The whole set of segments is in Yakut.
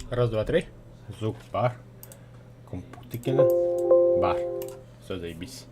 Раз, два, три. Звук бар. Компьютеркина бар. Все, заебись.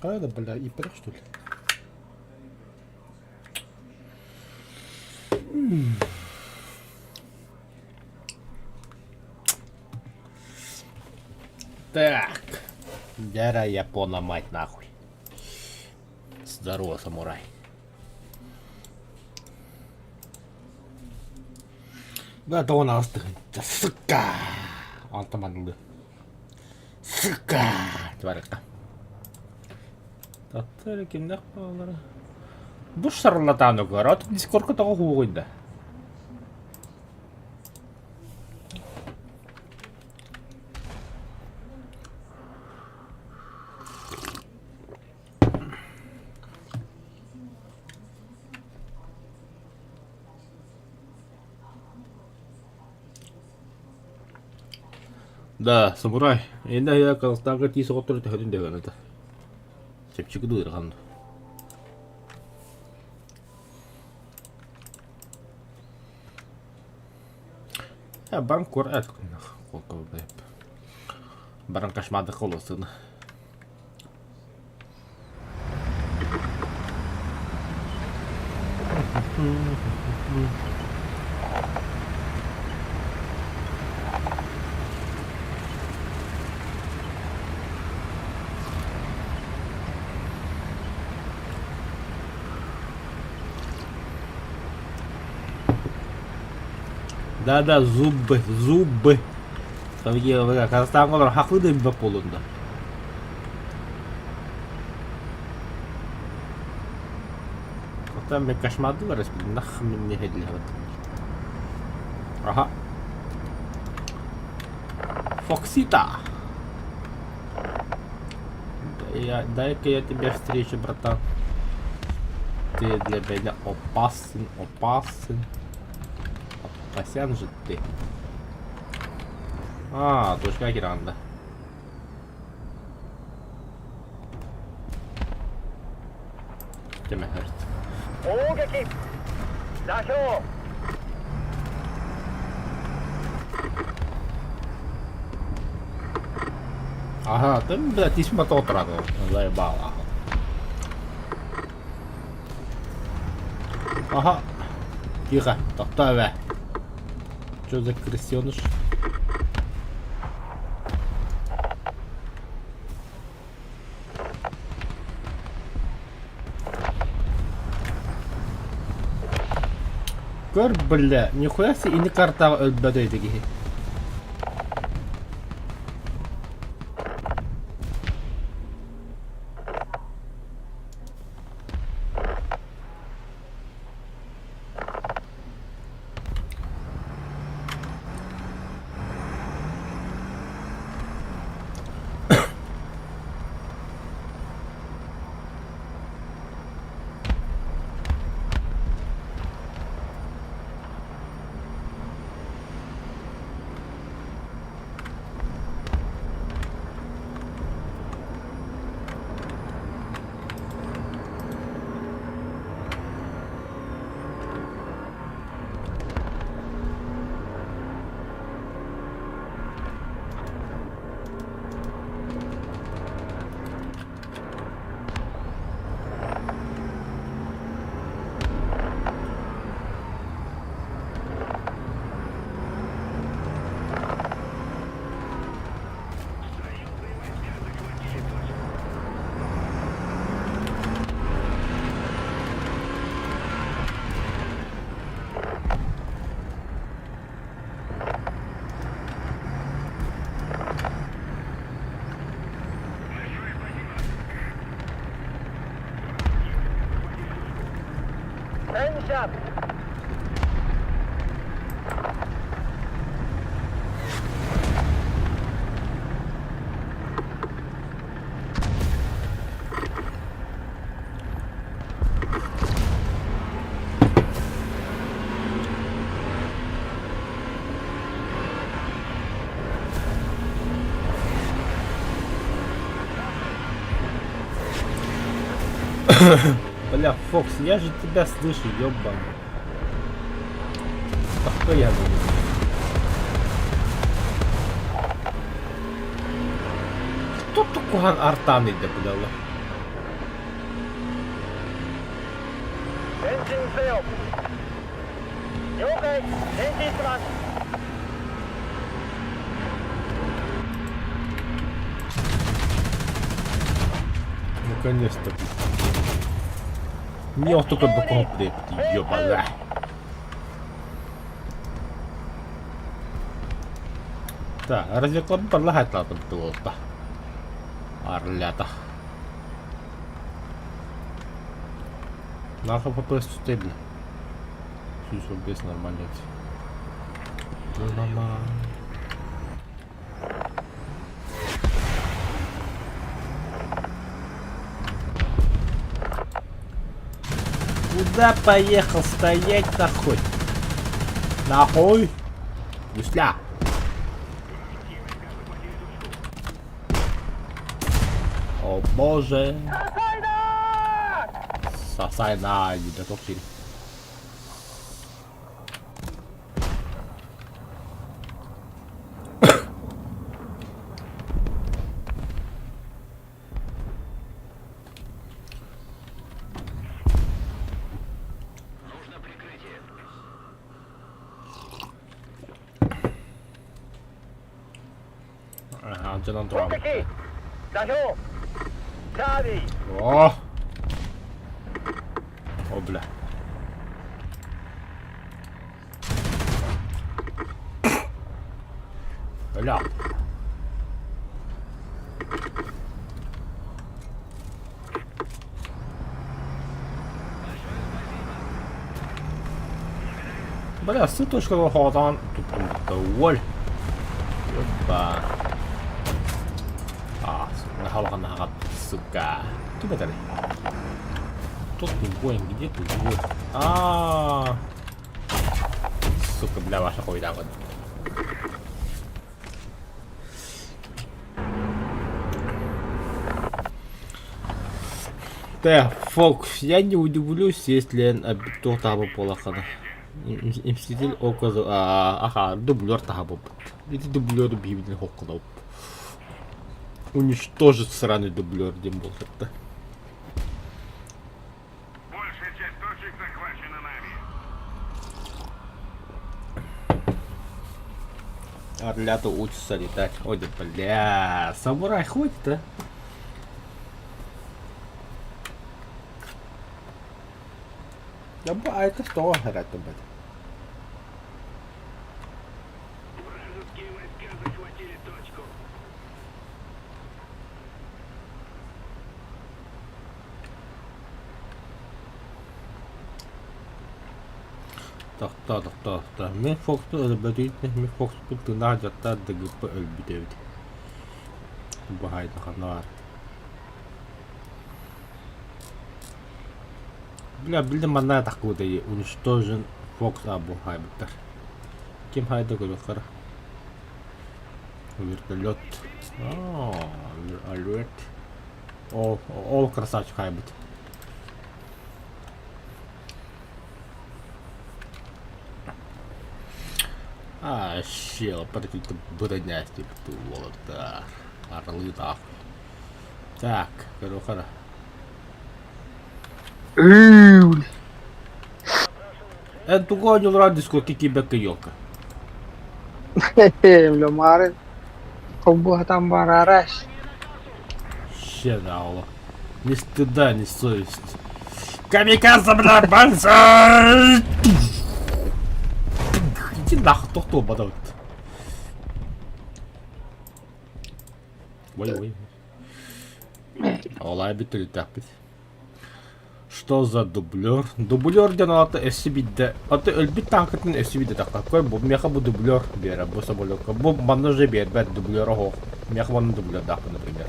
А это, бля, ИПР, что ли? Так. Дяра Япона, мать нахуй. Здорово, самурай. Да, тоҕо аҕыс Сука! Онтон манылы. Сука! Тыбарыкка. Таттары кимнэх баалара? Бу шарлатан өгөр. От дискорка тоҕо хугуйда. Да, самурай. Енді я Казахстанга тиис оҕоттору төһөтүн дөһөн это. Чэпчэки дуу ыарахан дуу? Баран куор Баран кошмардык олосуна. Да-да, зубы, зубы. Казахстаҥҥа олорор хахлыы да билбэт буоллун да. Оттон кошмардылар нах минне Ага. Фоксита! Дай-ка я тебя встречу, братан. Ты для меня опасен, опасен. Опасен же ты. А, точка Гранда. Ага, ты, блядь, тисьма тотрано, заебала. Ага. Тихо, тохтоо Что за крысеныш? Көр, бля, нихуя себе ини картаҕа өлбөт өйдө киһи. Бля, Фокс, я же тебя слышу, ёбаный. А кто я буду? Кто такой артан иде бля? Наконец-то. Не только бы ёбана. Так, разведклабы lähetetään tuolta. Arljata. Нахуй ФПС стабильно. Все, без нормально. Мама. Куда поехал стоять нахуй? Нахуй? Гусля. О боже. Сосай на, не дотопчили. Алдьанан турабыт. О! О, бля. Бля. Бля, сыточка хоҕотоон туттуммутта уоль. Опа. А, наһаа сука. Ким этэрий? Тут не воин, где тут воин? А, сука, бля, ваша хуйня вот. Да, Фокс, я не удивлюсь, если туох таһабы буолаххына. Мститель оказа аха дублер таһабы Ити дублеры биһибитин хоккулап. Уничтожить сраный дублер диэн буолбатта. Большая часть точек захвачена нами. Орлята учатся летать. Ой, да бля, самурай хватит, а? Да б, а это что, говорят, блядь? Вражеские войска захватили точку. Тохтоо, тохтоо, тохтоо. Мин Фоксу өлбөтүн, мин Фокспун тыыннаах дьахтар ДГП өлбүт эбит. Баһаайда ханна баар. Бля, билдим манна тахкыбытай уничтожен Фокс абу хайбыттар. Ким хайда көрүөххэ Вертолет. Аа, вертолет. Ол, ол красавчик хайбыт. А, щел, какие-то броня, типа, да. Орлы нахуй. Так, көрүөххэ Эн тугу оонньуулар дискуотка киирбэккэ елка. Бля, холбуһатан бараараш. Ща дало. Ни стыда, ни совести. Камикадзе, бля, банзай! Иди нахуй, тохтоо бадабыт. Ой, ой. Олай бүттүрүтээхпит. Что за дублер? Дублер диэн аата өссө биирдэ, аты өлбүт тааҥкатын өссө биирдэ тахха. Бу миэхэ бу дублер биэрэр, бу самолекка. Бу манна уже биэрбэт дублер оһох. Миэхэ манна дублердаахпын, например.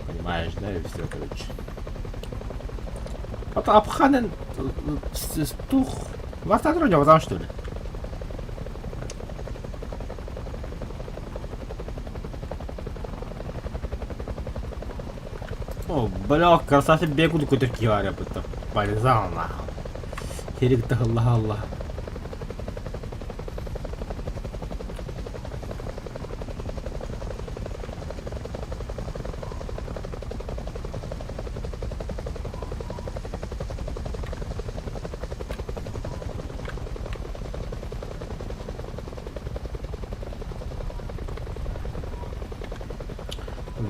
Понимаешь, да, и все, короче. А то Абханен тух. Вартадр у что ли? О, бля, красавчик бегу какой-то киаря будто. Полезал нахуй. Терек да Аллах Аллах.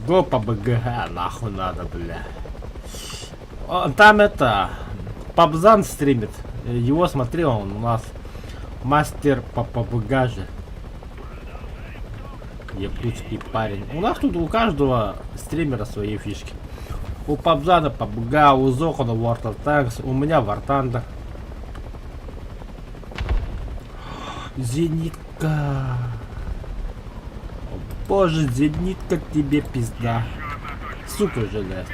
Го по БГ, нахуй надо, бля. Там это, Пабзан стримит. Его смотрел, он у нас мастер по ПБГ же. Якутский парень. У нас тут у каждого стримера свои фишки. У Пабзана PUBG, у Зохана World of Tanks, у меня War Thunder. Зенитка. О, боже, зенитка тебе пизда. Сука железная.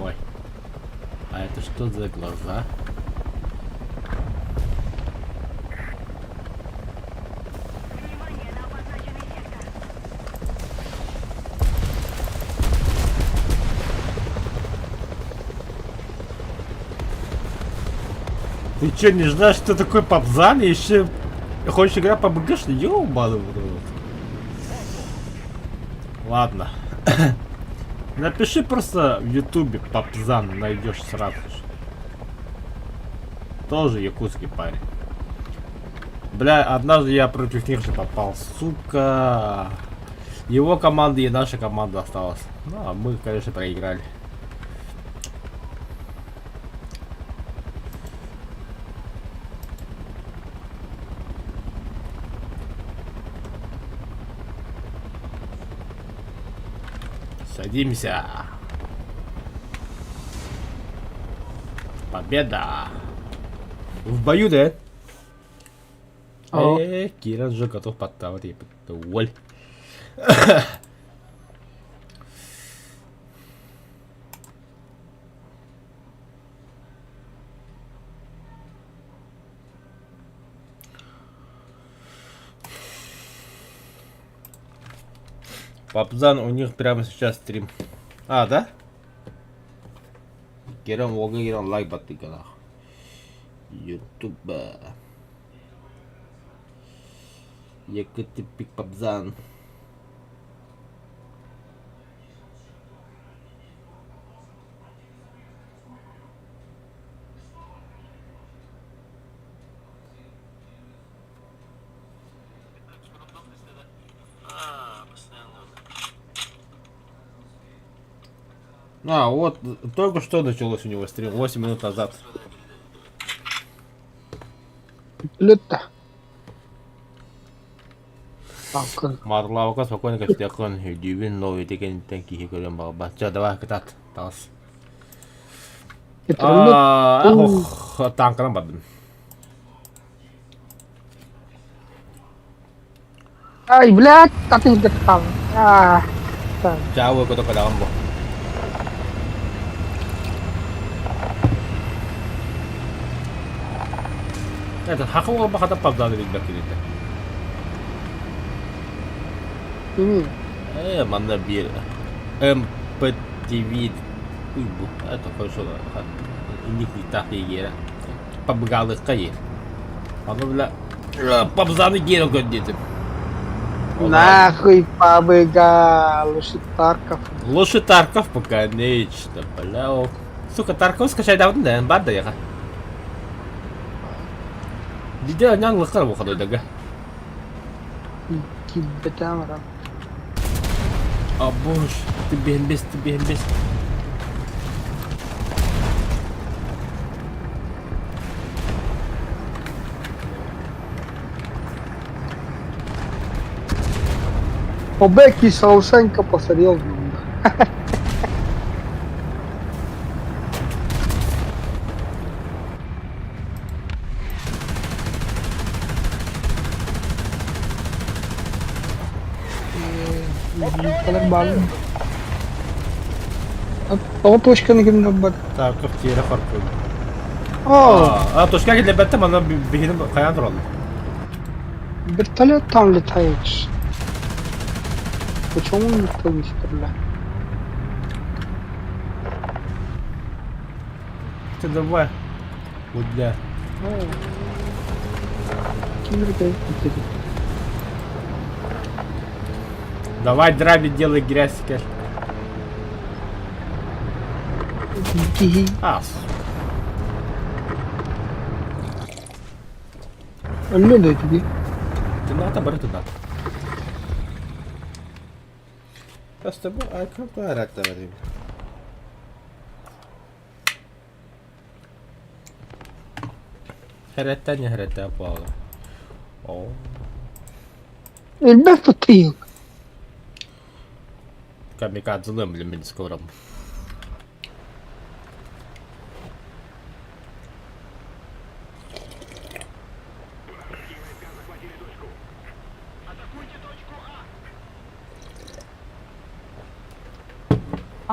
Ой. А это что за глаза? Внимание на обозначенный сектор. Ты че, не знаешь, что такое попзан? И еще хочешь играть по БГ, что ли? Ёбаный в рот. Ладно. Напиши просто в ютубе попзан, найдешь сразу же. Тоже якутский парень. Бля, однажды я против них же попал, сука. Его команда и наша команда осталась. Ну, а мы, конечно, проиграли. Садимся. Победа! В бою, да? О. Киран же готов подтавать. Оль. Папзан, у них прямо сейчас стрим. А, да? Киран, Ога, Киран, лайк баттык Ютуба. Якутипик Папзан. А, вот, только что началось у него стрим, 8 минут назад. Лютта. Алкын. Марлаука спокойно кэпсиэххин, өйдүүбүн, но ити кэнниттэн киһи көрүөн баҕарбат. Чэ, давай, кытаат, таҕыс. Ох, тааҥканан бардым. Ай, блядь, атын хаалла. Аа. Чао, көтө кэлэҕин бу. Это хаха уолба хата павданы билбэт кинитэ. Э, манна биир МПТВ уйбу. Это хорошо. Инник так егера. Пабгалыкка ер. Аны бля пабзаны гера көрдетим. Нахуй побегал, лучше Тарков. Лучше Тарков пока нечто, бля. Сука, Тарков скачай давно, да, бар да яха. Диде няң лыққар бұқады дага. Кибетамра. А боже, ты бембес, ты бембес. Побег из Шоушенка по-серьезному. Баалын. Тоҕо точканы ким да ылбат? Тарков тиэрэ хоркуй. О, А, точка киллэрбэттэ манна биһини хайаан тураллар. Вертолет там летает. Почему никто не стреляет? Ты давай. Вот бля. Ким летает? Давай драйв делай грязь кэл. Киһи. А, Өллө да ити. Тыната бары тыната. Просто бу айкап араттаварым. Хэрэтэ не хэрэтэ буолла. Оо. Элбэх тутуйук. Камикадзелым билин скором.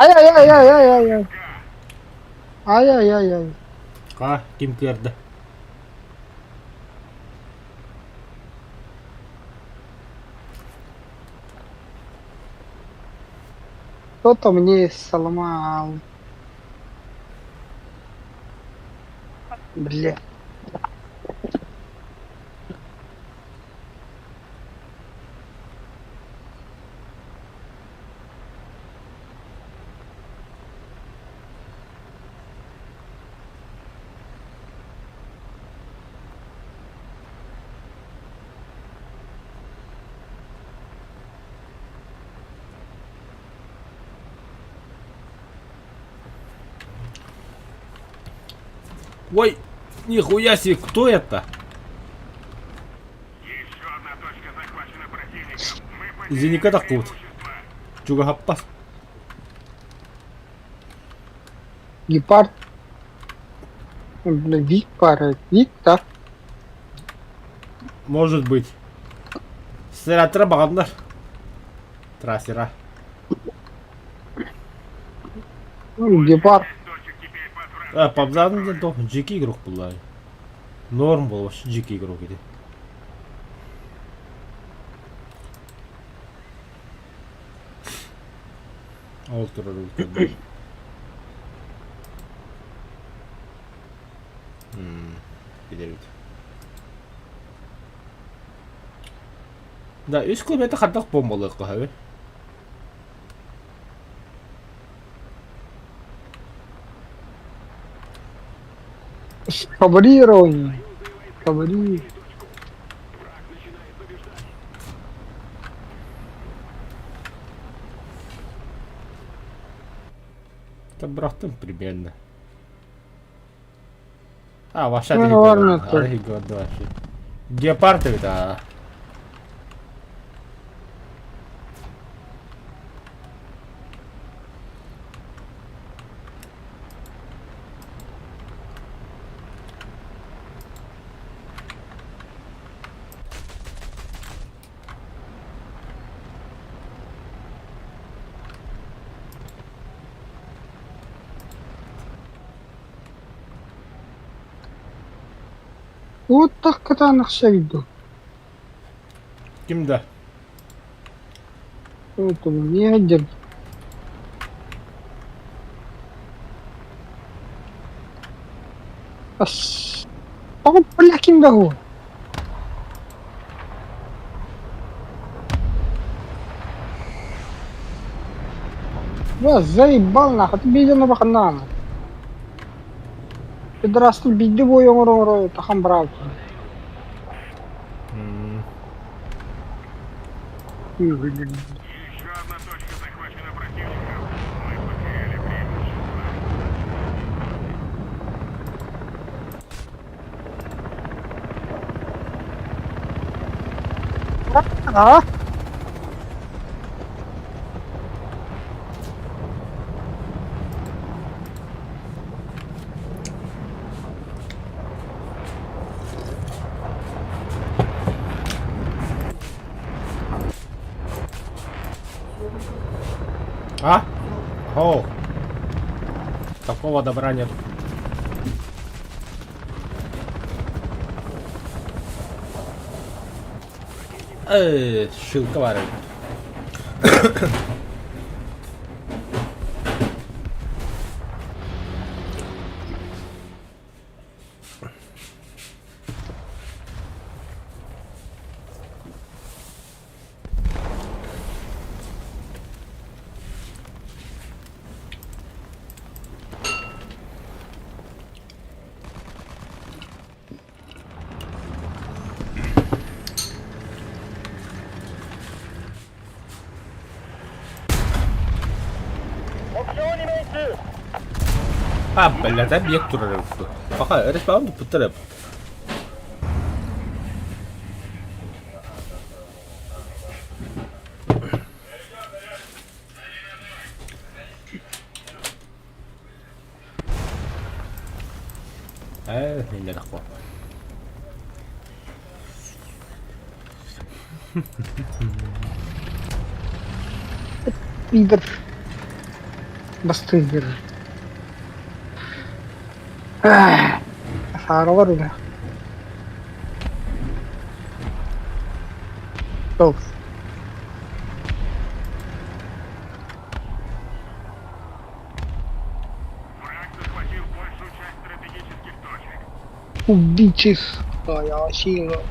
Ай ай ай ай ай ай ай. Ай ай ай ай. Ха, ким кыырда? Кто-то мне сломал. Бля. Ой, нихуя себе, кто это? Еще одна точка захвачена противником. Мы потеряли Зеника такут. преимущество. Чугахаппас. Гепард. Бля, Вик пара. Вик, да? Может быть. Сыратыра бағандар. Трассера. Ну, гепард. Точек теперь под враг. А, пабзадын ден тоқ жеке игрок бұлай. Норм бол вообще жеке игрок еді. Ол турар үлкен. Билер Да, үс километр хардах бомбалык хаби. Кавалирование. Кавали. Это братым примерно. А, вообще Ну, ладно, то. вообще. Гепард это. Вот так кытаанах виду. Ким да? Вот он, не один. Ас. О, бля, ким да го? Бля, заебал нахуй, ты видел на баханана. Пидорастын бидди бой оңор тахан брал. Еще одна точка захвачена противником. Мы потеряли преимущество. А? О! Такого добра нет. Э, шилка баар эбит. А, блядь, объект турар эбит. Пока респаун туппуттар эбит. Ээ, иннэ тахпа. Пидор. Бастыыр. Сааралар үлэ. Ол. Враг захватил большую часть стратегических точек. Убить их. Твоя сила.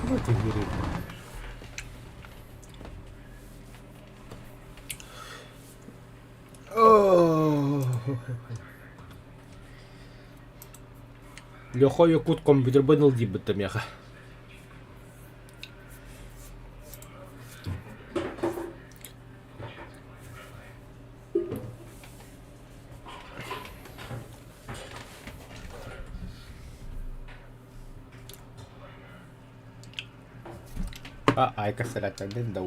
Вот и бери. Лехо Якут компьютербын ыл диэбиттэ миэхэ. А, айка сэрэтэрдин да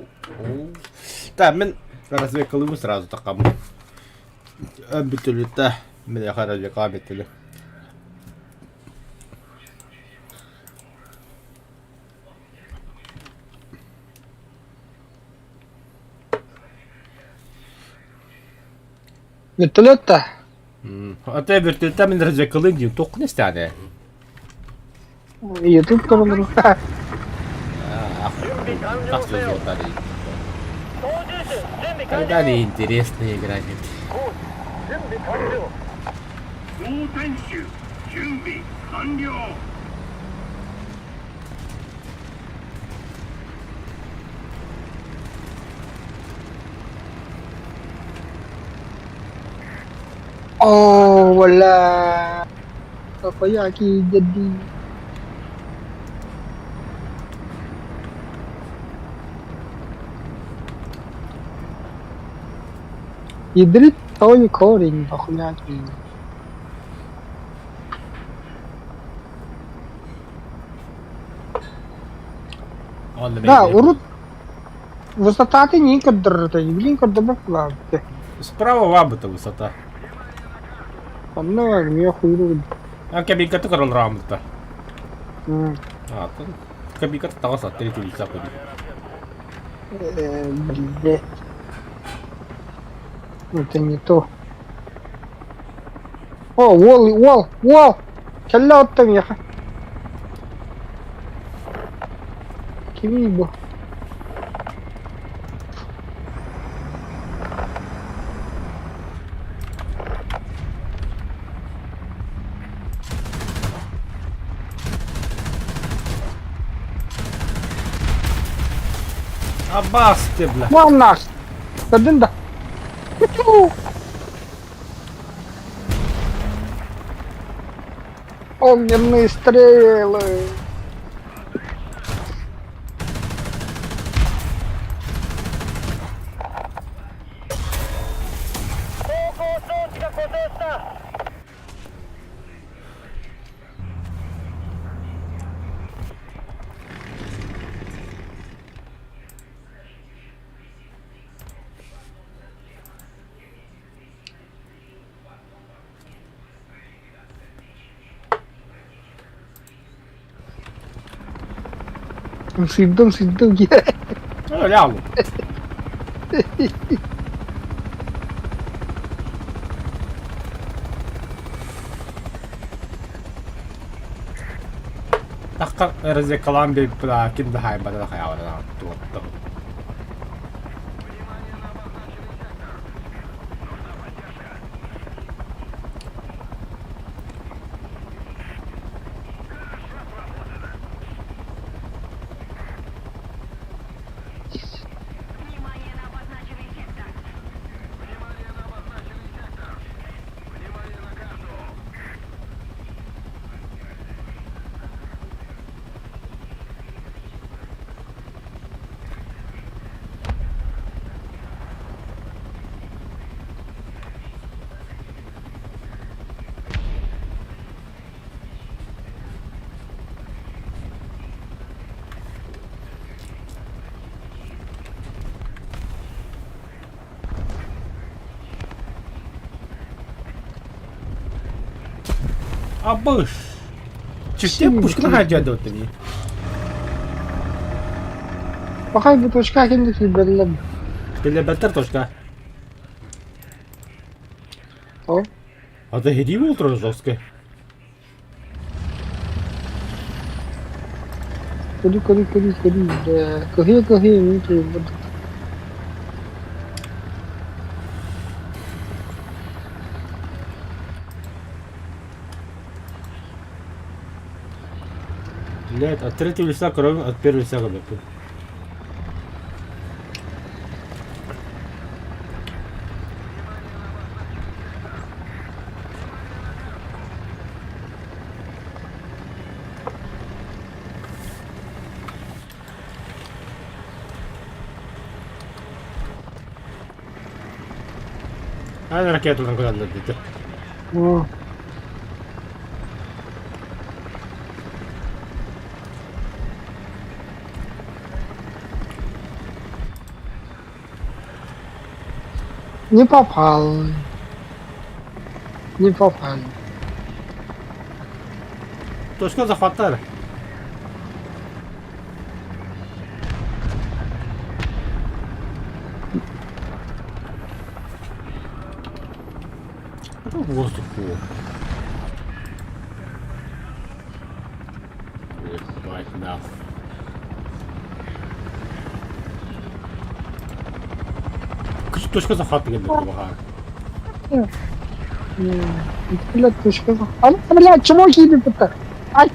Та мин разведкалыыбын сразу такаммын. Бүтүлүтэ миэхэ разведкаҕа бүтүлү. Вертолет да? А те вертолетта мин разведкалыым диэн туоххун истэҕинэ? Ютуб тобуллар. Как все сделали? Тогда не интересно играть. Оо, бля. Takoyaki jadi. Ядрит твой корень, takoyaki. Да, урут высотаты не көрдөрөр, билин көрдөрбөт буолаабыт. Справа вабыта высота. Онно эмиэ хуйруу. А кабинкаты көрөн рамыта. А, кабинкаты таҕас третий лица куди. Блядь. Это не то. О, уол, уол, уол! Кэллэ отто миэхэ. Кимий бу? Абас ты, бля. Маннах! Көрдүн да? Огненные стрелы! Ымсыырдым, ымсыырдым диэ. Өлө Тахха разведкалаан биэрбит ким да хаайбата да хайаабата да туоттум. Внимание на обозначенный сектор. Абыш! Чүстэ пушканы хаадьаадыбыт дии. Пахай бу точка ким да киирбэтилэр. Билэрбэттэр точка. О, А то хиди был жесткий. Көрүү көрүү көрүү көрүү кыһыы кыһыы мин киирбит. Блядь, от третьего лица кроме от первого лица көрбөппүн. Аны ракеталарын көрөллөр дии. О, Не попал. Не попали. Точка захваттар. Это воздуху. Ебать нахуй. Точка захвата кэлбит баҕар. Блядь, точка. А, блядь, чмо киирбит Ай.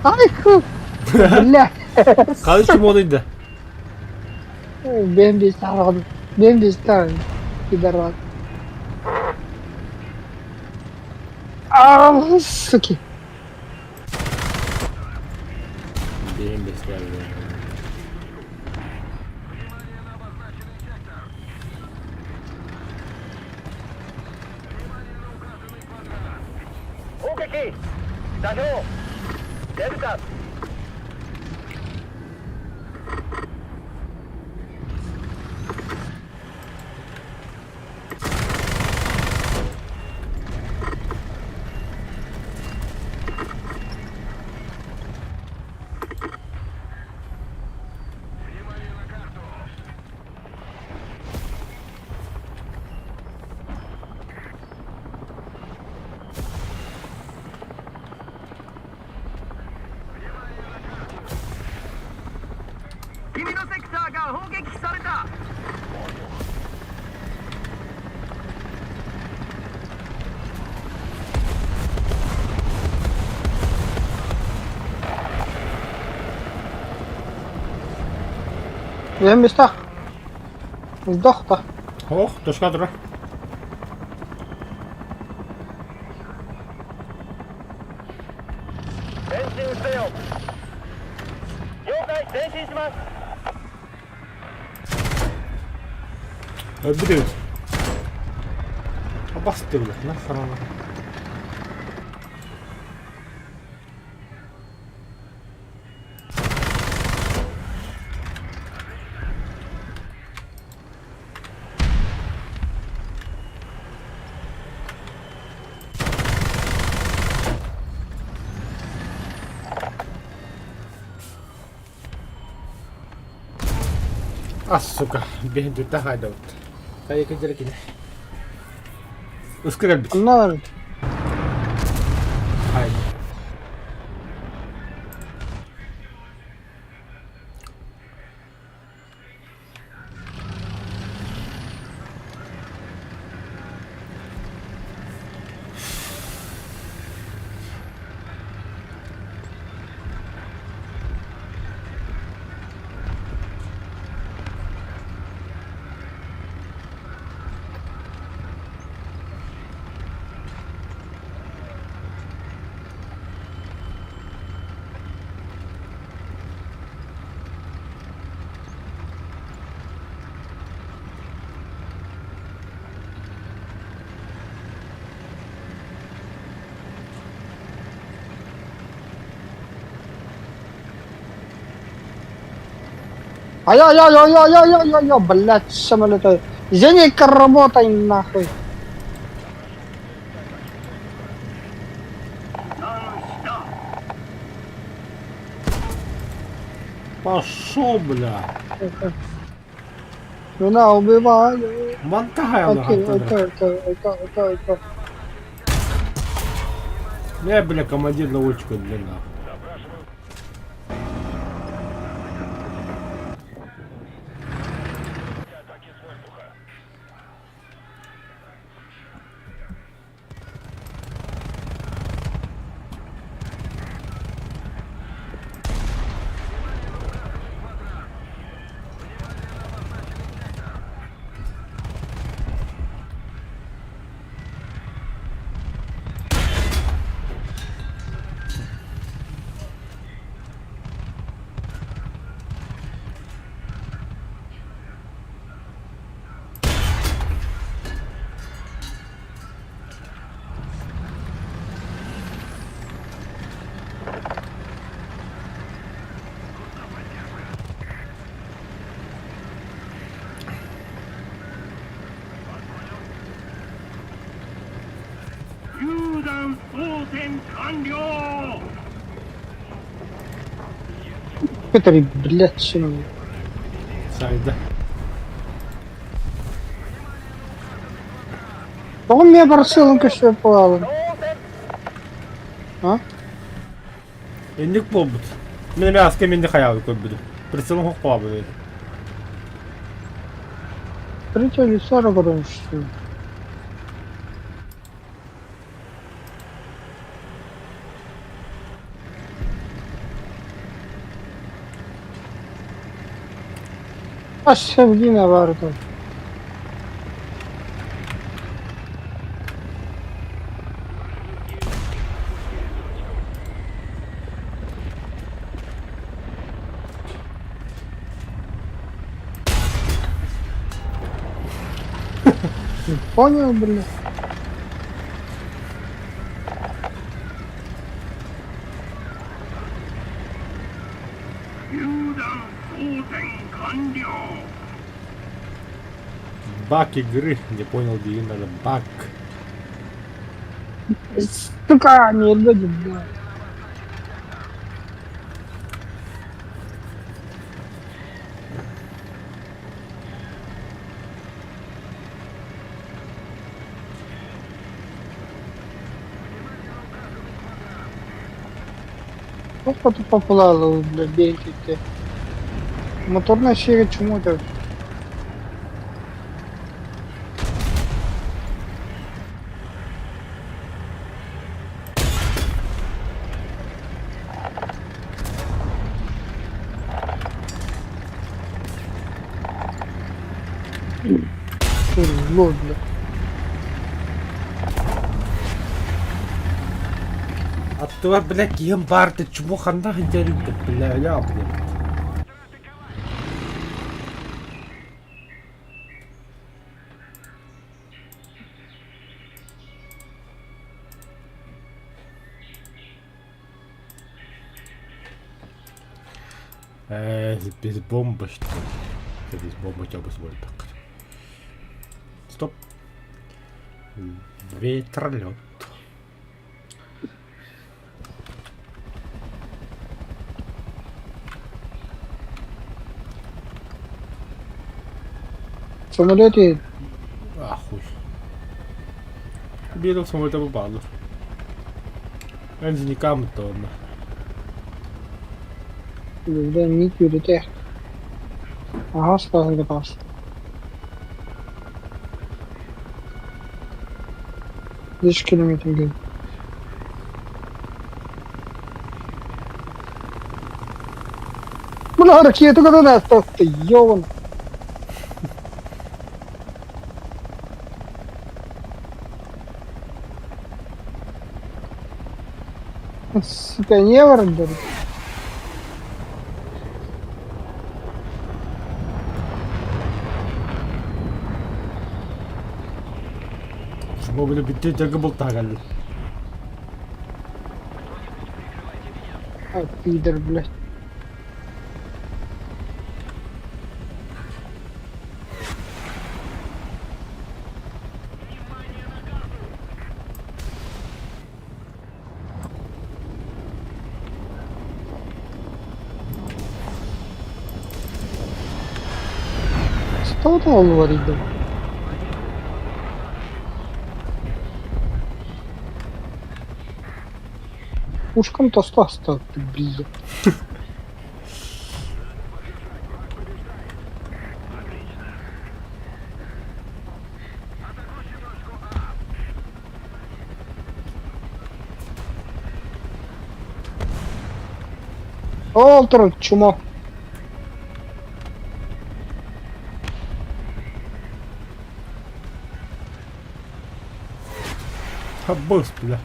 Ай, блядь. Халы чмо да? Бэм бестар. Бэм бестар. Пидорас. А, суки. Бэм бестар. Бэм бестар. Сдох-то. Ох, точка тура. Өлбүт Басты блядь, нахер она. А, сука, биһин хайдабыт. Хайа кэлдэр кини. Ыска кэлбит. Онно Хай. Ай-ай-ай-ай-ай-ай-ай-ай, блядь, самолеты. Зенитка, работай нахуй. Пошел, бля. Меня убивают. Монтая Окей, окей, окей, окей, окей, окей. Не, бля, командир наводчика, бля, нахуй. Который, блядь, самолет. Сайда. Он меня бросил, он конечно, плавал. А? Инник буолбут. Мин эмэ аска минни хайаабы көрбүтүм. Прицелым хоқ қуабы. Третье лицо что ли? А середина варта. Не понял, блин. Баг игры. Не понял, где именно баг. Сука, не люди, блядь. Ну, популярно, блядь, бейте. Моторная серия чему это? Курло, бля. Аттыга, блядь, киһим баар чмо ханна хинтерин бля, ля, блядь. Без бомбы, что ли? Без бомбы тебя бы так. Стоп. Ветролет. Самолет едет. А хуй. Биир самолета бааллар. Энзиникам тоонна. Бля, не кюрите. Ага, сказали пас. 5 километр гей. Бля, ракета когда нас ты ёбан. Сука, не вардар. Мобили бүттүү дьарга бултаһа кэллэ. А, пидор, блядь. Что там говорит, да? Ушком то сто блядь. Ол турар чмо. Хаббыс, бля.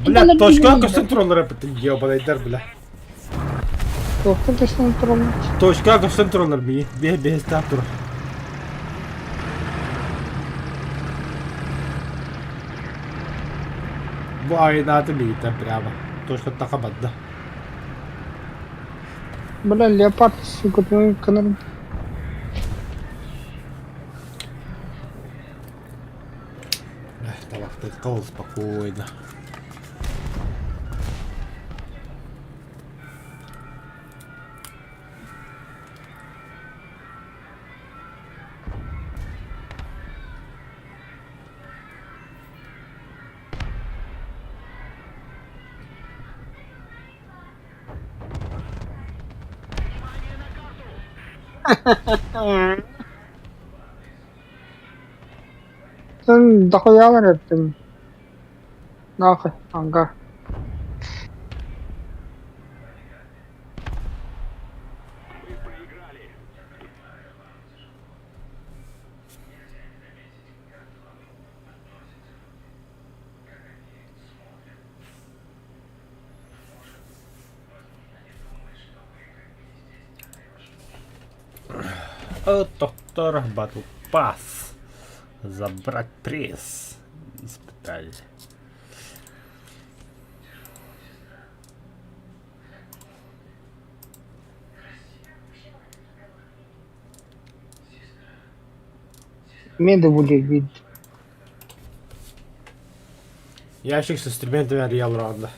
Бля, точка көстөн тураллар эппит, ебаный бля. Туохтан көстөн тураллар? Точка көстөн тураллар мии, бе бэһистээх турар. Бу айнааты миигиттэн прямо. Точка таха барда. Бля, леопард, сука, твою канал. Табахтыкка спокойно. Дохуя эттим. Нахуй, ага. Доктор Battle Pass. Забрать приз. Испытали. Мен вид. Ящик с инструментами Реал Ранда.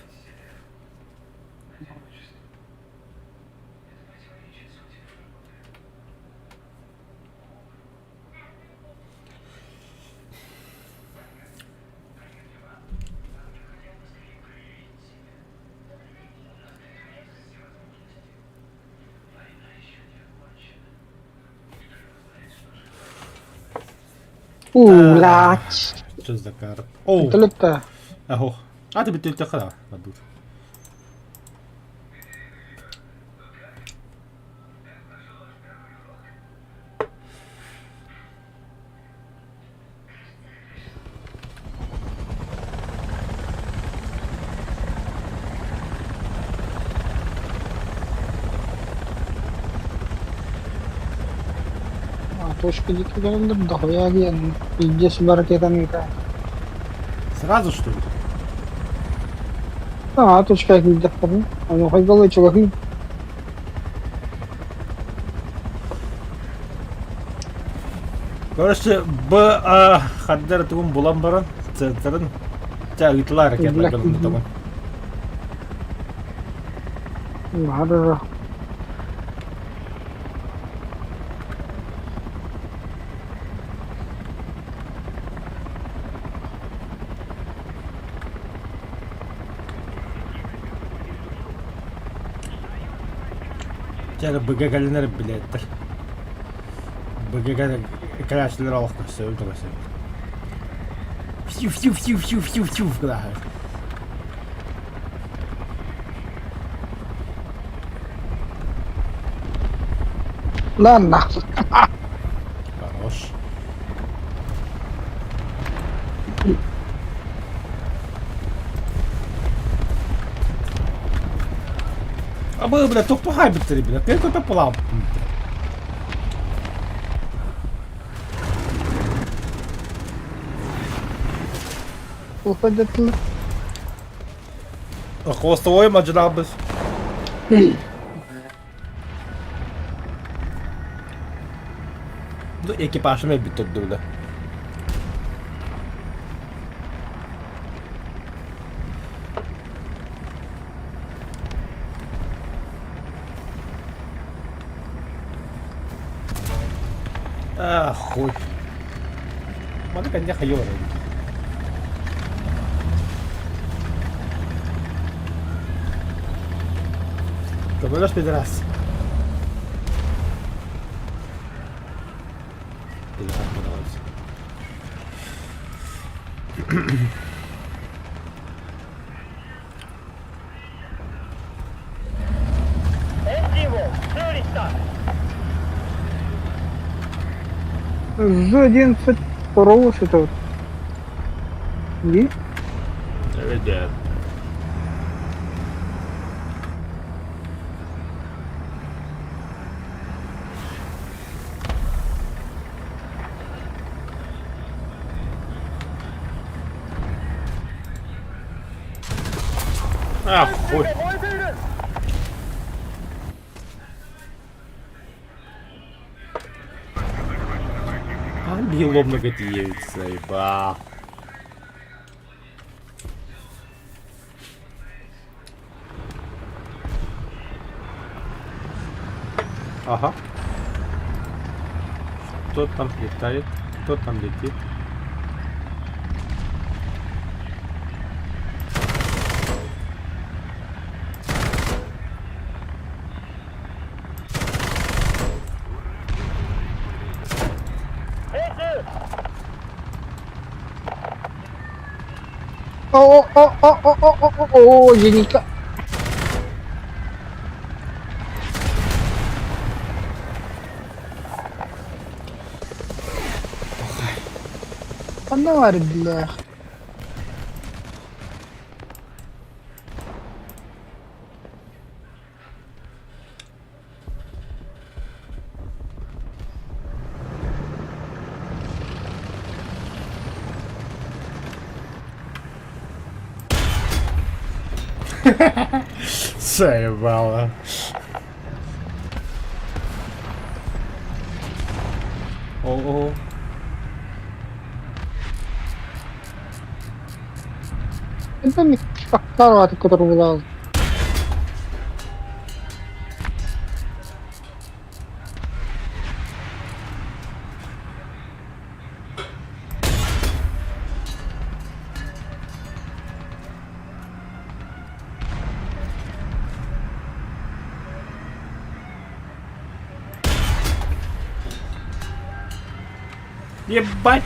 Блять. Что за карта? Оу! Вертолетта. Аһо. А ты бит хана. Бадур. А, точка диэки кэлэллэр, дохуя диэн пиздец ракетаны ыытар. Сразу что ли? А, точка киирдэхтэринэ, онуоха дылы чугаһыы. Короче, Б А хандар тугун булан баран центрын ча ыытылар ракета гынан Баарара. Чэ, быга кэлин эрэ билээттэр. Быга кэлээччилэр олох көрсөбүт да көрсөбүт. Фью фью фью фью фью фью гынаһар. Ладно. Хорош. Абы, бля, тохтуһай биттери, бля, кый көтө пулам. Уходят. Хвостовой мадьрабыс. Ну, экипажым эбит турдугда. А, хуй. Маны кэннэ хайа барар. Көмөлөс пидорас. Пидорас пидорас. З-11 второго это вот. Ди? Эвидет. А, хуй. А, биломного тиевится, еба. Ага. Кто там летает? Кто там летит? О, о, о, о, о, о, о, о, зенитка. Фонарь, бля. Заебало. О-о. Это мне шахтар, который вылазит. Ебать!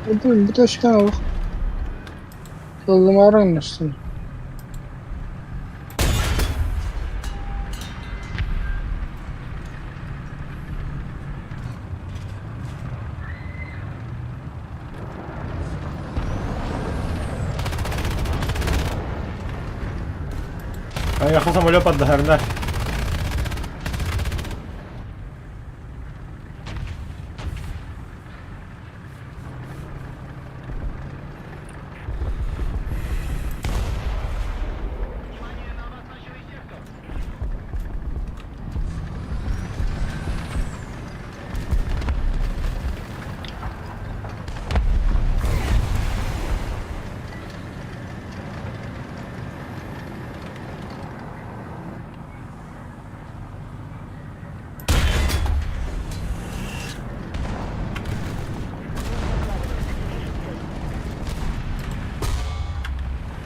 Это бутылочка алых. Солдумарын Поехал самолет поддаһарына.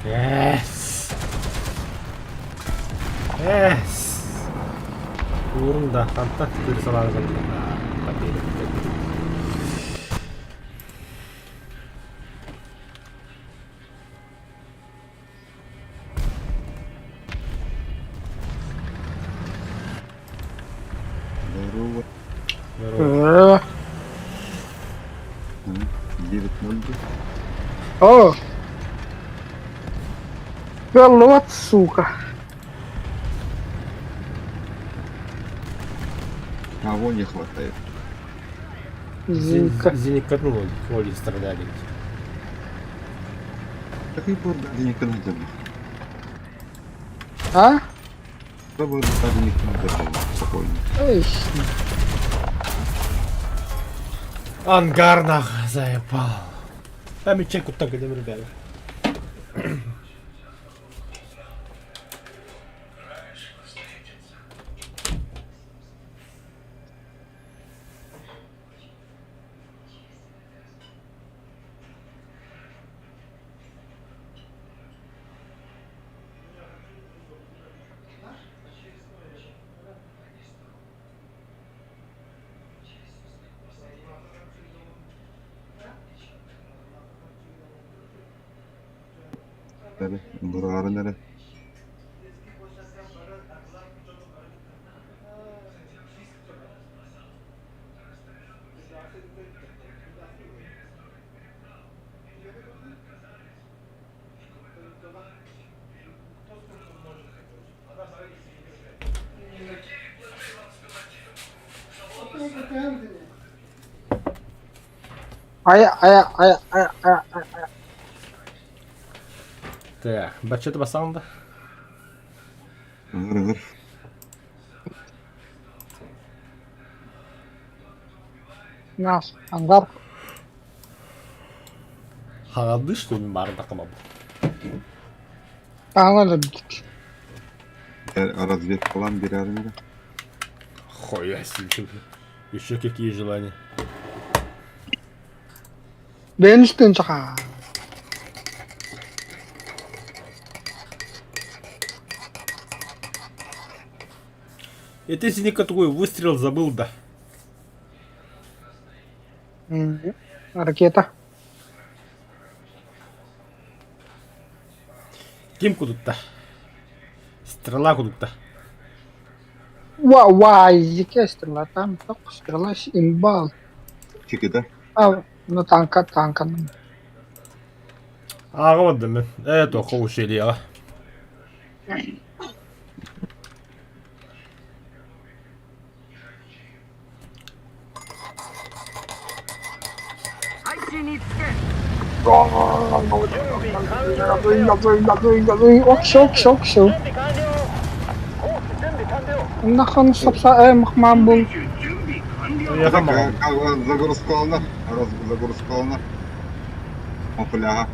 Yes! Yes! Уурун да, хантан кырсалаан Здорово. Здорово. 9-0. О! Голод, сука. Кого не хватает? Зинка. Зенитка, ну, Оли страдали. Так и Зенитка надо было. А? Да бы Зенитка надо было, спокойно. Эй. Ангар нах заебал. Там и чеку так идем, ребята. Nere? Buraları nere? Айа, айа, айа, айа, айа, айа. Так, бачча басаҕын да? Ыр ыр. Нас, ангар. Хаҥардыы что ли баардахым бу? Аңа да бит. Разведкалаан биэрэрин эрэ. Хуя себе. Еще какие желания? Бэйэн чаха. И ты синика такой выстрел забыл, да? Ракета. Ким кудукта? Стрела кудукта. Ва, ва, языке стрела, там только стрела имбал. Чикита. А, ну танка, танка. Ааҕа бардым мин. Ээ, туохха ущельеҕа. Окшо, окшо, окшо. Нахан сапса э махман бул. Эйиэхэ маҕан. Загрузкалана. Загрузкалана. Популяга.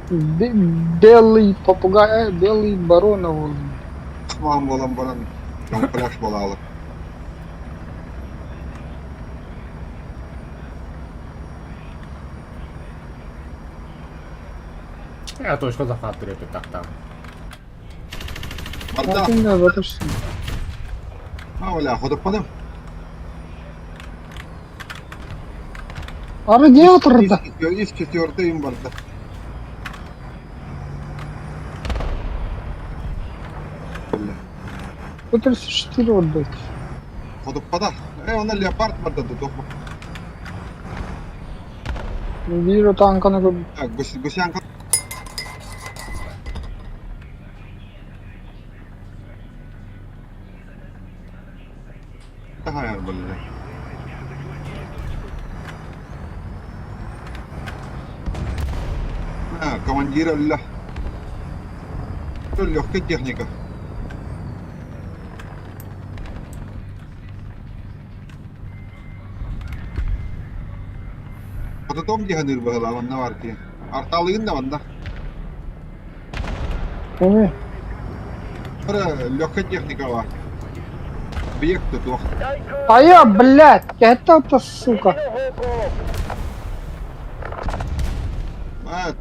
Белый попугай, белый баронов. Мам болан баран. Камуфляж балалы. Ээ, точка захват тахтаан. Барда. Мартин, А, оля, ходоппадым. Ары не отырды? Из четвертый им барда. 134 отдать. Ходоппада. Э, она леопард барда тут. Вижу танка на Так, гусянка. А, командир өллө. Легкая техника. Потом диһаныыр быһылаах онно бар киһи. Арталыгын да манна. Эми. Легкая техника бар. Объект туох. А я, блядь, это сука. А,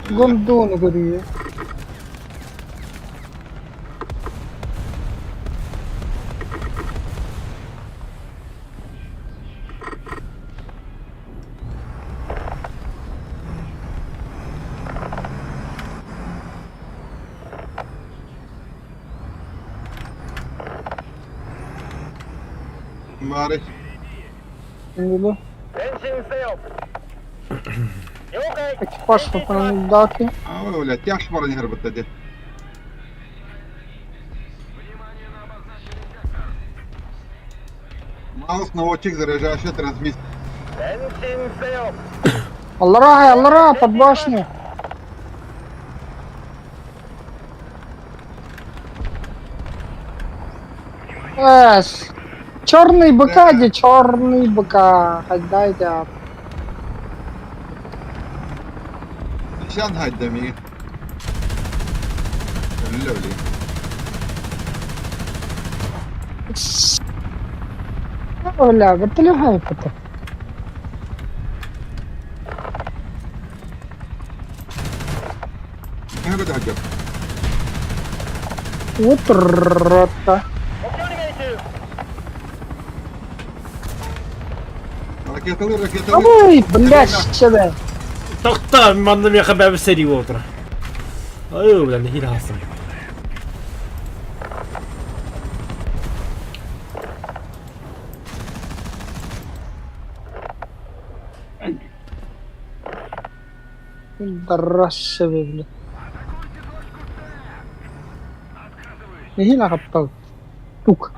Гондону говорю. Бары. Буду. Экипаж выполнил. А, бля, тяж баран иһэр дии. Маус наводчик заряжающий трансмиссия. Аллара, аллара, под башню. Эс. Черный быка, где черный быка? Дайте. Нишан хайдами. Өллө били. Бля, вертолет это. Төһө көтө Вот рота. Ракеталар, ракеталар. Ой, блядь, че Тохтоо, манна миэхэ бэбэ сэрии буола Ой, бля, нэһиилэ хаалсым. Здравствуй, блядь. Нэһиилэ хаптал. Тук.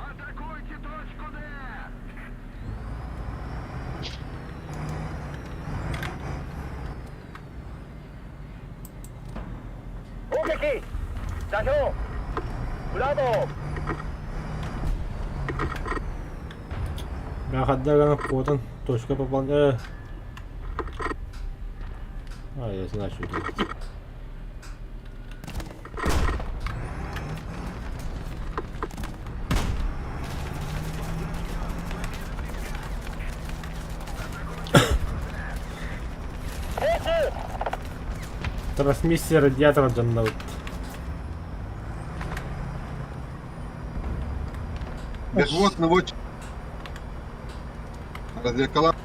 Бэхэддэ гына куотан точка попал. А, я знаю, что делать. Трансмиссия радиатора дьоннобут. Безвод наводчик. Разведкалар.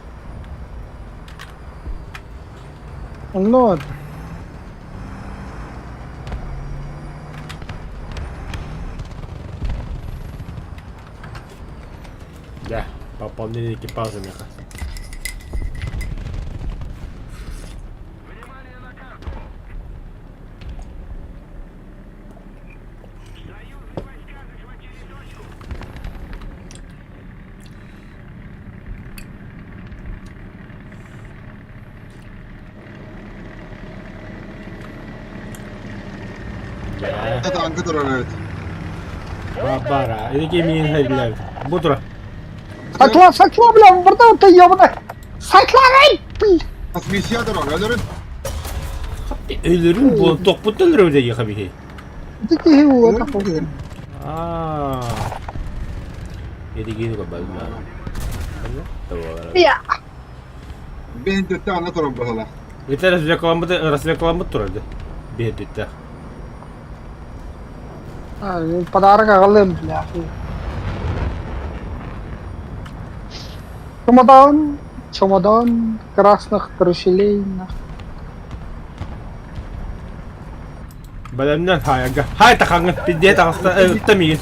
Ну, Да, пополнение экипажа меха. Да. Танка турар эбит. Бабара. Или мин хәйләр. Бу тура. Сакла, сакла, бля, бұрда ты ебаный. Сакла, ай! Трансмиссия турар, өлөрүн. Өлөрүн бу тохпут өлөрү дии хабихи. Дикий вот такой. Аа. Эдигини бабалла. Я. Бэйн төттө ана турар быһыла. Это развлекламбыт развлекламбыт турады. Бедитте. А, подарок агалым, бля. Чемодан, чемодан красных труселей, нах. Бэлэмнэн хайга. Хай тахаңын пидде тахта тамигин.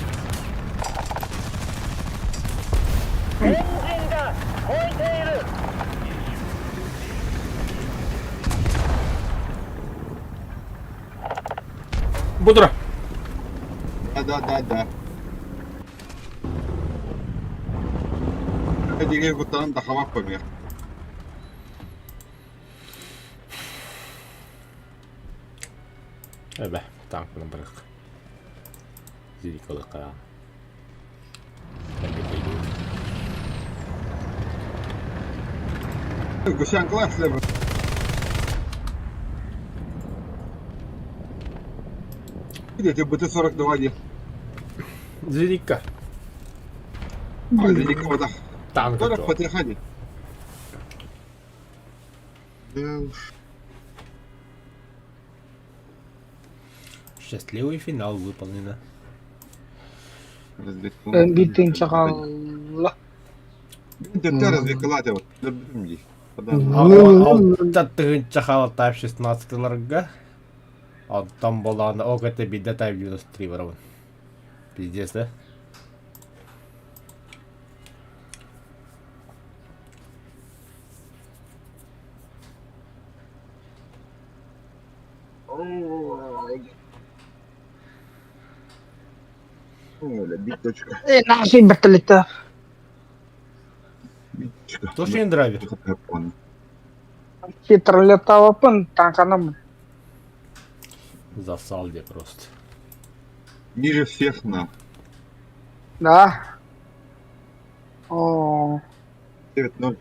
Будра! Да, да, да, да. Диги куттанан дахабак помер. Эбэ, танкынан барык. Зирикалыкка. Гусянкалар силер. Где БТ-42 дии. Зирика. А, Зирика вода. Танк. 40 потеха дии. Да уж. Счастливый финал выполнено. Биир тыһыынча хаалла. Дөртө развлекалаат вот. Дии. Алта тыһыынча хаала Type 16-ларга. Оттон болаана ол кытта биирдэ Type 93 барабын. Пиздец, да? Э, нахуй вертолета. То что не драйвер? Хитролеталапын танканам. Засал где просто. Ниже всех на. Да. О, 9-0.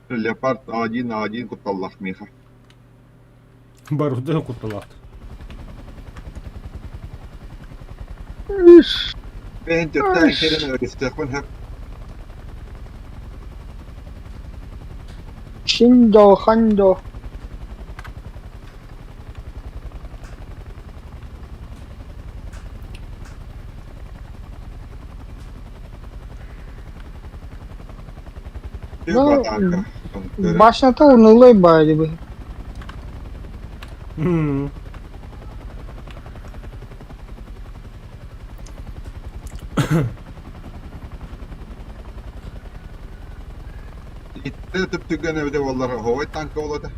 Леопард А1 А1 кутталлах миха. Баруды кутталаат. үс. Бэйэн төртөөн кэлэн өрүстэхпин хэп. Шиндо, хандо. Ну, Башната унылай баайы бы. Итте түптүгэн эбите боллар ховой танка болота.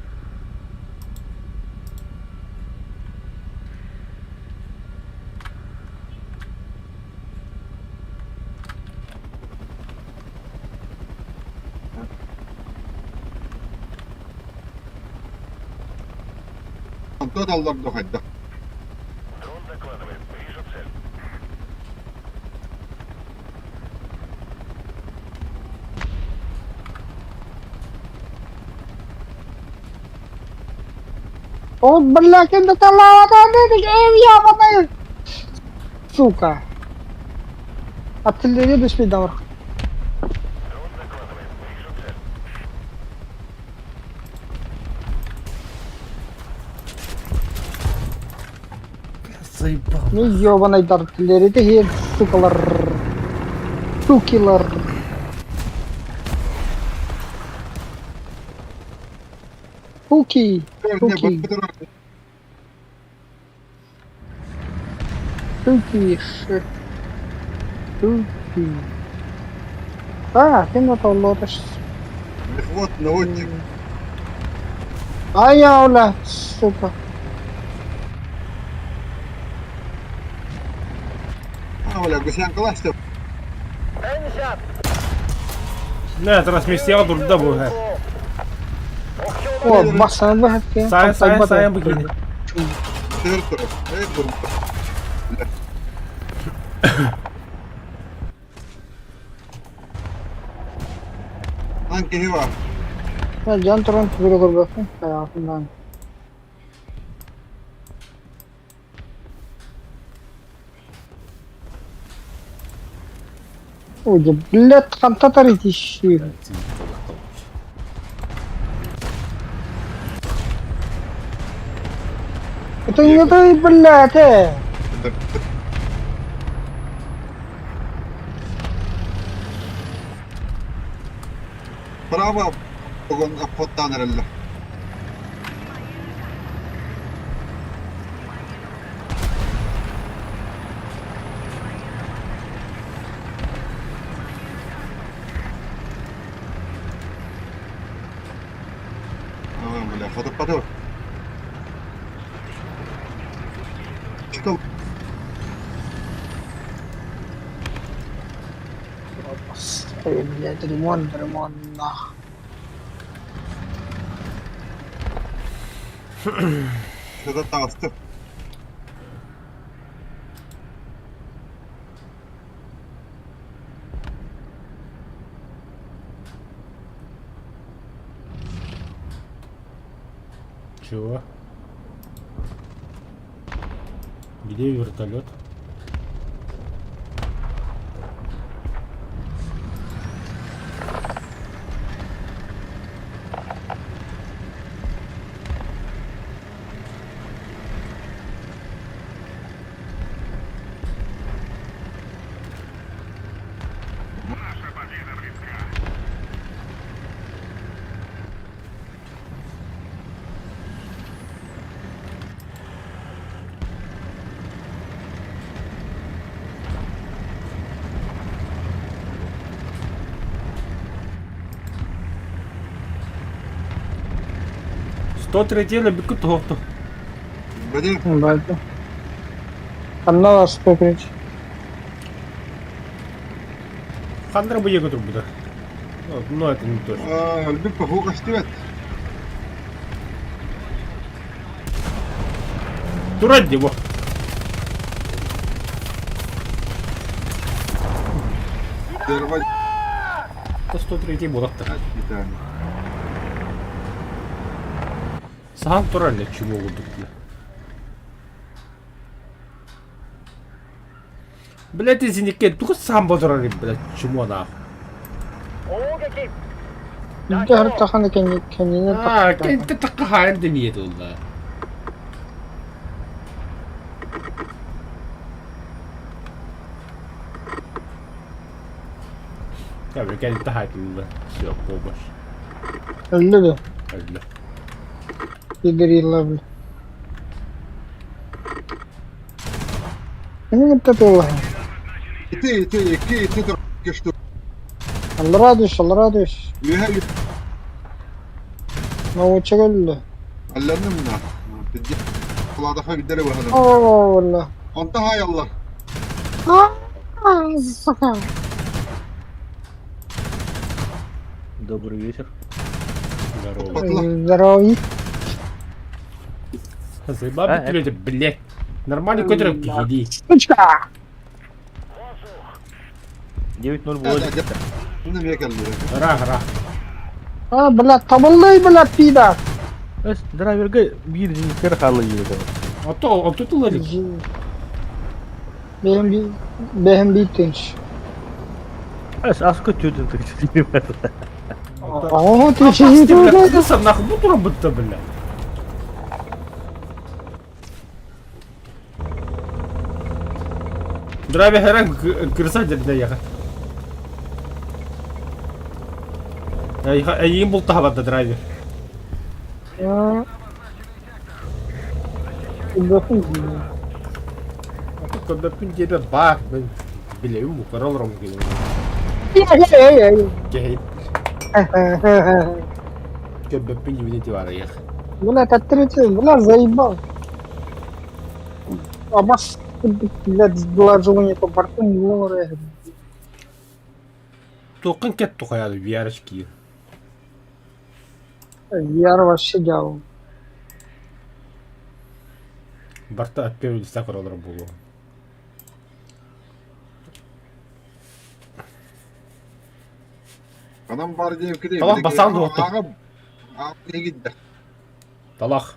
Онтон аллар хайда. Дрон докладывает. Вижу цель. О, бля, кем Сука. Артиллерия түспейді ауыр. Дрон докладывает. Вижу цель. Заебал. Ну ёбаный артиллерия хер, сукалар. Сукилар. Суки. Суки. Суки. Суки. А, ты на то лотош. Вот наводчик. А я, оля, сука. А, оля, гусянкалар силер. Не, трансмиссия дурда бу. О, басаны бахатке. Сайын, сайын, сайын бу кини. Төрт Танк киһи бар. Жан туран түбүрө көрбөппүн. Хаятымдан. Ой, блядь, хантатар ищи. Это не то, блядь. Право погон обходтан эрэллэр. Бля, хотоппатыбыт. Чикал. Ой, блядь, ремонт, ремонт, нах. Что-то таҕыста. Чего? Где вертолет? Наша победа близка. Сто третья бүкүт тоһохто. Бэдин Бальта. Анна 103. Хандра бы еготур буда. Ну, это не точно. өлбүт похуг истибэт. Турать его. Дерва Это 103 буолаттар. питание. Сахан турар эле чмо курдук бля. Блядь, изиникке тугу сахан бодорор блядь, чмо нахуй. Дьэ таханы кэннинэ Аа, тахта. кэнтэ такка хаайын дэмиэ тулла. Я кэнтэ хаайтылла. Все, помощь. Өллө да. Өллө. Пидорила, бля. Кими кытта тыллаһын? Ити ити икки ити тур кешту. Аллараа түс, аллараа түс. Үөһэ Научча өллө. алланным мына. Пидде. Куладаха биддere баһаным. Оо, болла. Онта хай алла. Аа, сука. Добрый вечер. Здорово. Батла. Здоровье. Заебал А, бы ты, блядь. Нормальный көтөрөк киһи Сучка! 9.08. Мына келди. Ра, ра. А, блядь, табыллай, блядь, пидор. Эс, драйверга биир зенитер хаалы диэбит. Ото, ото тылларик. Бэһэн би бэһэн биир Эс, аска түөтүн тыгычы Оо, ты Ты, бля, крыса, нахуй, бу туран бытта, бля. Драйвер хэрэг крыса дэрдэ яха. Эйин бултаха барда драйвер. Көбөппүн диэбэ баар, мен билэбин бу көрө олором киһи. Киһи көбөппүн диэбит ити баар ях. Бля, третий, бля, заебал. Абас, блядь, сглаживание по борту не было. Туоххун кэт тухайаады VR киир. VR вообще дьявол. Барта от первого лица көрө олорор буолуо. Анам бар диэм киди. Талах басаан дуотту. Ағам. Ағам дегидде. Талах.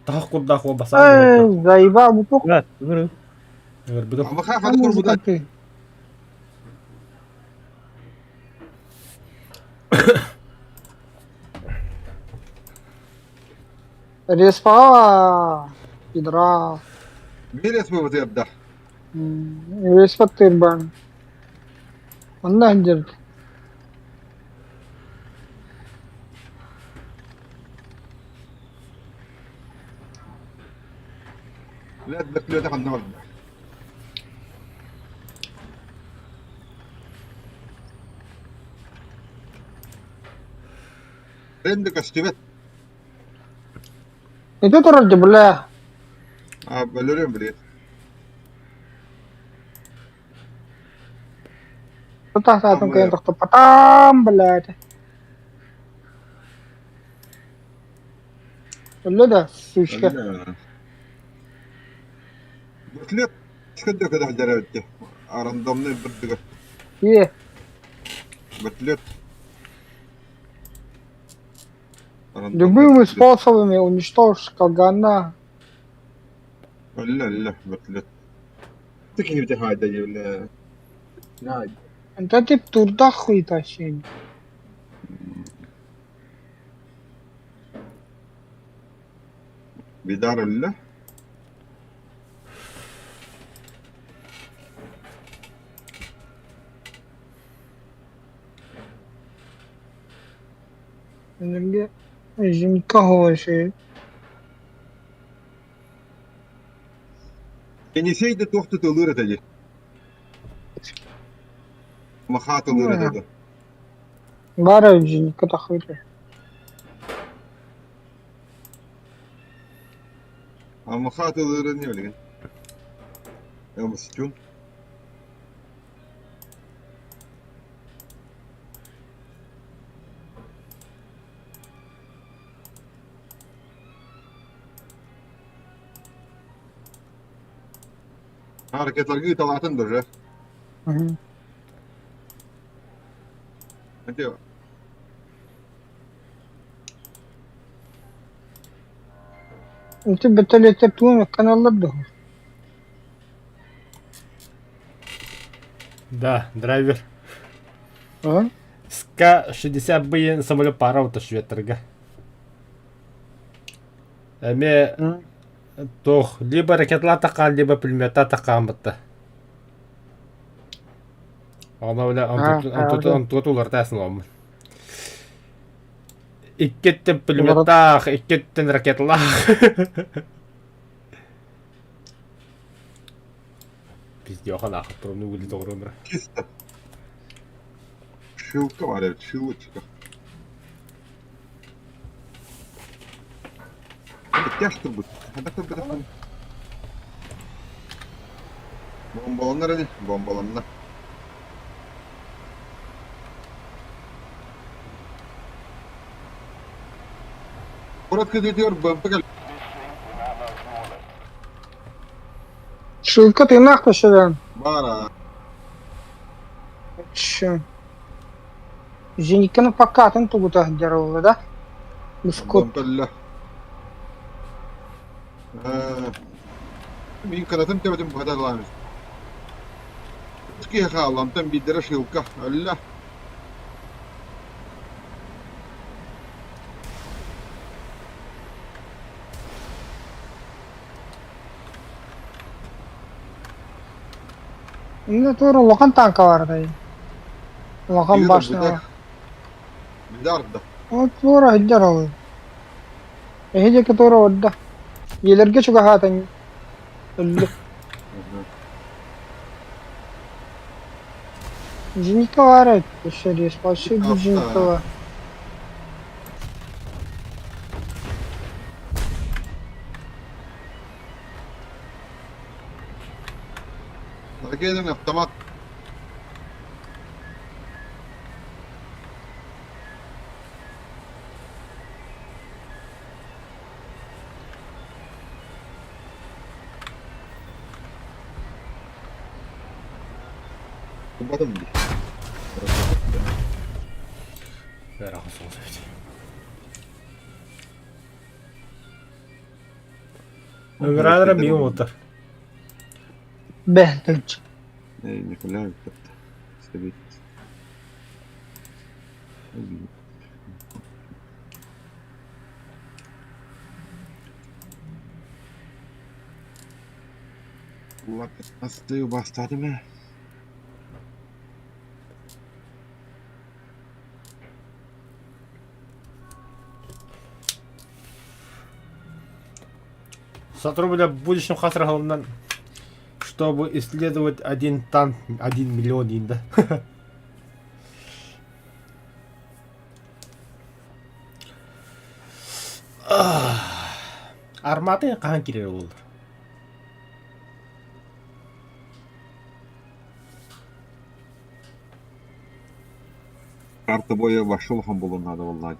Тахах курдаах уол басаан дуотту. Эй, заебал, бу пох. Да, ыҥыры. Ыҥырбытым. Амаха хады курбута. ты. Респа, пидра. Бир эсме бутыйда. Респа тырбан. Онна дерт. Лед бөклөтө ханна барда. Ренде көстүбэт. Ити турар дии, бля. А, өлөрүөм билигин. Тахсаатын кыайан тохтоппатам, блядь. Өллө да, сучка. Бутлет сколько когда деревья? А рандомный бырдыгы. Е. Бутлет. Любыми способами уничтожь Калгана. Өллө, өллө, бутлет. Ты хайда явля. Да ты турда хуй тащи. Бидар өллө. Жинка хооши. Енисей да туох тутулуур этэ дии. Махаатылыыр этэ да. Бара жинка тахыйты. А махаатылыырын не билигин. Эмсчун. Ракеталарга ыыталаатын даже. Ити Ити бэтэлиэтэ туом каналлар дуо? Да, драйвер. А? СК-60 быйын самолет пара вот шведтерге. Эме туох либо ракеталар такаан, либо пулеметтар такаан бытта. Ана бile онтугут уларытасын оломмун. Иккиттен пулеметтаах, иккиттен ракеталаах. Пиздехан аахып туран угули тоҕуруонура. Чисто. Шилка бар эбит, шилочка. Тяж турбут. Хата турбут. Бомбаланар ини, бомбаланна. Курат кытыытыгар БМП кэл. Шилка тыыннаах көстөрөн. Баара. Чё? Зениканы пока атын тугута сылдьар да? Бускут. БМП өллө. Мин кынатым төбөтүн быһаталаан. Киһи хааллантан биирдэрэ шилка өллө. Инде туора улахан тааҥка баардай. Улахан башня. Миллиарда. Ол туора сылдьар ол. Эһи диэки туора барда. Дьиэлэргэ чугаһаатан өллө. Зенитка баара өссө респасибо Зенитка. Ракетный автомат. Батым дии. Ыарахан соҕус эбит. Ыҥыраанара миим уотар. Бэһ Николай Сэбиэт. Астыы убаастаатым ээ. Сотру, бля, в будущем хасрахалынан, чтобы исследовать один танк, 1 миллион дейін да. Армата хаһан киирэр буоллар? Карта боя вообще улахан буолуон наада буоллаҕа.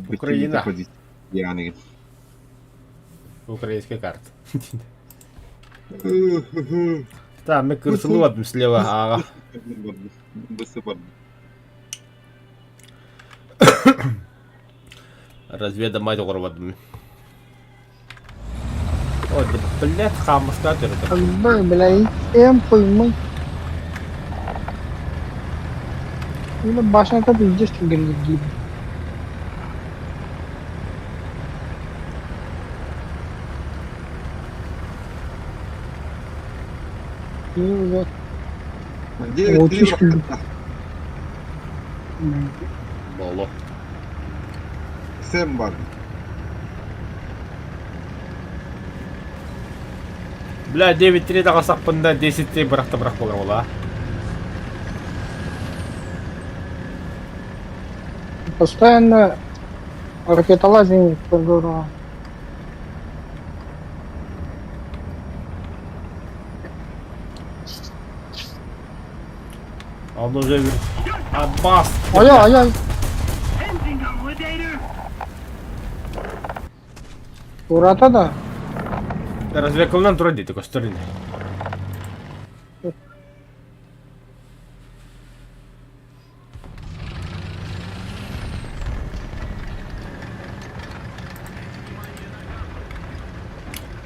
Украина. Яны. Украинская карта. Да, мы кырсылыбатым слева, ага. Разведомать оҕорбатым. Ой, да, блядь, хамыска төрөтө. Албай, бля, эм поймай. Или башня-то пиздец гриб. Ну вот. 9-3 Боло. Сэм бар. Бля, 9-3 даҕасахпында 10-3 бырахта бырах болар ола. Постоянно ракетолазинг здорово. Он уже... Аббас! Ай-ай-ай! Урата да. Развекулнан туран диэти көстөр ини.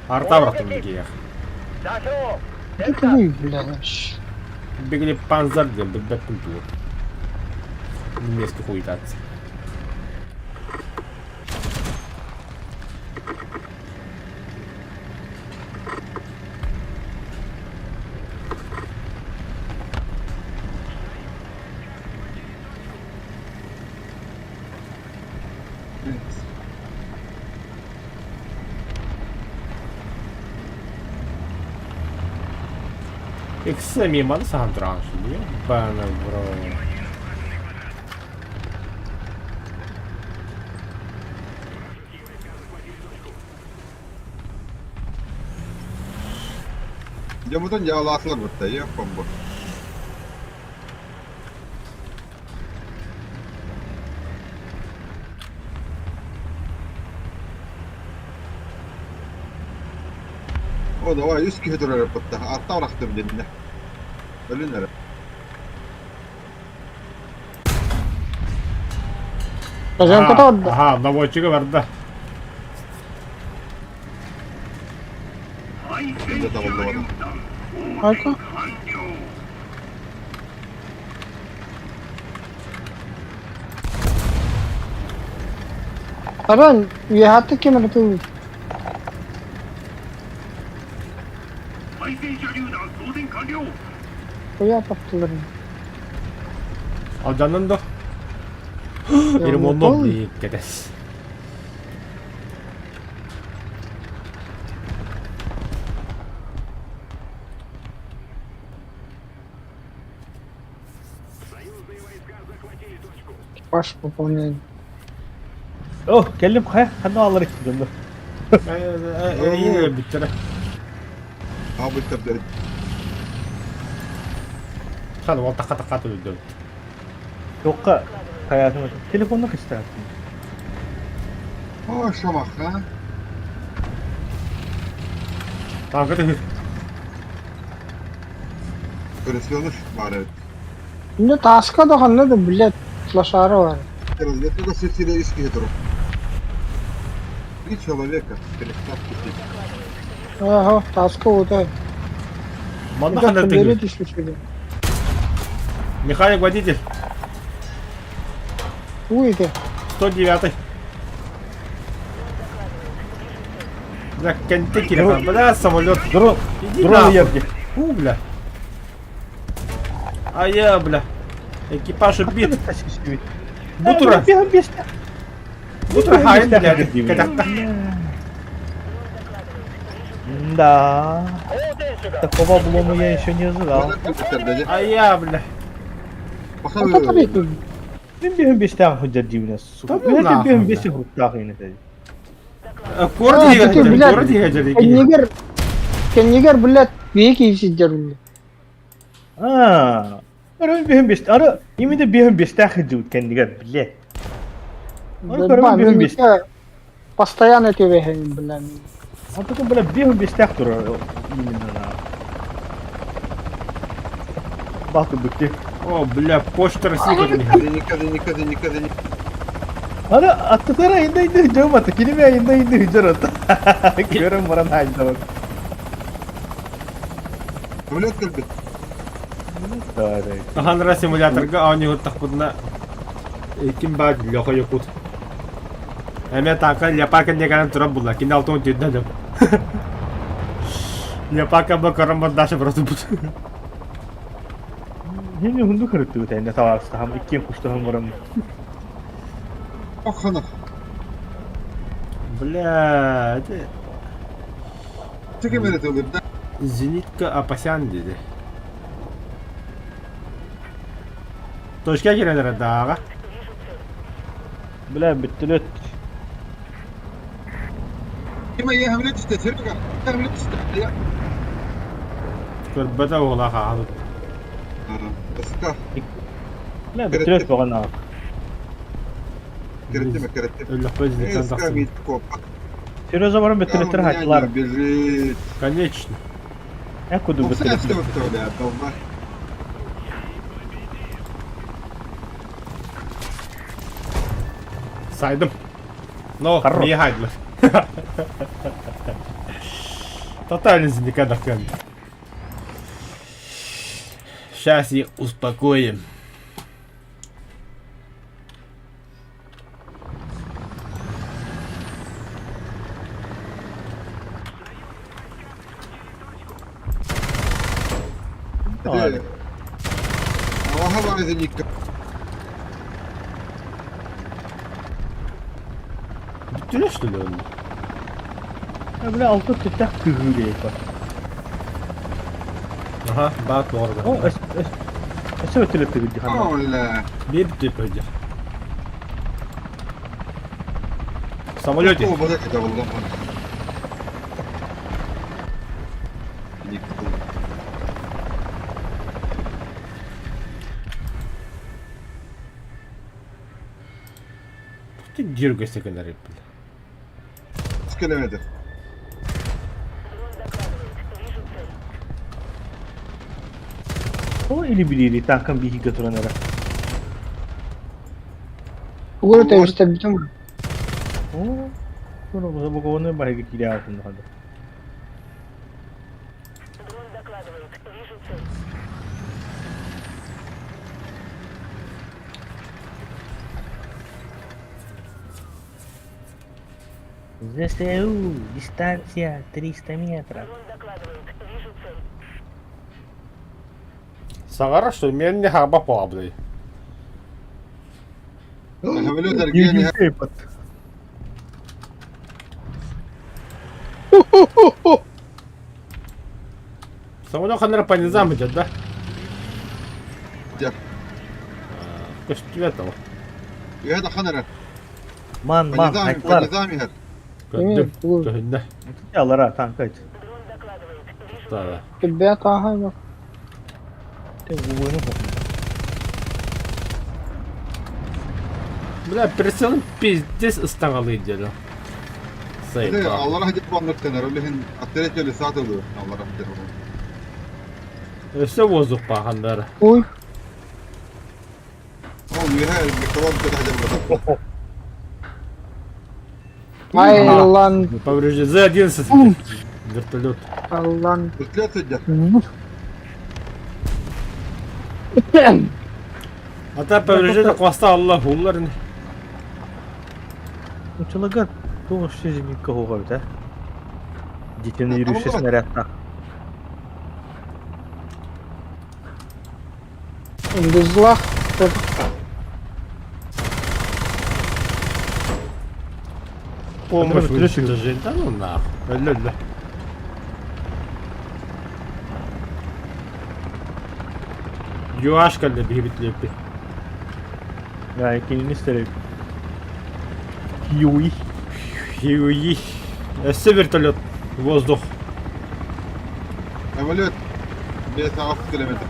Арта бырахтым бигиэх. Это вы, бля, вообще. Бигили панзар диэн билбэппин тугу. Немецкий хуйтаться. Икс мимо сахан тураҕын Бана бро. Дьоммутун дьаалаатылар бытта, ийэ бу. О, давай, үс киһи турар бытта. Атта арахтым дединэ. Өлүн эрэ. Хозяйка да. Аха, наводчига барда. Дэ табыллыбата. Айка. Таран, үөһэттик ким эрэ тыллыыр. Куйа таптыларын. Алданнан да. Ремонтом кэтэс. Экипаж пополняет. О, кэллим хайа, ханна алар икки Эйин бүттэрэ. Аабыттар да Хан ол такка такка төлөдө. Тоққа хаятым. Телефонна кыстаатын. О, шамаха. Танка тыгыр. Көрөсүөнүш бар эбит. Мне таска да ханна да, блядь, лошара бар. Разведка сетире үс киһи турар. Три человека. Переставки сеть. Ага, таска вот это. Манна ханна тыгыр. Механик водитель. Уйте. 109. Бля, кенте кирен. Бля, самолет. Дрон, Иди дрон нахуй. ярги. Фу, бля. А я, бля. Экипаж убит. Бутура. Бутура хайын, бля. Катакта. Да. Такого облома я еще не ожидал. А я, бля. Мин биһин бестән худжар дивна, сука. Да ну нахуй, Мин бля. бестән хуттах ини. Куорат А, иһигэр ты, сылдьар, блядь, куорат иһигэр сылдьар киһи. Кэннигэр, кэннигэр, блядь, бие киһи сылдьар үлэ. А, Ары биһин бес, ары именно биһин бестәх сылдьыбыт кэннигэр, блядь. Ары көрөбүн биһин бес. Постоянно түбэһин, блядь. Антон, бля, биһин бестәх турар именно на. Бакы быкты. О, бля, почта России көрүнү. Зеника, зеника, зеника, зеника. Ары аттытара инда инда жоматы, киниме инда инда жорот. Көрөм баран хайдабын. Самолет кэлбит. Давай, давай. Ханра симуляторга оонньуур тахпытына ким баар Леха Якут. Эмиэ таака Лепака диэкэнэн туран булла. Кини алтын түүннэ дьон. Лепака бу көрөн бардашы братыбыт. Хини хунду кырыттыбыт энде табаарыстахам иккиэн куштаһан баран. Оххана. Бля, это Чеки мере тылыр да. Зенитка Апасян диди. Точка кирелер дааҕа. Бля, бүттүлөт. Ким эйе хамлет түсте, Серега. Хамлет түсте. Я. Көрбөтө уола хаалыт. Ыска. Бля, бүттүлөт боҕан аҕа. Киреттим, киреттим. Өллөхпө зениттэн Ыска тахсыбыт. мит копа. Сережа баран бүттүлөттөр хачылар. Бежит. Конечно. Э куду Все бүттүлөт. все долба. Сайдым. Но, Хорош. мие хайдылар. Тотально зенитка дакан. Сейчас их успокоим. Ладно. Ага, бар зенитка. Бүттүлэр что ли он? Э, бля, алты түттэх кыгыы бар. Ага, баат О, оҕорда. эс эс эс өтүлөт тыгы ханна. Оля. Биир бүтүп өйдө. В самолете. О, база кета булган. Зенитка. Ты дергайся, канарей, бля. Скелеметр. Дрон докладывает. Вижу цель. О, или билири танкан биһигэ туран эрэ. Угу тэбистербитим. О, ну, забагованный баһыга киирэ атын хада. Дрон докладывает. Вижу цель. ЗСУ, дистанция 300 метров. Дрон докладывает. Вижу цель. Саҕара что мен не хаба паблый. Самолет аргения. Самолет ханара по низам идет, да? Да. Көстүбэт ол. Я ханара. Ман, ман, По хайтлар. низам ихер. Көрдүм. Тугу. Көһүннэ. Алара танка айт. Дрон докладывает. Вижу Тара. Кэлбэт ааһа Те губыны хо. Бля, прицелым пиздец ыстаҥалыы диэн. Сайба. Аллара хадип банныктан өлүһүн аттерет саат ылы. Аллара хадип. Өссө воздух паханнара. Ой, Ол үйе микрофон кета хадип. ай лан, Поврежден. З-11. Вертолет. лан. Вертолет сидят. Ата повреждение хвоста Аллах уллар. Учалагар тоғыз зенитка хоға бит, ә? Детені yürüyüşe снарядта. Безлах. Помощь Вертолет уничтожение. Да ну нахуй. Ля-ля. Юашка для бибит лепи. Да, екенini isterim. Юй. Уй, Өссө вертолет. Воздух. Самолет. 5-6 километр.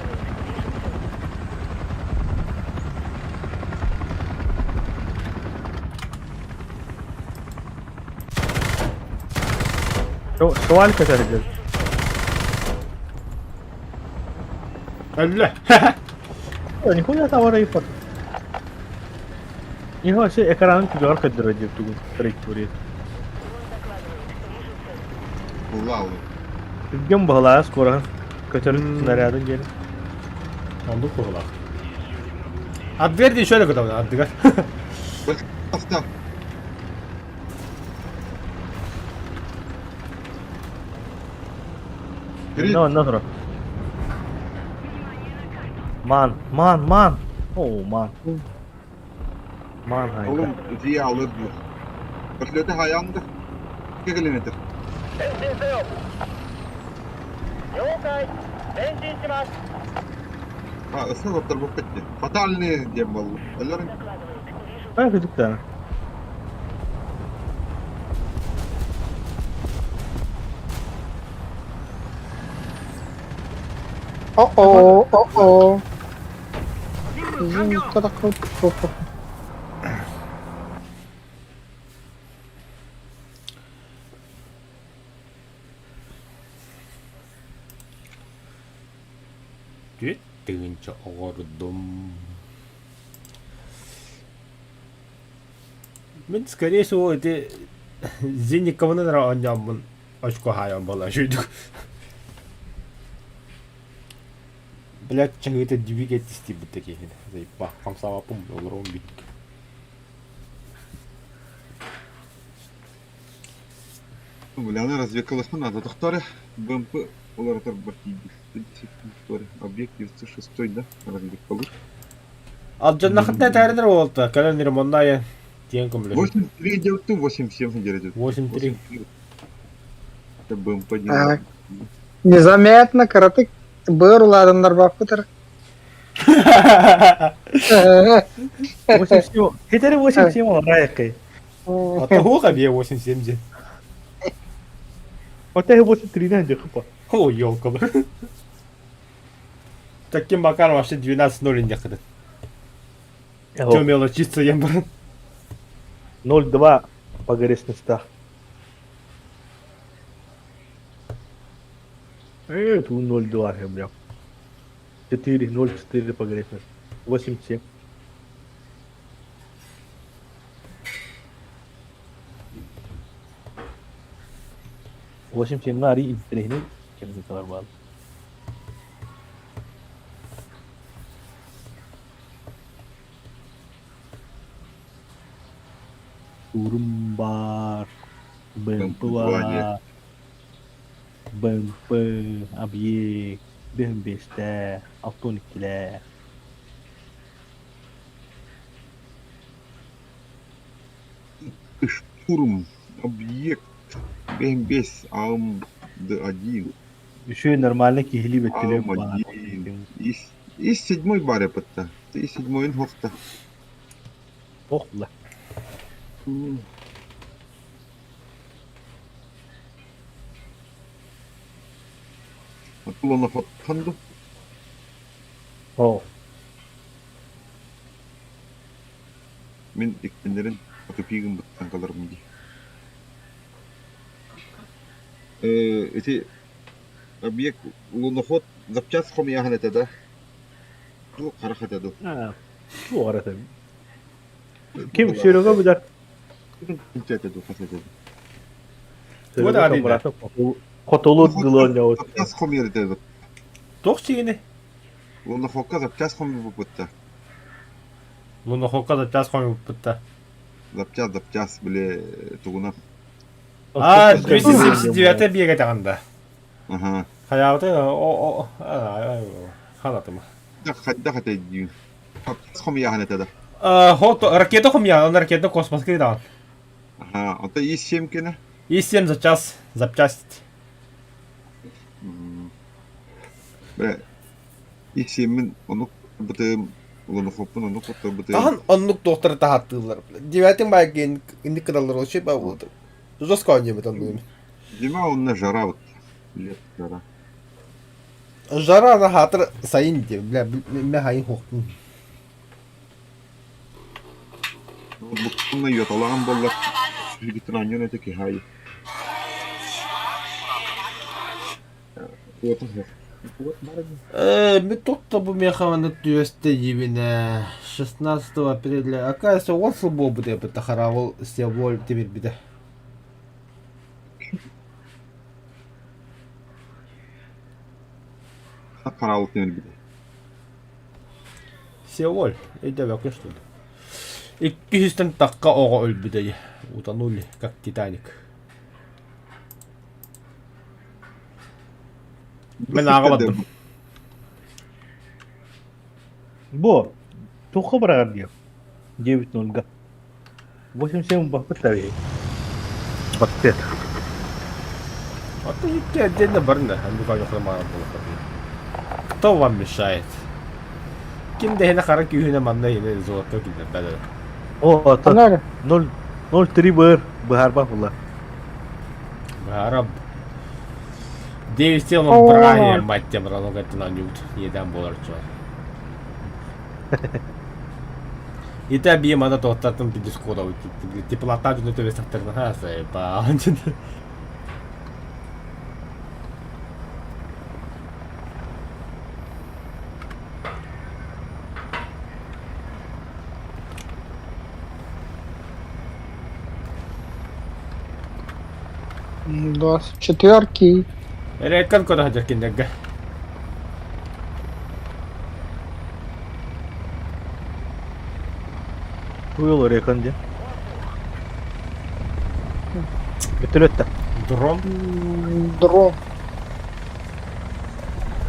Шваль көтөргө. Өллө. Нихуя тавара и фото. Нихуя себе экранын түгэҕэр көрдөрөр диир тугун траектория. Улаалы. Түргэн баһылаҕа скороһын көтөрүн снарядын диэри. Оннук быһылаах. Ардыгар диэн шөре көтөбүн ардыгар. Баста. Онно онно турар. Ман, ман, ман. Оо, ман. Ман хайда. Oğlum öteyi alır diyor. Ötlete hayandı. 2 kilometre. Ha ısır otur bu bitti. Fatalni diye vallahi. Ölürüm. Хайа күтүктаана. О-о, о-о. Зинка Түөрт тыһыынча оҕордум. Мин, скорее всего, ити Зенникованы эрэ оонньооммун очко хаайан буолла үчүгүйдүк. Блядь, чаһыыта двигать истиибит да киһини. Заебал, хамсаабаппын олоруом бүттүк. Бляны развекалыхпын надо тохторе. БМП уларатар тиийбит. Объект 906 да развекалык. Алдьаннахытына этээринэр уолта, кэлэн ремонна айан тиэн көмөлөһүн. 8-3 делты, 8-7 делает. 8-3. Это БМП не Так. Незаметно кыратык быр улаатыннар баппытар. 87. Хитэри 87 олорайыккай. А того хабе 8-7 ден. Оттон 83-нэн дьэ О, елка. Таким макаром вообще 12-0 иннеххытын. Чё мелочиться ем баран. 0-2 погрешностях. Э, тут 0-2, я, бля. 4, 0-4 погрешность. 8-7. 8-7 арый интэриэһинэй кэмнэтэлэр бааллар. Турум баар, БМП баар, БМП, объект, бөһүн биэстээх, 62-лээх. Штурм, объект, БМ-5, АМД-1. Үчүгэй нормально киһилии бөттүлүөк баар. АМ-1. Ис седьмой баре пытта. Ты седьмой хохта. Ох, бла. Атулана ханду. О. Мин иккиннэрин отупигын быттан каларым дии. Э, эти объект луноход запчас хомияхан этэ да? Ду харах этэ ду. А, бу арата. Ким Серега билэр. Этэ ду хас этэ ду. Туга да арыйда. Хотолур дылы оонньообут. Запчас хомияр этэ ду. Туох сигини? Лунохокка запчас хомуйбуппут Лунохокка запчас хомуйбуппут да. Запчас, запчас, били тугунан. А, 279 биэгэ таҕында. Аха. Хайаабыта о о ханатыма. Хайдах этэй дии. Запчас хомуйахан этэ да. Хот ракета хомуйаан, он ракета космоска ыытаҕын. Аха, онто И-7 кэнэ? И-7 запчас, запчасть. Бля, И-7-мин онук бытым Лунохоппун оннук куттарбытым. Хаһан оннук туохтары таһааттыыллар? Девятый май инник кыналлар вообще баҕалыыр. Жестко оонньуубут оннугун. Зима онно жара вот. Лет жара. Жара ана хаатыр сайын дии, бля, мэ хайын хуохтун. Ноутбуктун йоталаан буоллар сүргүтүн оонньуон этэ киһи аайы. Уотун суох. Уот баар ини. Ми тут бу миэхэ манна түөстэ диибинэ 16 апреля оказывается уон сыл буолбут эбит хараабыл севоль тимирбитэ. Хараабыл тимирбитэ. Севоль өйдөөбөккүн что ли? Икки сүүстэн тахха оҕо өлбүтэ утонули как Титаник. Мен ааҕа бардым. Бу туохха быраҕар диэх? Диэбит Ольга. 87 баппыттар үһү. Баттыат. А то идти отдельно барна, Кто вам мешает? Ким да хара күүһүнэ манна иһинэ золото киллэрбэт. О, ата 0 0-3 быр быһаарба була. Быһаараб. Дэвис телом бырааһыйа мать темралога тунанют иэдээн буолар чуор. Итэ бии мана тоттатын дискода теплота дьону төбөсөхтөрүнэ хаасайба. Двадцать четверки. Эреккан көтө сылдьар кинилэргэ. Туйул Рекон диэн. Бөтөлөттө. Дрон. Дрон.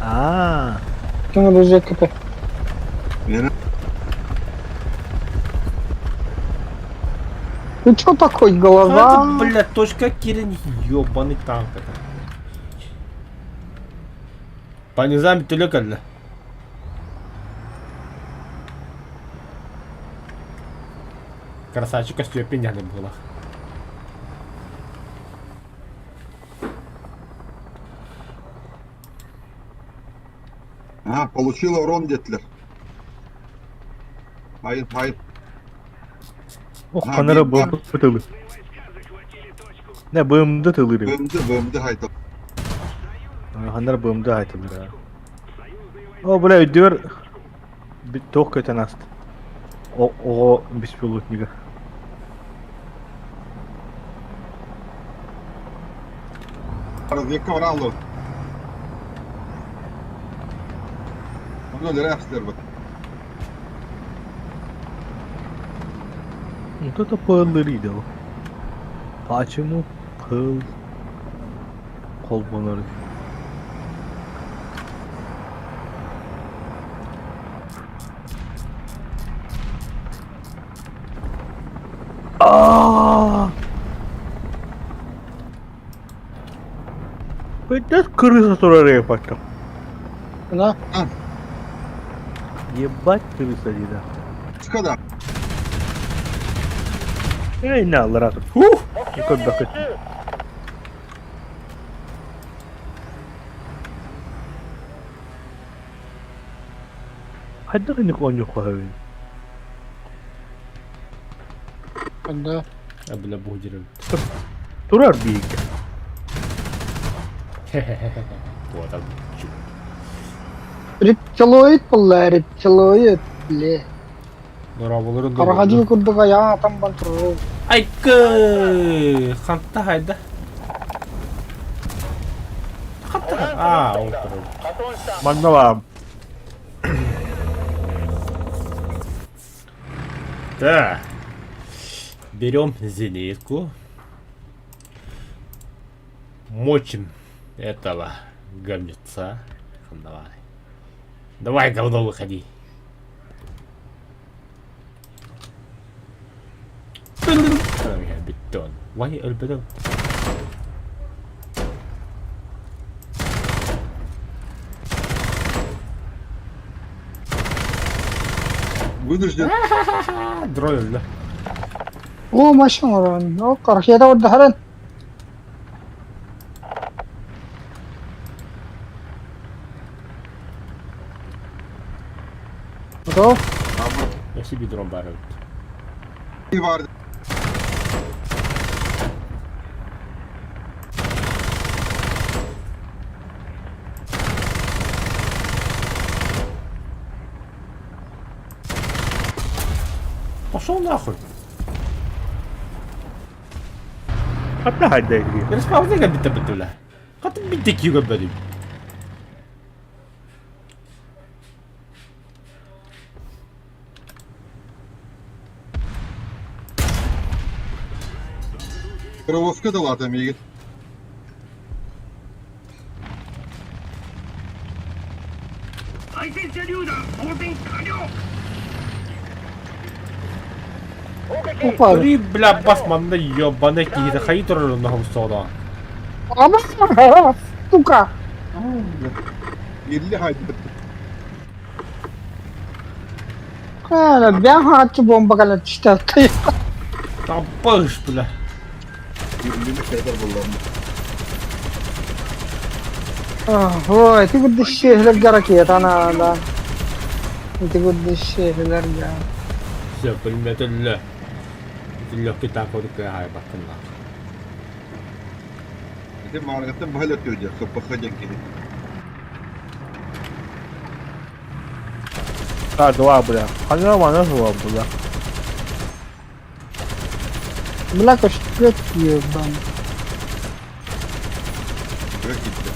Аа. Ким разведката? Ты чё такой, голова? А, бля, точка Кирин, ёбаный танк это. По низам төлө кэллэ. Красавчик Степин яны было. А, получила урон диэтилэр. Хайын, хайын. Ох, ханара бомба тылы. Не, БМД тылыр. БМД, БМД хайта. Ханара БМД хайтылыр. О, бля, өйдүөр туох көтөн аст. Оҕо беспилотнига. Разведка бараллар. Онно өлөрө ахсылар Вот это пыллырый ол. Почему пыл холбонор? А! Пойдет крыса турар потом. Да? Ебать крыса деда. Шкода. Эй, на, ларату. Ух! Какой бакыт. Хайдах инник оонньуохха Да. А, бля, бугдерем. Турар бииргэ. Вот там. Рептилоид буолла, рептилоид, бля. Дорооболорун Карагадил курдук айаҕа атан бан турар. Айкы! Ханта хайда? Ханта? А, ол турар. Манна баам. Так. Берем зенитку. Мочим этого говнеца. Давай. Давай, говно, выходи. Бетон. Вай, өлбөтөм. Вынужден. Дрон өллө. Оо, машина орон. Оо, ракета орда харан. Сол. Өссө биир дрон баар эбит. Бар. Пошел нахуй. Хатта хайда игри. Респаунега битэ битүлэ. Хата битэ кигэ бэрим. Паровозка далаата миигин. Упал. Ри, бля, бас манна ёбаный киһитэ хайыы турар онно хомсоодо. Ама, сука. Илли хайдыбыт. Бэйэм хааччы бомба кэлэн түстэ. Таппыш, бля. Иллини кэтэр буллам. Ой, ити курдук сүөһүлэргэ ракета наада. Ити курдук сүөһүлэргэ. Все, пулеметелле. Легкий танк хайбаттын нахуй. Ити мааргаттан баһыл өттүөдьэ, соппахха диэн киһи. А, два, бля. Ханна мана сула, бля. Бля, көстүбэт ебан. Быра киирдэ.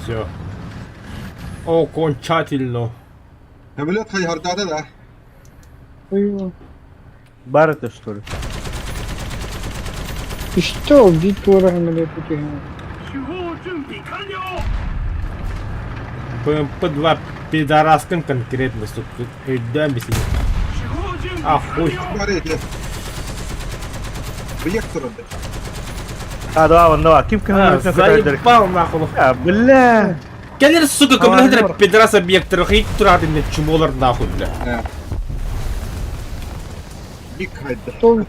Все. Окончательно. Самолет хайһардаата да. Бар это что ли? И что, убить тура пути? БМП-2 пидораскын конкретно, сука. Өйдөөн бисин. А хуй. Бар эти. Быйак турады. А, два, вон, два. Ким А, заебал нахуй. А, бля. Кэлэр, сука, А, көмөлөһөр бар. пидорас объекттары хейт туратын мен чумолар нахуй, бля. Бик хайда. Что?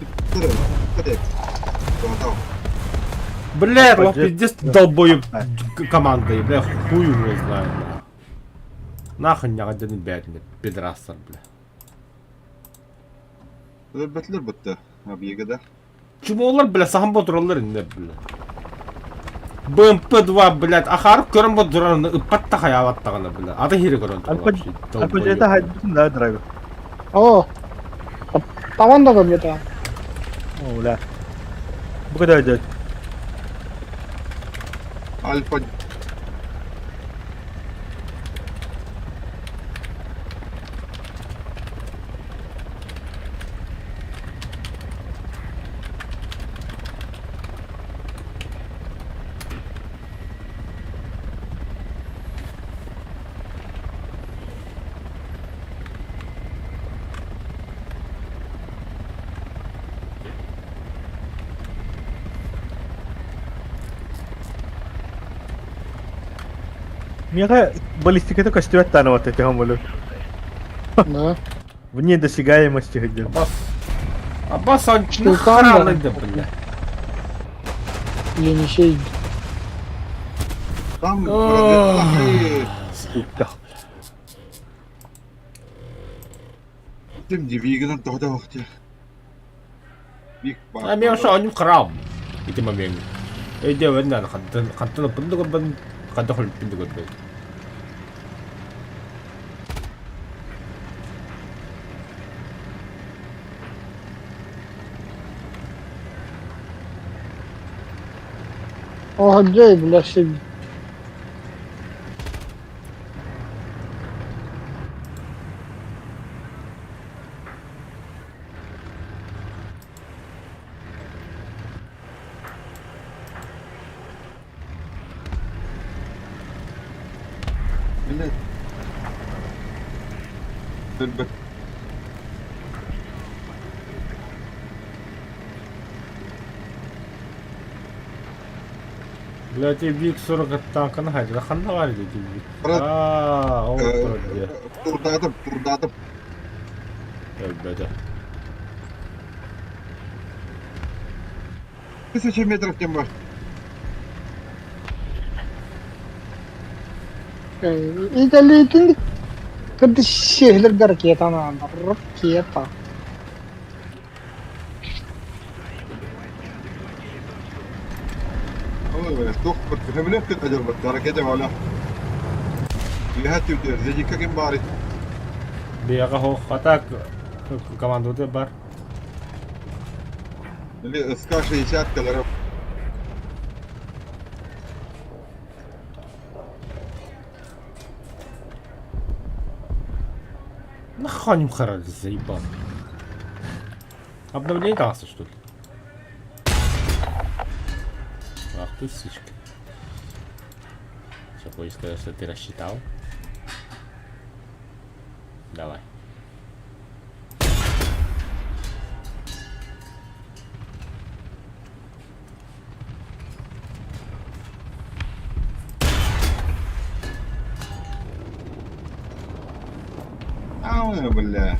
Бля, Пойдет. пиздец долбоеб командой, бля, хуй его знает, бля. Нахуй не один бедный, пидорастар, бля. Өлбөтүлөр бутта. Объега да. Чумолар, бля, сахан ботураллар инде, бля. БМП-2, блядь, ахар көрөн бодуран ыппатта хаябаттагана, бля. Аты хире көрөн Альпа Альпа это хайдын да, драйвер. О, табан да көрбөт. О, бля. Бу куда идет? Альфа. Миэхэ баллистиката көстүбэт таана вот эти хомолу. Да. Вне досягаемости где. Абас. Абас, он Что нахрана там, да, бля. Енисей. Там Ох. Сука. Тим дивигынан тоғда оқты. Бик А мен ошо оним храм. Ити момент. Өйдө өннөн хантан хантан бынды көрбөн, ханта холбинды көрбөн. О, где, бля, себе. Билет. Өлбөт. Блядь, Вик 40 танканы хайда ханна бар иди Вик. Брат, А, ол турды. Турдадым, турдадым. Өлбөдө. 1000 метров тем бар. Италийтин. Кырдьык сиэһилэргэ ракета наада, ракета. Биһиэхэ суох. А так командуйда бар. Нахуй они харали, заебал. Обновление дался, что ли? Ах ты, сучка. Что, хочешь сказать, что ты рассчитал? Давай. А, бля.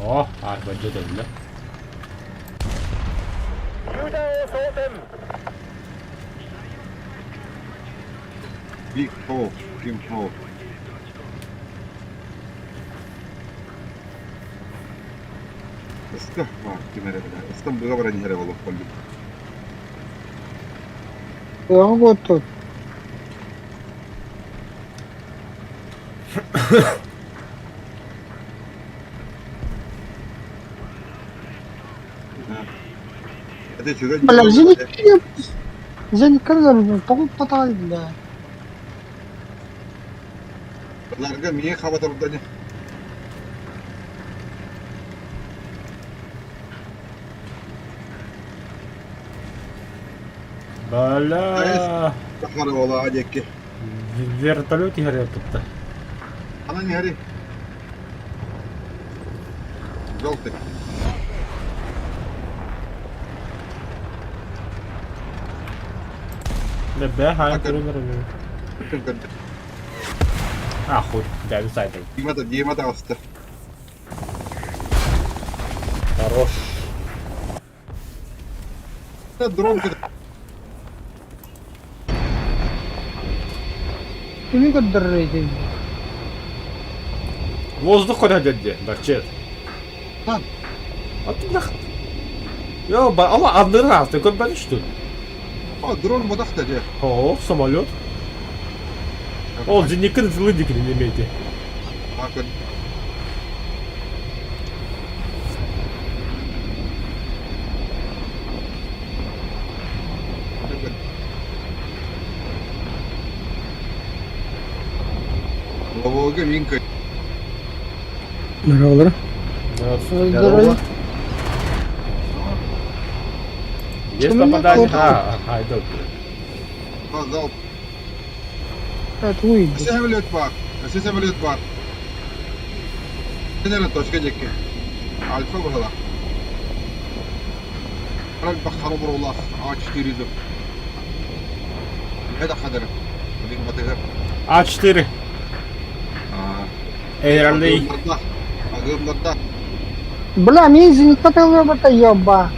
О, арбадья дөллө. Big Hope, Kim Hope. Ыска баар ким эрэ бля. Ыскам быга баран иһэрэ буолуох буоллум. Тыаҕа куоттут. Это үчүгэй Бля, зенитки зенитка тоҕо патаай бля. Ларга миэ хабатардани. Бля. Сахара ола диэки. Вертолет иһэр тутта. Ана не гори. Желтый. Бэ, хай, А, хуй, да, сайдер. Дима Дима таҕыста. Хорош. Дрон Кими көрдөрөр Воздух куда дядя, барчет. А. А ты нах... Йо, ба, ала одни раз, ты как что ли? О, дрон бодахта дьэ. О, самолет. Ол зенитка зылыдик не имейте. Лобовога минка. Здорово. Здорово. Есть попадание? А, ага, иду. Залп. Это уйди. Самолет бар. Самолет бар. Наверное, точка диэки. Альфа быһыла. Раль баххара А4 ду. Это хадыр. Блин, батыгар. А4. Эйралей. Агымдарда. Бля, мин зенитка тылы ёба.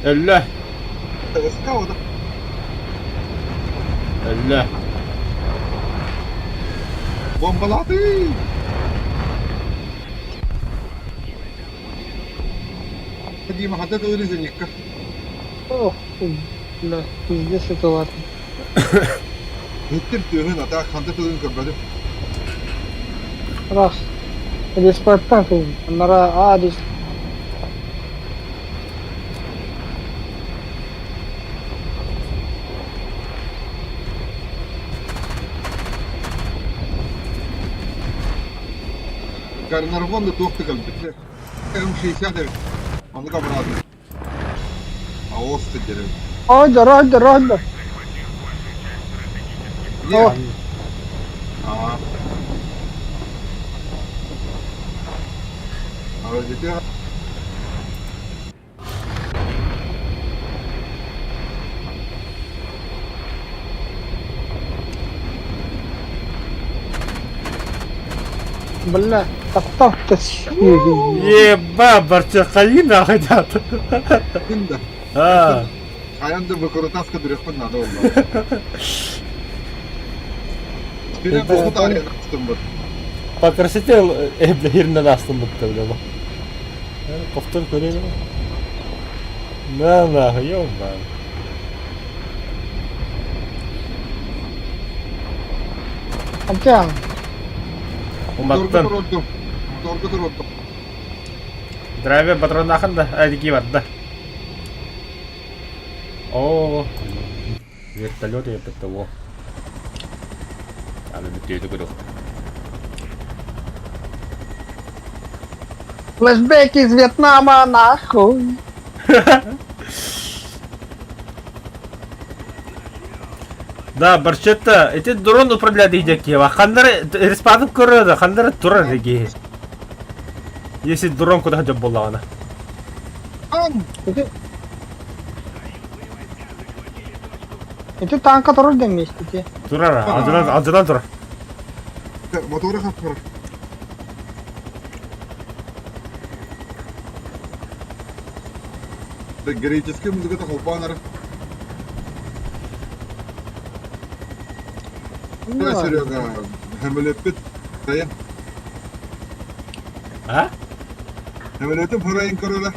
Элле. Скаута. Элле. Бомбалаты! Дима, хата тылы зенитка. Ох, бля, пиздец это ладно. Бүттүм тыһын ата ханта тылын көрбөдүм. Раз. Респектан тыл. Нара адрес. Карнарвон да туох тыкал битте. М60 Оны кабырады. Аос сидерем. Ойдор, ойдор, ойдор. Не. А. А где Бля, таптал Еба, барча хайына хотят. Кында. А. Хаянды выкрутаска дүрехпін надо oldu. Түнэ босхо таарыйан астыммыт. По красоте эбэһиринэн астыммытта бля. Повтор көрөйүн. На на, ёбан. Антиан. Уматтан. Моторга турурдум. Драйвер патроннаахын да, айдики барда. О, вертолет это того. Аны бүтүөтү көрүөх. Флешбэк из Вьетнама нахуй. Да, барчетта, ити дрон управляет идея Ханнары респадып көрөдө, ханнары турар деги. Если дрон куда хотя боллаҕына. Ити Ити танка турар дэммиэстити. Турар, алдынан, алдынан турар. Мотора хаппар. Греческий музыката холбаанар. Серега, Хэмэлэппит сайын. А? Хэмэлэтин фурайын көрөрө.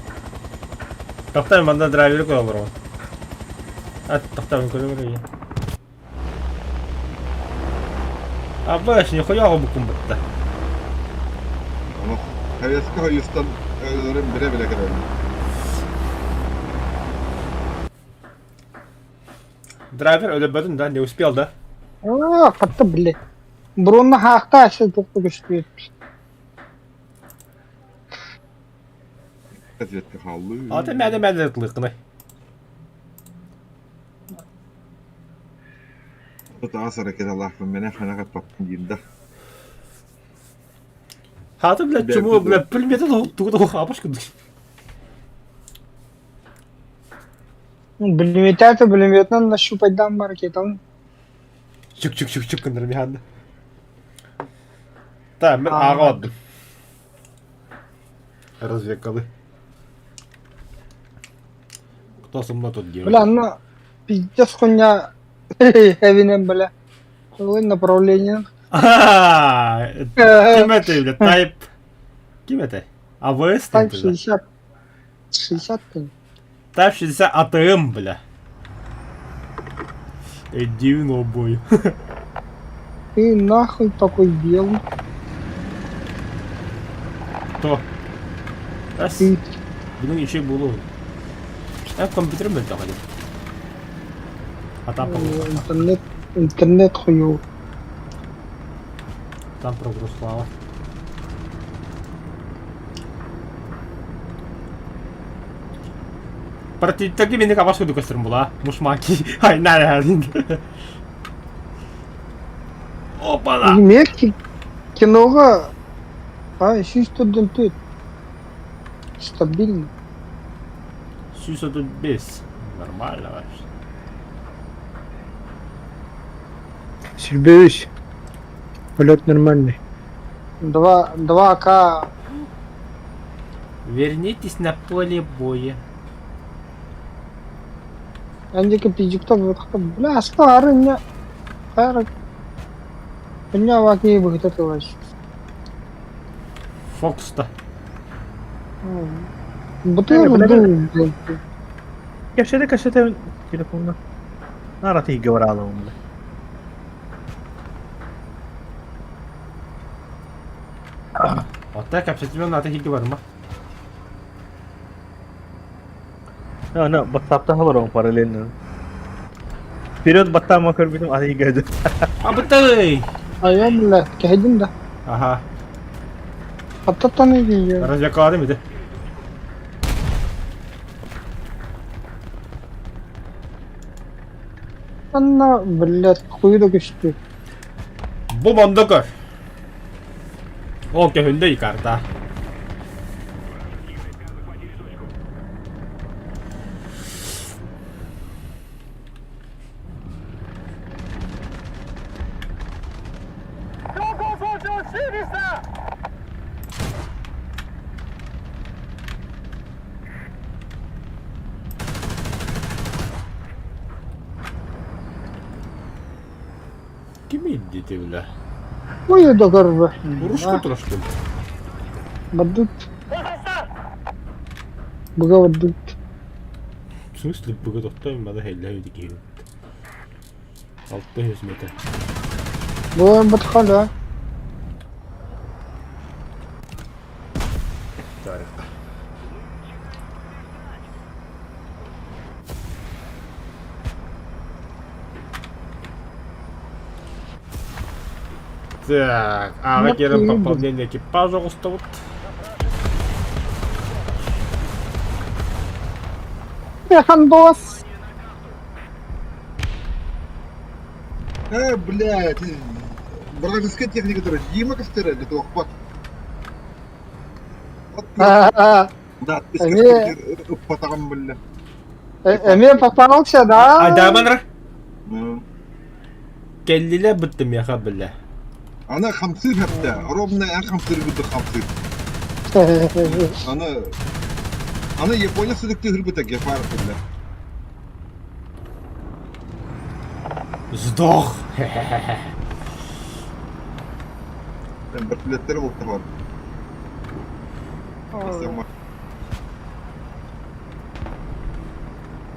Тохтоо манна драйвери көрө олоробун. А, тохтоо көрө көрө. Абаш, нихуя оҕобуккун бытта. Ону Советскай Союзтан өлөрүн билэ-билэ кэлэллэр. Драйвер өлөрбөтүн да, не успел да? Аа, хатта били. Бронна хаахта асы туохта көстүбүт. Ответка хааллыы. Ата мээнэ мээнэ ытылыаххыный. Таас ракеталаахпын мэнэ хана хаппаппын диир да. Хаата, блядь, чему, блядь, пулемета тугу тугу хапаш курдук. Пулеметата пулеметынан нащупать ракетаны. Чүк чүк чүк чүк гыннар миһаанна. Та, мен ааҕа бардым. Разведкалы. Кто со мной тут Бля, делает? ну пиздец хуйня. Эвинен, бля. Ой, направление. Ким этэй, бля, тайп. Ким этэй? АВС Type ты, 60. 60 ты. Type 60 АТМ, бля. Иди обой. Ты нахуй такой белый. Кто? Раз. Ты. Bunun işi булу. Я компьютер мөлтөх этим. А там прогресс. Интернет, интернет хуёв. Там прогресс. Партиттаки мени кабаш курдук көстөрүм була. Мушмаки. Ай, на, на. Опа-на! Мер киноға а, сүүс төрдөн төрт. Стабильно. Сүүс отут биэс. Нормально вообще. Сюрбеюсь. Полет нормальный. 2, 2К. Вернитесь на поле боя. Эндики пиджикта бля, астары не. Хайра. Меня ваки выхитат вообще. Фокс-то. Бутылку дул. Кэпсэтэ кэпсэтэ телефонна. Нара тиийгэ бараалабын бile. Оттон кэпсэтимэн аты хиги барма. No, no, WhatsApp'та олоробун параллельно. Вперед баттаама көрбүтүм аты иһигэ Абытай! А я, бля, кэһэдим да. Ага. Аттаттан ее. Развлекалады ити. Анна, блядь, хуй да көстүү. Бу манда көр. Ол көһүндэ карта. Кими? идите, бля? Ой, да көрбө. Урушка трошки. Бардыт. Быга бардыт. В смысле быга тохтоон мада хеллэ үдики киһи. 600 метр. Бу батхала. Тарихта. Так, аҕа кэлэн пополнение экипаж оҕустубут. Хандос. Э, блядь, вражеская техника турар, Дима костера, это охват. Да, ыппатаҕым биллэ. Эмиэ попался, да? Адаманра. Кэллилэр бытты миэхэ биллэ. Аны хамсыыр хэптэ, ровно эн хамсыыр курдук хамсыыр. Аны аны Япония сыдыктыырбыта Гепард биллэ. Сдох! Бөртүлэттэр булталар.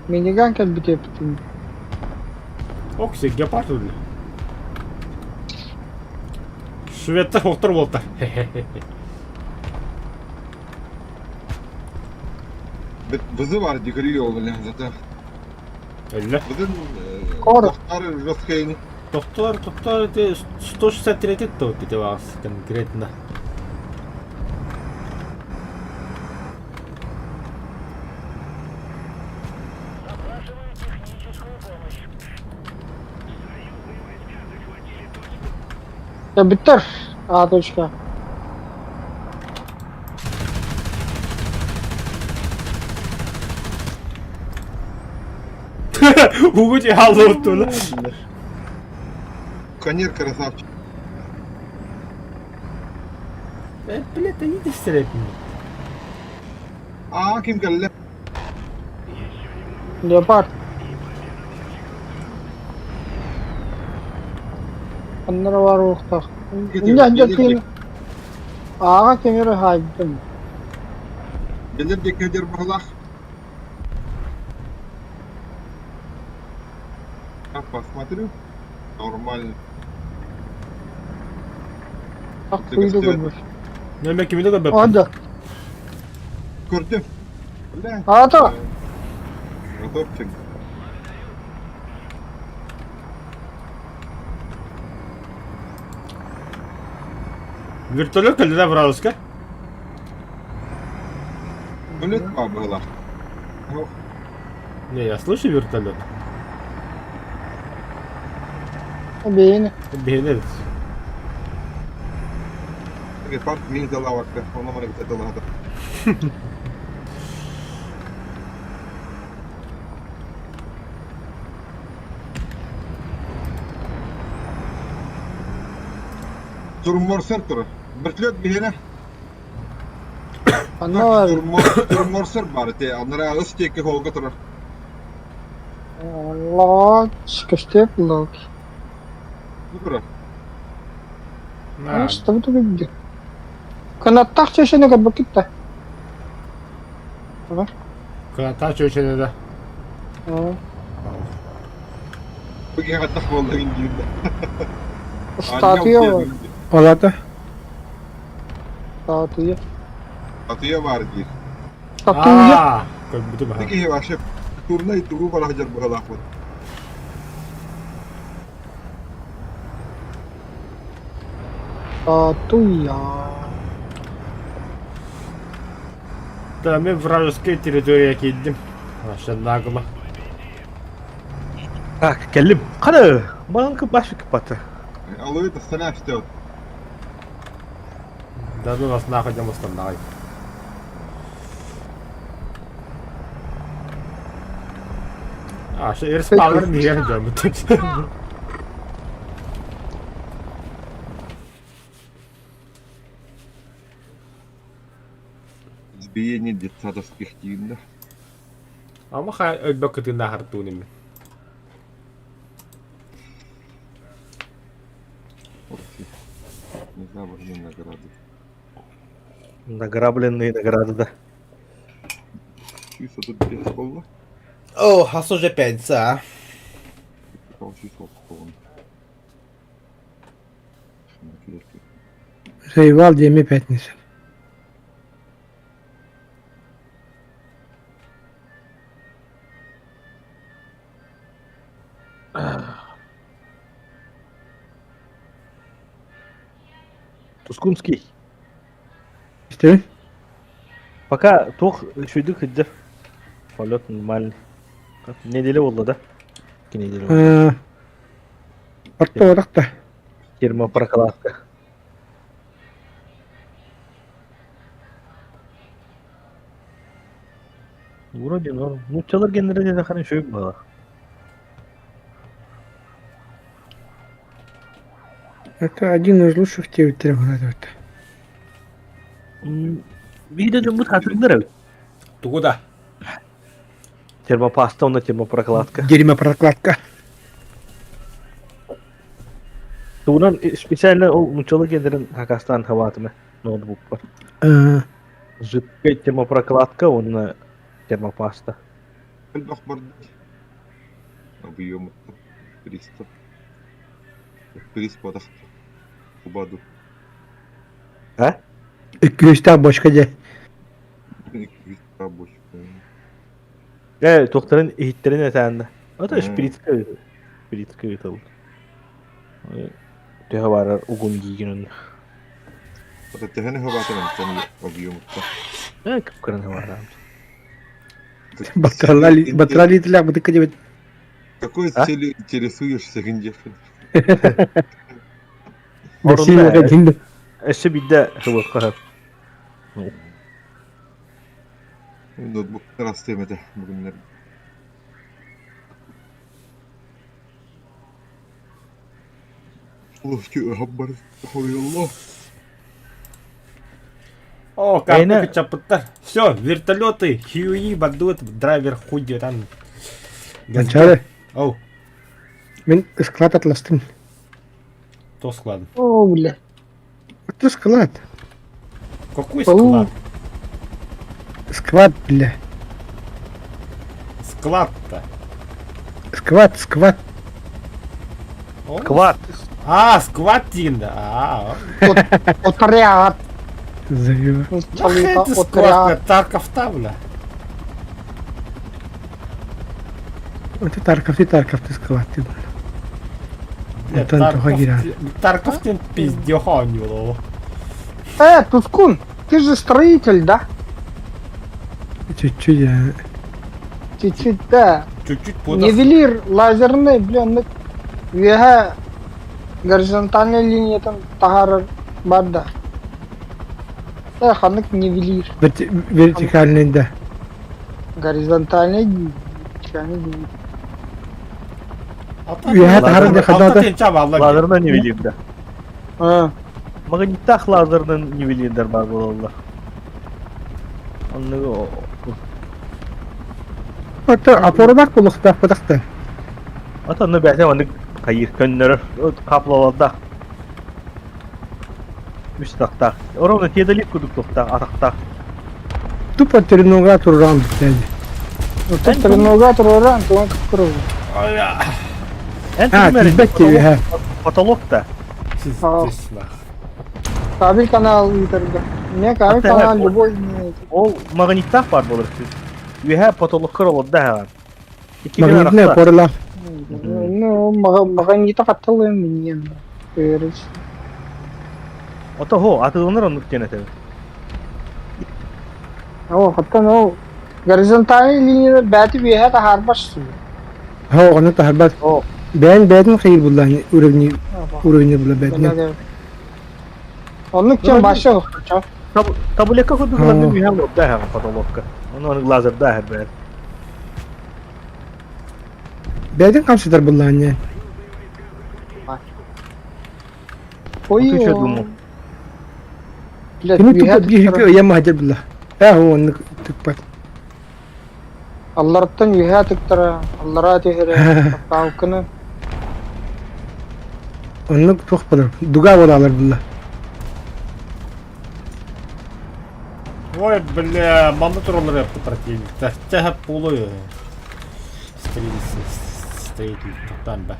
Миниган кэлбит эппитин. Окси, гепард өллө. Шведтер охтор буолта. Вызывар дикари ол зато. Өллө. Быдын Кор. тохтар жесткайны. Тохтор, тохтор, это 163 то это вас конкретно. Запрашиваю техническую помощь. Бүттэр. А точка. Угути халлоттула. Конер красавчик. Э, блядь, они стрелять. Аа ким кэллэ? Леопард. Аннара бар уохтаах. Инде анжа ким Ааҕа кемер хаайдым. Билер диэки баһылаах. Посмотрю. Нормально. Ах куйду көрбүт. Нөмө кимини көрбөппүн? Ода. Көрдүм. Бля. Аата. Готовчик. Вертолет кэллэ бырааска? Вертолет баҕалаах. Не, я слышу вертолет. Бэйэни. Бэйэни. Гепард мин залавакка, ону маны битэ Турморсер турар. Вертолет биһиэнэ. Анна Турморсер бар те, анара ыс тиэкки холга турар. Лоч, көстөп лок. Турар. Что вы тут видите? Канаттах чөшөнө көрбөккүт да. Канаттах чөчөнө да. Бу киһи буоллаҕын диир да. Статуя Олата. Статуя. Статуя бар диир. Статуя. Көрбүтүм Бу аха. киһи вообще турнай тугу барах дьар быһалаахпыт. Статуя. Да, мен вражеская территория киирдим. Вообще нагло. Так, кэллим. Хана, манка башык бата. Алует остальная все. Да ну нас нахуй идем останавливай. А, что ирспалыр не ждем. Избиение детсадовских тииннэ. Ама хай өлбөк кытына хартууним. Награбленные награды да. 135 буолла. О, хас уже пенсия, а? Заебал деми пятница. Тускунский. Истэбин? Пока туох үчүгэйдик сылдьар. Полет нормальный. Неделя буолла да? Икки неделя буолла. Орто орохто. Термопрокладка. Вроде норм. Нууччалар геннere диэтэххинэ үчүгэй быһыылаах. Это один из лучших диэбиттэрэ это. Биир да дьоммут хатырдар эбит. Тугу да? Термопаста уонна термопрокладка. Дерьмопрокладка. Тугунан специально ол нууччалыы киэннэрин хакастаан хабаатыма ноутбукпар. Жидкая термопрокладка уонна термопаста. Элбэх барда. Объемыттан пристав. Приз подах. Кубаду. А? Күрүстээх бочка дьэ. Рабочка. Э, туохтарын иһиттэрин этээннэ. Ото шприцка шприцка ыыталлар. Төһө баарар угун диигин онно. Ото төһөнү хабаатан онтон объемыттан. Э, кып-кыраны хабаатаан. Батрали итилээх бытыкка диэбит. Какой А? целью интересуешься, Гиндефин? Россия один. Өссө биирдэ хыбыахха сөп. Ноутбук растем это бүгүннэр. О, как чапыттар. Все, вертолеты, Хьюи, бардует, драйвер хуй там. Манчары, Оу, мин склад атластым. то склад. О, бля. Это склад. Какой склад? Склад, бля. Склад-то. Скват, скват. О, Скват. А, скват да. А, Отряд. Завива. Чалыта это отряд. склад, Тарков там, бля. Это Тарков, ты Тарков, ты склад. Ты. Бля, Онтон туха киирэн. Тарков тен пиздеха у Э, Тускун, ты же строитель, да? Чуть-чуть. э, Чуть-чуть, да. Чуть-чуть подох. Нивелир лазерный, блин, үөһэ горизонтальная линия там таһаарар бар да. Э, ханнык нивелир. Вертикальный, да. Горизонтальный вертикальный дии. Үөһэ таһаарар дии ханна да. Лазерынан нивелир да. А, Магниттаах лазерынан нивелирдэр баар буолаллар. Оннугу Ото опоралаах буолуохтаах бадахта. Ото онно бэйэтэ маннык хайыыр көннөрөр хаплалардаах үс атахтаах. Оромно тиэдэлиир курдук туохтаах атахтаах. Тупо тренога туран бүтээди. вот тренога тураран, туган куру. Эн А, тимэр тилбэт диэбэ. потолок да. Кабель канал ыытарга. Мне кабель канал любой не Ол магниттаах баар буолар. Үөһэ потолоккар олордо аһаҕан. Икки гына Магнитная арахсар. опоралаах. Ну, магнита хатталыам минньэн. Ото хо атыыланар оннук диэн этэбин. О, хаттан ол горизонтальный линия бэти үөһэ таһаарбас суу. Хоо, ону таһарбат. О. Бэйэн бэйэтин хайыр буллаан уровни уровни була бэйэтин. Оннук чем баша Таблетка курдук ыланным үһэ олордо аһаҕан потолокка. Ону аны лазерда аһар бэйэн. Бэйэтин хамсатар буллаан ньэ. Ой, Ты что думал? Блядь, Кини үөһэ тупо биир ыйан маһдьар булла. Ээ, хоо, оннук тыкпат. Аллараттан үөһэ тыктара, аллараа түһэрэ, таптаалкыны. Оннук туох буолар. Дуга буолалар булла. Ой, бля, манна тураллар эппит противниктар. Чэ, полу строитель тоқтаан ба.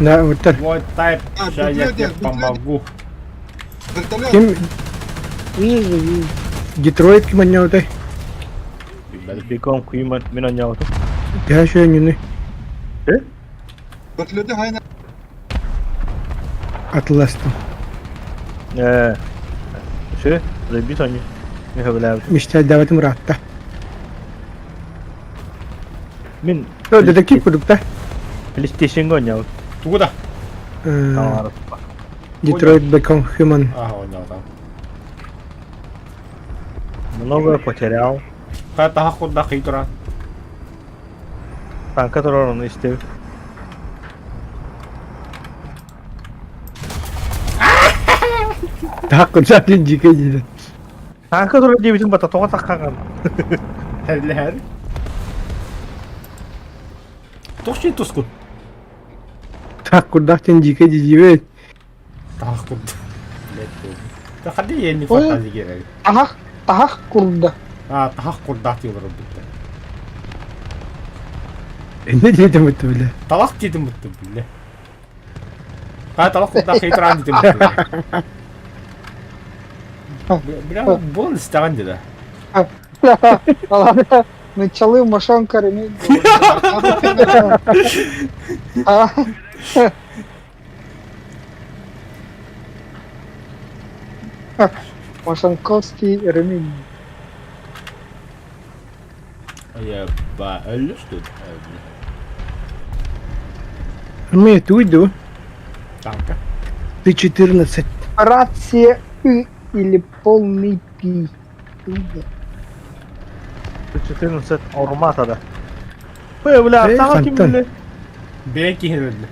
Да, вот так. Твой тайп, А, сейчас я тебе вертолет, помогу. Вертолет. Ким Вижу, вижу. Детройт ким анньаабытай? Бекон куйман мин анньаабытым. Төһө шөннүнүй? Э? Вертолеты хайна. Атылластым. Э. Все, заебись они. Мин хөбүлээбитим. Мечтайдаабытым ыраатта. Мин Ö, детектив курдук да? PlayStation'га оонньообут. Тугу да? Э, Detroit Become Human. Ага, оонньоотом. Много потерял. Та таха курда кый туран. Танка турар ону истэбит. Таах курдук дьиикэй диэтэ. Танка турар диэбитин бата тоҕо таххаҕын? Херлэһэр. Туох тускун? Таах курдах диэн дьиикэй дьиибэт. Таах курда. Та хадди иэнни Ой. фантазия киирэр. Таһах, таһах курда. А, таах курдаах диэн олорор бүттэ. Иннэ диэтим бутта бile. Талах диэтим бүттэ бile. Та талах курдаах кыйтыраан диэтим бүттэ. Бля, буолан истэҕин дии да. Ладно, началы мошонка ремень. А, Машанковский ремень. Ба, өллө что ли? Мы туйду. Танка. Ты 14. Рация И или полный пи. 14 ормата да. Бля, бля, Эй, саҥа ким хантан? билэ? Бэйэн киһин өллө.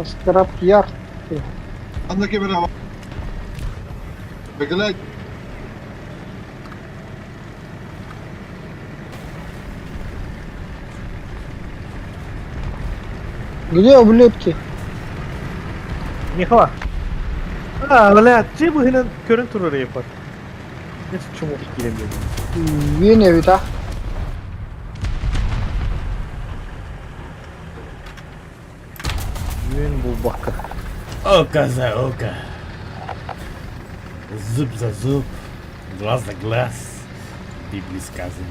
Скраб ярд. Анна кемера. Беглять. Где ублюдки? Михала. А, бля, дьэ быһынан көрөн турар эпар. Не чумок киирэн биэрдим. Вене ведь, а? Үөн булбакка. Око за око. Зуб за зуб. Глаз за глаз. Библии сказано.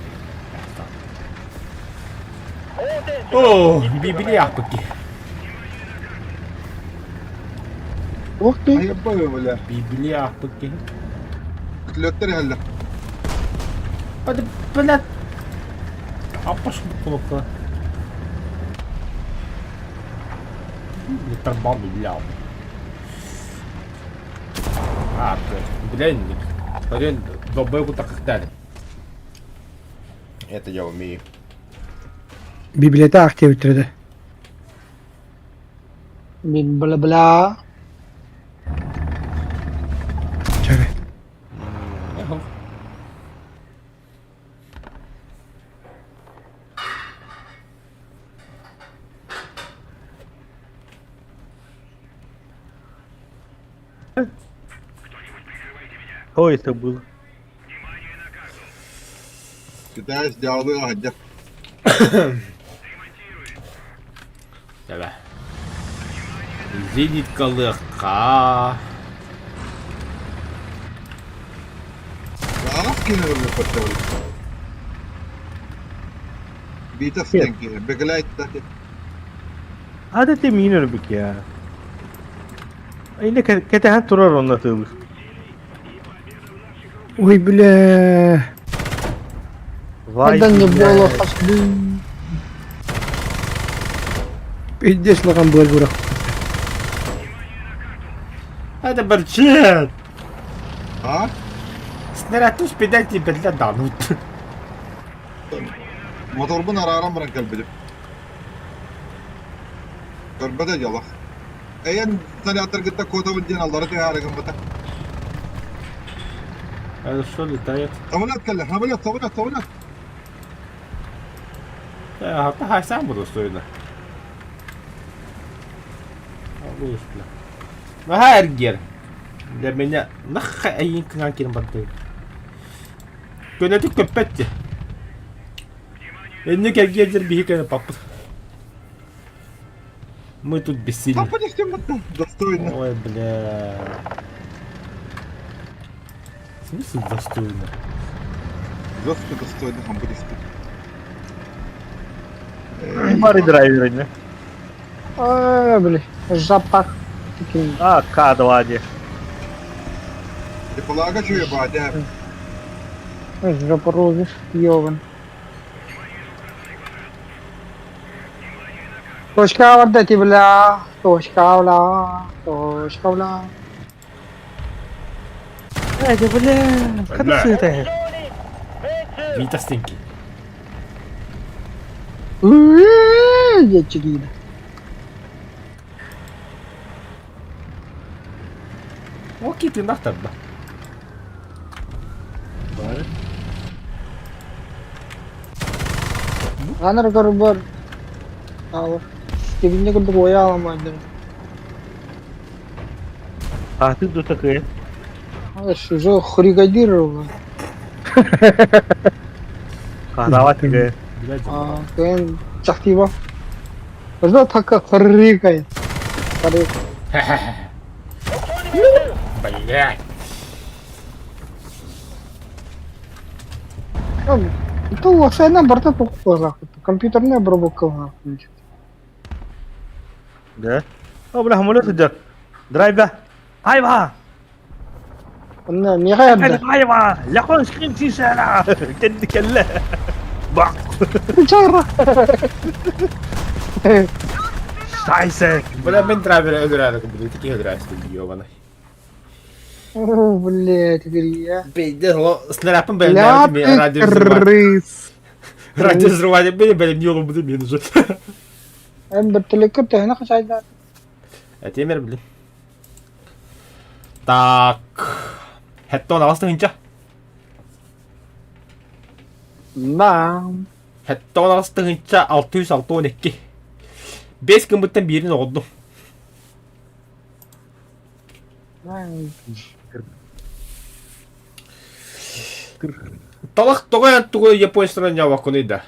О, Библия апыки. Ух ты. Айбай, бля. Библия апыки. Вертолеттер хәллә. Бля. Апаш кнопка. Тарбан бля. А, блин, блин, добыл так как Это я умею. Библията активитер да. Бла-бла. Чары. Ой, это было. Китаец дьаалы аһадьа. Давай. Зенитка легка. Аах кемер паттабыл. Бита стенки. Беглять да. Адете мин өлбүк я. Инде кэтэһэн турар онно тыылыр. Ой, бля. Вай, Когда не бля. было хасбы. Пиздец лахан буолар бура. Это борчет. А? Снаряд успедайте, бля, данут. Моторбун арааран баран кэлбитим. Көрбөтө дьолох. Эйэн снарядтаргытта куотабын диэн аллара түһээри гыммыта. Это что летает? Самолет кэллэ, самолет, самолет, самолет. Ага, сам буду достойно. Наһаа эргиэр. Для меня нахха эйиин кыҥаан киирэн бардым. Көнөтүк көппөт дии. Инник эргиэрдэр биһи көнө паппыт. Мы тут бессильны. Достойно. Ой, бля. В смысле достойно? Жестко достойно хамбыристы. Бары драйвер ини. Ой, били, жаппах. А, К2 дии. Полага чуя баадя. Жопорозиш, ёбан. Точка барда ти бля, точка бля, точка бля. Э, бля, хата сыта. Вита стенки. Диэччигиинэ. Окей, ты нахтар да. Анар көрбөр. Аалар. Стивинне курдук уойа аламайдыр. А ты кто такой? Уже хригадировал. Давай ты. Блядь, А, кыйын чахтыба. Что такое хрикает? Хрик. Блядь. Это уопсайынан барыта туох компьютерная обработка. Да? О, бля, самолет идет. Драйва. Айва! Онно миэхэ эрдэ. Айва! Лахон скрин сисара! Кэнди кэллэ. Бак! Чайра. Шайсе! Бля, мен драйвера өлөрөөрү буду такие өлөрөөстүн ёбаный. О, блядь, я. Пиздец, снарядом Бля, бля, ты радио взрывать. крыс. Радио взрывать, бля, бля, не буду минус. Эн бөртөлөккө төһөнө хачайдаат? Этиэмэр, блин. Так. Хэттон аҕыс тыһыынча. Да. Хэттон аҕыс тыһыынча 662. Бэс гыммыттан биирин оҕордум. Талах тоҕо эн тугу японецтаран ньаабаккыный да?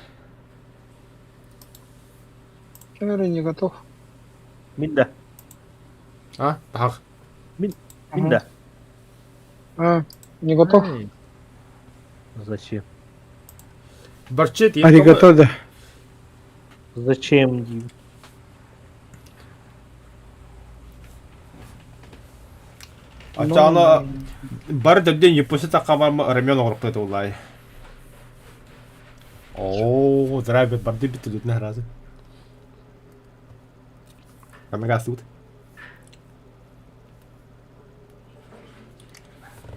Ким не готов. Мин да. А, таһах. Мин да. А, не готов. Зачем? Барчет, Аригато да. Зачем, Дим? Ачаана бары төрдүн японцы таххабарма рамен оҥорбут улай. Оо, драйвер барды бүтүлүтүнэ сразу. Ханнык астыбыт?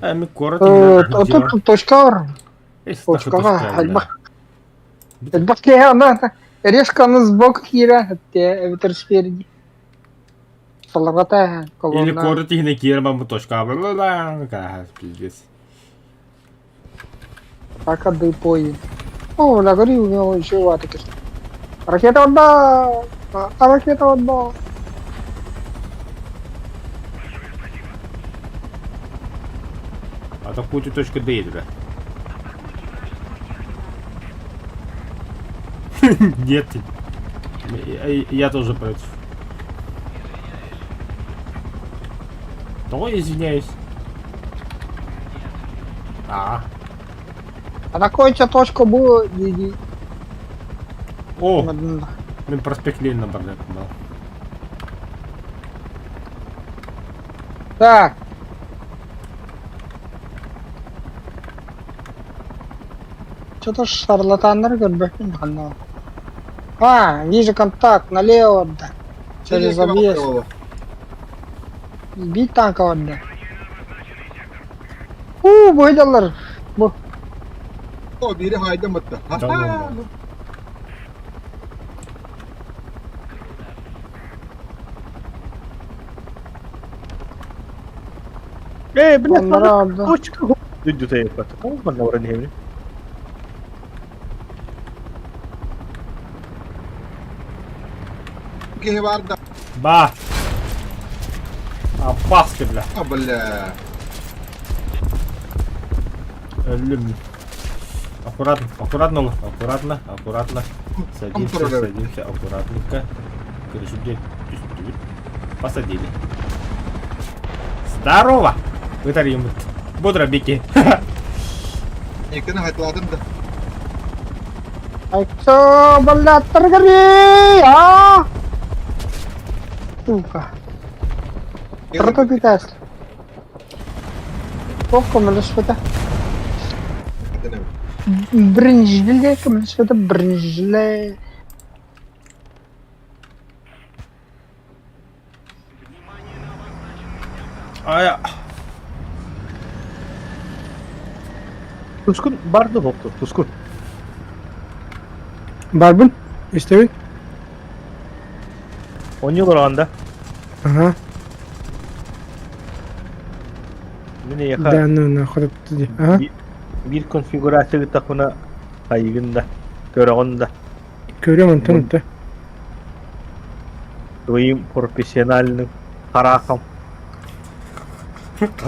Эми куорат Отут точка бар. Точкаҕа элбэх элбэх киһи аны резко сбоку киирэ эбэтэр спереди. Саларата Или колонна. куорат иһинэн киирэн барбыт точка пиздец. Пока поедет. О, бля, говори, у него еще ватики. Ракета одна! А, ракета одна! Атакуйте точку Д, ребят. Нет. Я тоже против. Того извиняюсь. А. Атакуйте точку Б, иди. О, мен проспект Ленина бардым. Так. Что-то шарлатаннар көрбөппүн ханна. А, вижу контакт, налево, да. Через объезд. Бить танка да. У, бойдалар. Бу. О, бири хайда мытта. Эй, блядь, точка. Дүдүтэ еппат. Ол манна баран иһэбин. Киһи баар да. Ба! Аппаски, бля. А, бля. Өллүм. Аккуратно, аккуратно, аккуратно, аккуратно. Садимся, садимся, аккуратненько. Крышу где Посадили. Здорово! Вытарим. Бодро бики. Никаны хайтладым да. Айтса, блядь, гори! А! Сука. Прототитас. Сколько мөлөспөтө? Биринчиле көмөлөспөтө биринчиле. Ая. Тускун бар да болду, Тускун. Барбын. Истэбин. Оонньуу олорон да. Ага. Мин эйиэхэ Да, ну нахуй ди. Ага. биир конфигурация ыттахпына хайыгын да, көрөҕүн да. Көрүөм онтон онто. Твоим профессиональным харахам.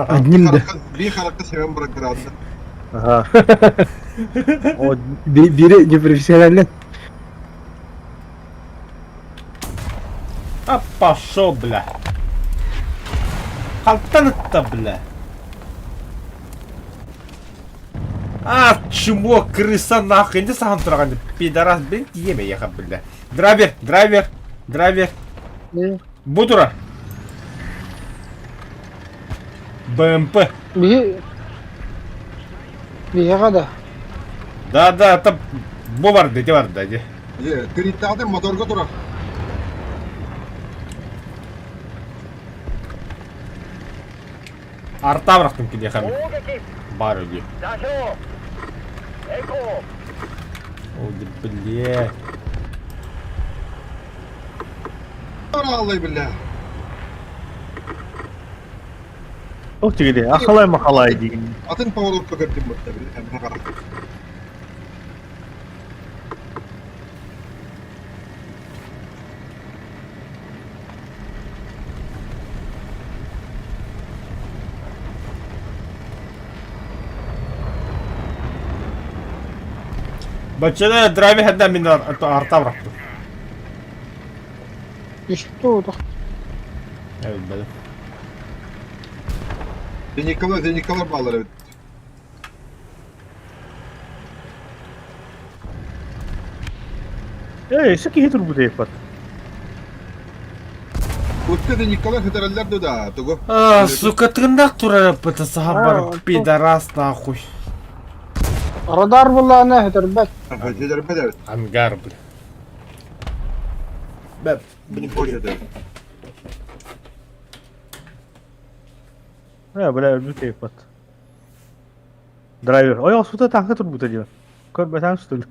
Одним да. Биир харахха севен бырагыраанда. Ага. О, Бири непрофессионально. А пошел, бля. Халтан-то, бля. А, чмо, крыса нахуй. Иди сам тураган, пидорас, блин, еме ехал, бля. Драйвер, драйвер, драйвер. Бутура. БМП. Биһи биһиэхэ да. Да, да, это бу барды, ити барда, ди. Криттаҕын моторга турар. Арта бырахтым киниэхэ баар өлүү. О, бле. Аллай бля. Ол тигили, ахалай махалай диин. Атын поворотка көрдүм бутта били. Баччаны драйвер хэннэ мин арта бырахтым. Что это? Билбэтим. Николай, Николай баалар эбит. Эй, өссө киһи турбут эйпат. Утка да Николай хытараллар да тугу. А, сука, тыннах турар это сахабар, пидорас нахуй. Радар буллаана өтөрбөт. Хытарбат. Ангар, бля. Бэп, Не хочет. Э, бля, өлбүт эйпат. Драйвер. Ой, оспута тааҥка турбута диэн. Көрбөтөҥ сутул.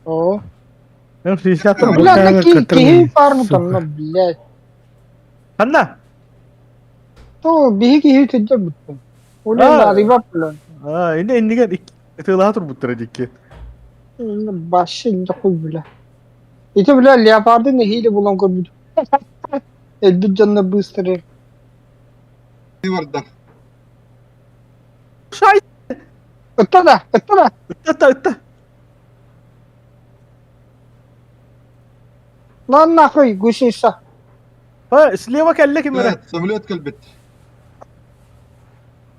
О. М60 турбут. Бля, Бля, киһи который, баар сука. бутанна, блядь. Ханна? То биһи киһи төдө буттум. Уля арыйбап бля. А, инде иннигер ытыылаһа турбуттара дикки. Башы инде хуй бля. Ити бля леопарды нэһиилэ булан көрбүт. Элбит дьонно быстро. Барда. Шай! Ытта да, ытта да. Ытта, ытта. На нахуй гусеница. А, слева кэллэ ким эрэ. Самолет кэлбит.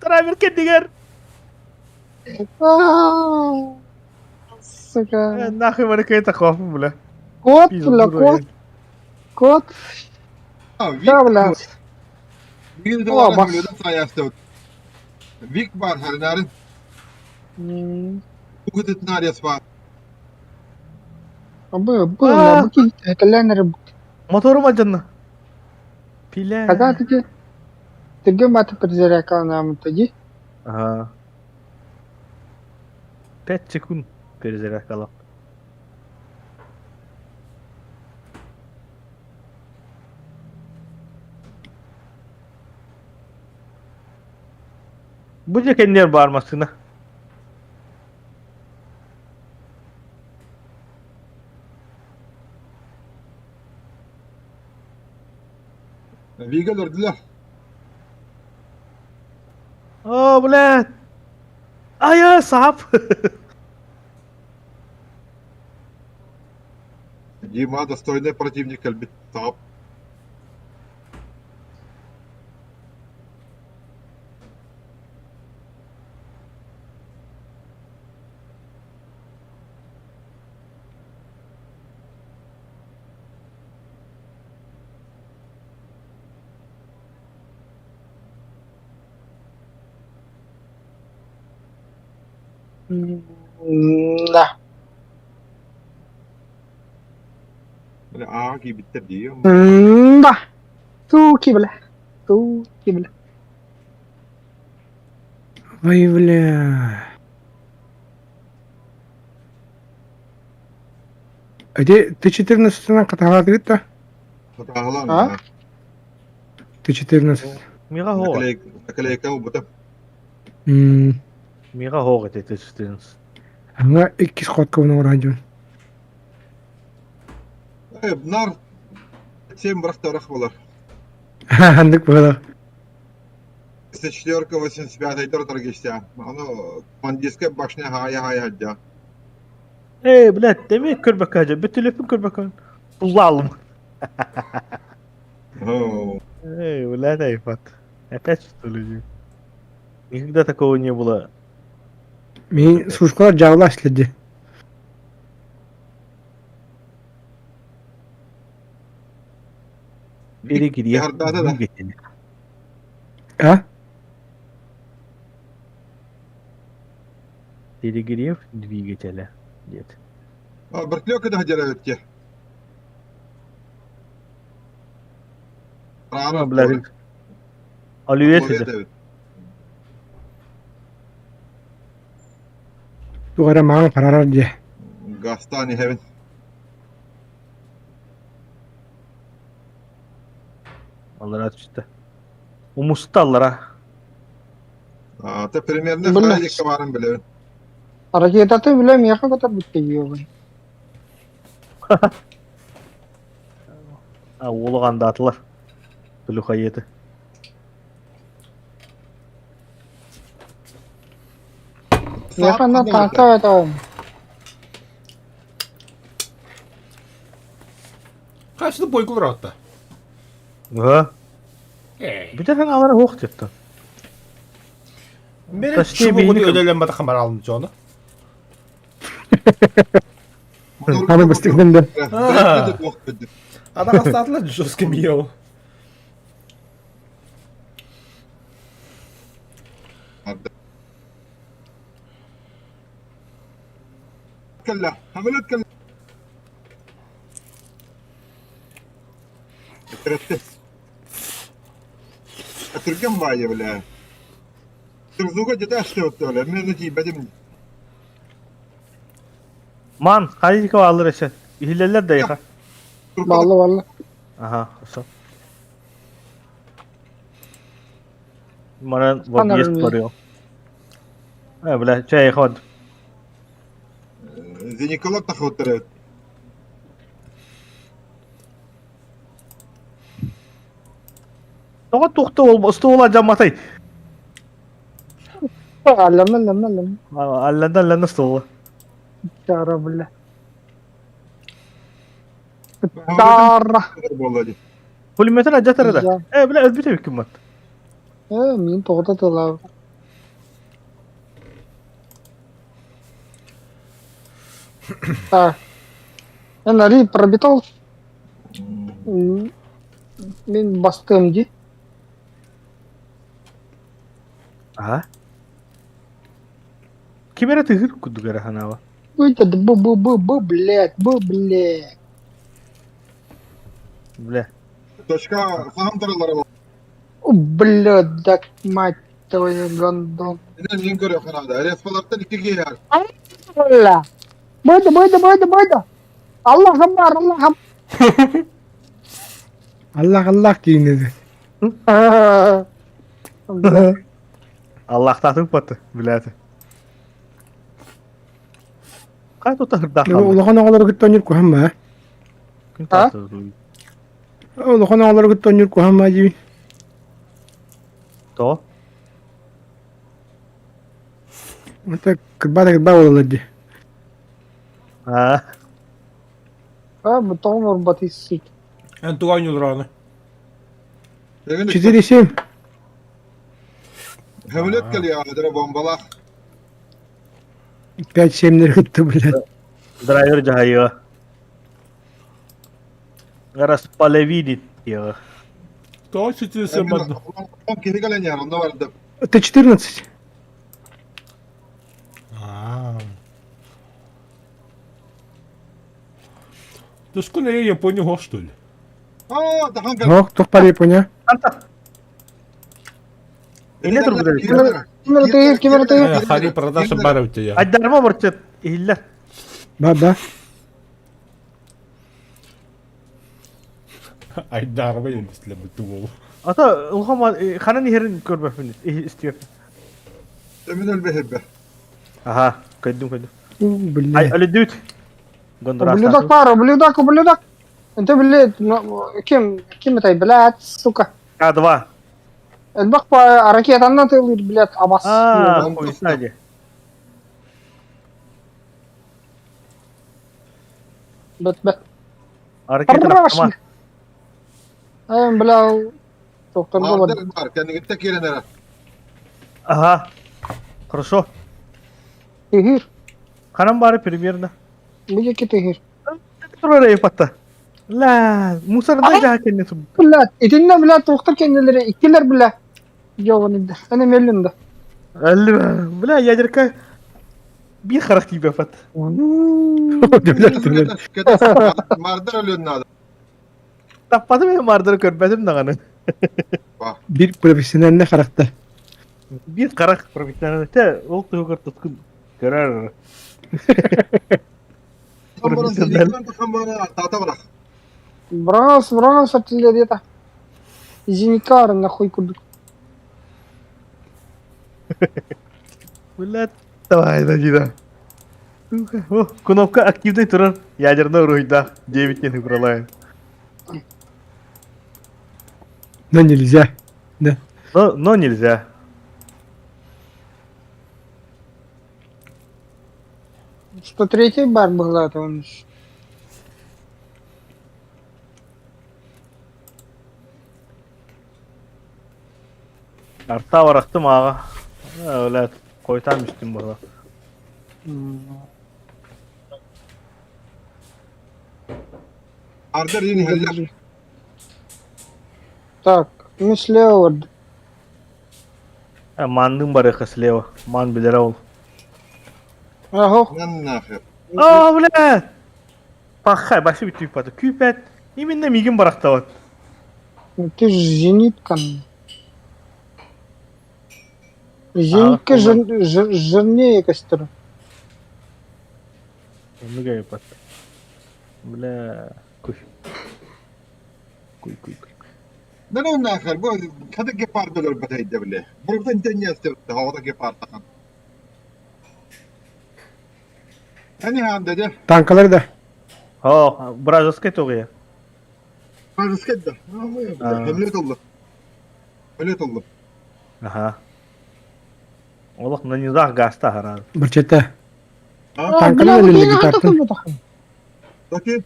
Драйвер кэннигэр. Сука. Нахуй маны кыйта хоф бля. Кот, бля, кот. Кот. Да, бля. Вик Вик бар харинарын. Угытытнарес бар. Бу, бу, бу ки этеленер. Моторум алдьанна. Пиле. Когда ты Түргэн баты перезарядкаланаамыта дии. Ага. 5 секунд перезарядкалап. Бу дьэ кэннигэр баар массыына. Вига өлөрдүлэр. О, блядь! Ай, сап! Дима достойный противник кэлбит. Сап. Да. Бля, ааҕа киирбиттэр дии. Да. Суки, бля. Суки, бля. Ой, бля. Эти Т-14 хатаҕалаатыгыт да? Хатааһылаан. А? Т-14. Мига хоҕа. Наклейка убута. М, Мига хоҕа эти Т-14. Anga иккис ходка оҥорон дьон. Э, нар 7 бырахтарах болар. Ханнык буолар. Четверка 85 торгистя. Оно бандитская башня хая хая хадя. Эй, блядь, демек көрбөккө ажа, бүтүлөпүн көрбөккө. Буллалым. Эй, блядь, айфат. Опять что ли? Никогда такого не было. Мин сушкалар дьаалла следи. Перегрев Да, да, да. двигателя. А? Перегрев двигателя. Нет. А, Бөртлөкө да дьэрэ Ну, блядь. Оливье сидит. Туох эрэ маҥан харарар дьиэ. Гастан иһэбин. Аллара түстэ. Умуста аллара. Ата примерно Бля. хайдикка баарын билэбин. Ракетаты, бля, меха көтөр бүттэ А, уолугандаатылар. Плюхаеты. Меха на танка это Қайсыны бойгулар атта? Ага. Эй. Бүтәһәң алар ох диптен. Мен Точнее, чубугун бейни- өлөлөн бата хамар алым жону. Аны быстыгын да. Адам астатылар жестко мио. Кэллэ, хамылыт кэллэ. Этэрэтте. Түргэн баайы бля. Турзуга где-то аштыот бля. Мен тиийбэтим. Ман, хайдика алыр эше. Иһилелер да яха. Балла балла. Ага, хорошо. Маран в объезд барыо. Э, бля, чай ход. Зениколог тахоттар. Тоҕо тухта ол стуола жаматай. Аллам аллам аллам. Алланда алланда стуола. Чара бля. Чара. Пулеметин ажатар да. Э, бля, өлбүтэ бүкүм бат. Э, мин тоҕото тыла. Так. Энари пробитал. Мин бастым ди. Ага. Ким эрэ тыһыр курдук эрэ ханаба. Ой, да б б б б блядь, б блядь. Бля. Точка хаһан тараллара О, блядь, да мать твою гондон. Мин көрө ханада. Респалартан икки киһи Бля. Бойда, бойда, бойда, бойда. Аллах бар, Аллах. Аллах Аллах диин dedi. Аллахтаатын паты, билээти. Хай тута хырдаах хаалла. Улахан оҕолору кытта оонньуур куһаҕан баа. Күн А? тааты. Улахан оҕолору кытта оонньуур куһаҕан баа диибин. То? Это кырбаа да кырбаа буолаллар дии. А, А, бу тоҕо морбатый сыт. Эн туга оонньуулар аны? 4,7. Хөмөлөт кэлиэҕэ, дара бомбалаах. 5-7 кытта, блядь. Драйвер дьаһайыа. Располовинит диэҕэ. Тоҕо 4,7 манна? Киһи кэлэн иһэр, онно барда. Это 14. Аа. Тускун эйэ Япония хоох что ли? Аа, тахан кэл. Ох, туох бар Япония? Анта. Инне турбут эбит. Ким эрэ ким эрэ Хари продажа бар эбит я. Айдарма борчет иһиллэр. Ба, ба. Айдарма илбислэбит уол. Ата улахан ханан иһэрин көрбөппүн истиэппин. Эмин өлбөһөрбө. Аха, көйдүм көйдүм. Блин. Ай, өлүдүт. Ублюдок пара, ублюдок, ублюдок. انت بالله ким ким этэй, блядь, сука. А2. Элбэх ракетаннан тылыр, блядь, абас. Аа, хуйса дии. Бэт бэт. Ракета Хорош. Эм, бля, тохторго бар. Мардер бар, кэннигиттэ киирэн эрэ. Ага. Хорошо. Тыгыр. Ханан бары примерно. Бу диэки тыгыр. Турар патта. Ла, мусорда жаа кэннэ суб. Блядь, итиннэ, блядь, туохтар кэннилэрэ иккилэр, бля. Йоҕун Аны меллин да. Бля, ядерка биир харах тиийбэт. Мардер өлүөн наада. Таппатым мен мардыры көрбөтүм даҕаны. Биир профессиональный харахта. Биир харах профессиональный ол туһугар туткун көрөр. Брас, брас, артиллерията. Зеникар нахуй курдук. Блядь, давай, да, О, кнопка активный турар. Ядерный уруйда. 9 не убрала. Но нельзя. Да. Но, но нельзя. 103 бар была, это он. Арта барахтым аға. Öyle koytan üstüm burada. Ардер иһэллэр. Так, мы слева. Мандың барыха слева. Ман билер ол. Ага. Нахер. А, бля! Пахай, башы бүтүп баты. Күйпәт. Именно мигин барахтабат. Ты же зенитка. Зенитка жир, жир, жирнее костер. Оннуга пат. Бля, куй. Куй, куй, куй. Да ну нахер, бу хата гепард өлөрбөт эйдэ биле. Бургутан тэнниэстэ хавата гепард Они ханда де. Танкалар да. О, вражеская тоҕуйа. Вражеская да. Хөмлөт oldu. Хөмлөт oldu. Ага. Олох на низах гаста харан. Барчата. А, Танканан бля, өлүндэ вот гепартан. Таки.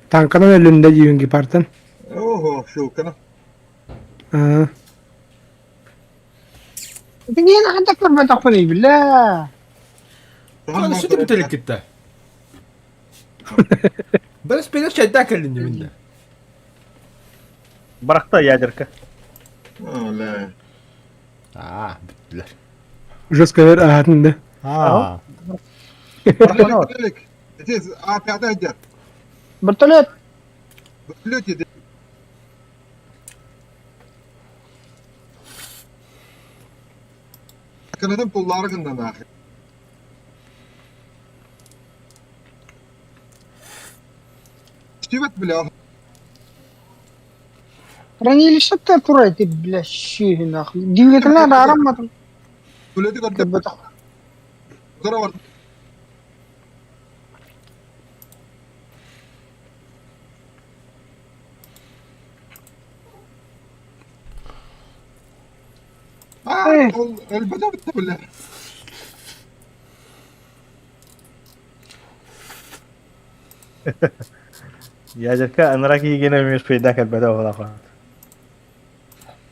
Танканан өлүндэ диюн гепартан. Ого, шилкана. Аа. Тигиэн ханта көрбөтөхпүнүй, бля. Аны сүтү бүтэлик китте. Бәрс пенер чайда кэллин минне. Барахта ядерка. Оле. Аа, бүттүлэр. Жестко бер аатын да. Аа. Здесь А5 идет. Вертолет. Вертолет идет. Канадам туллары гында нахер. Стивет, бля. Хранилище турай ты, бля, щи нахуй. Двигателя арамматым. Үлэти көрдө. Көрбөтөх. Утара бар. Аа, ол өлбөтө бүтэ билэ. Ядерка анараа киһигинэ эмиэ успейдаан кэлбэтэ оҕолоох.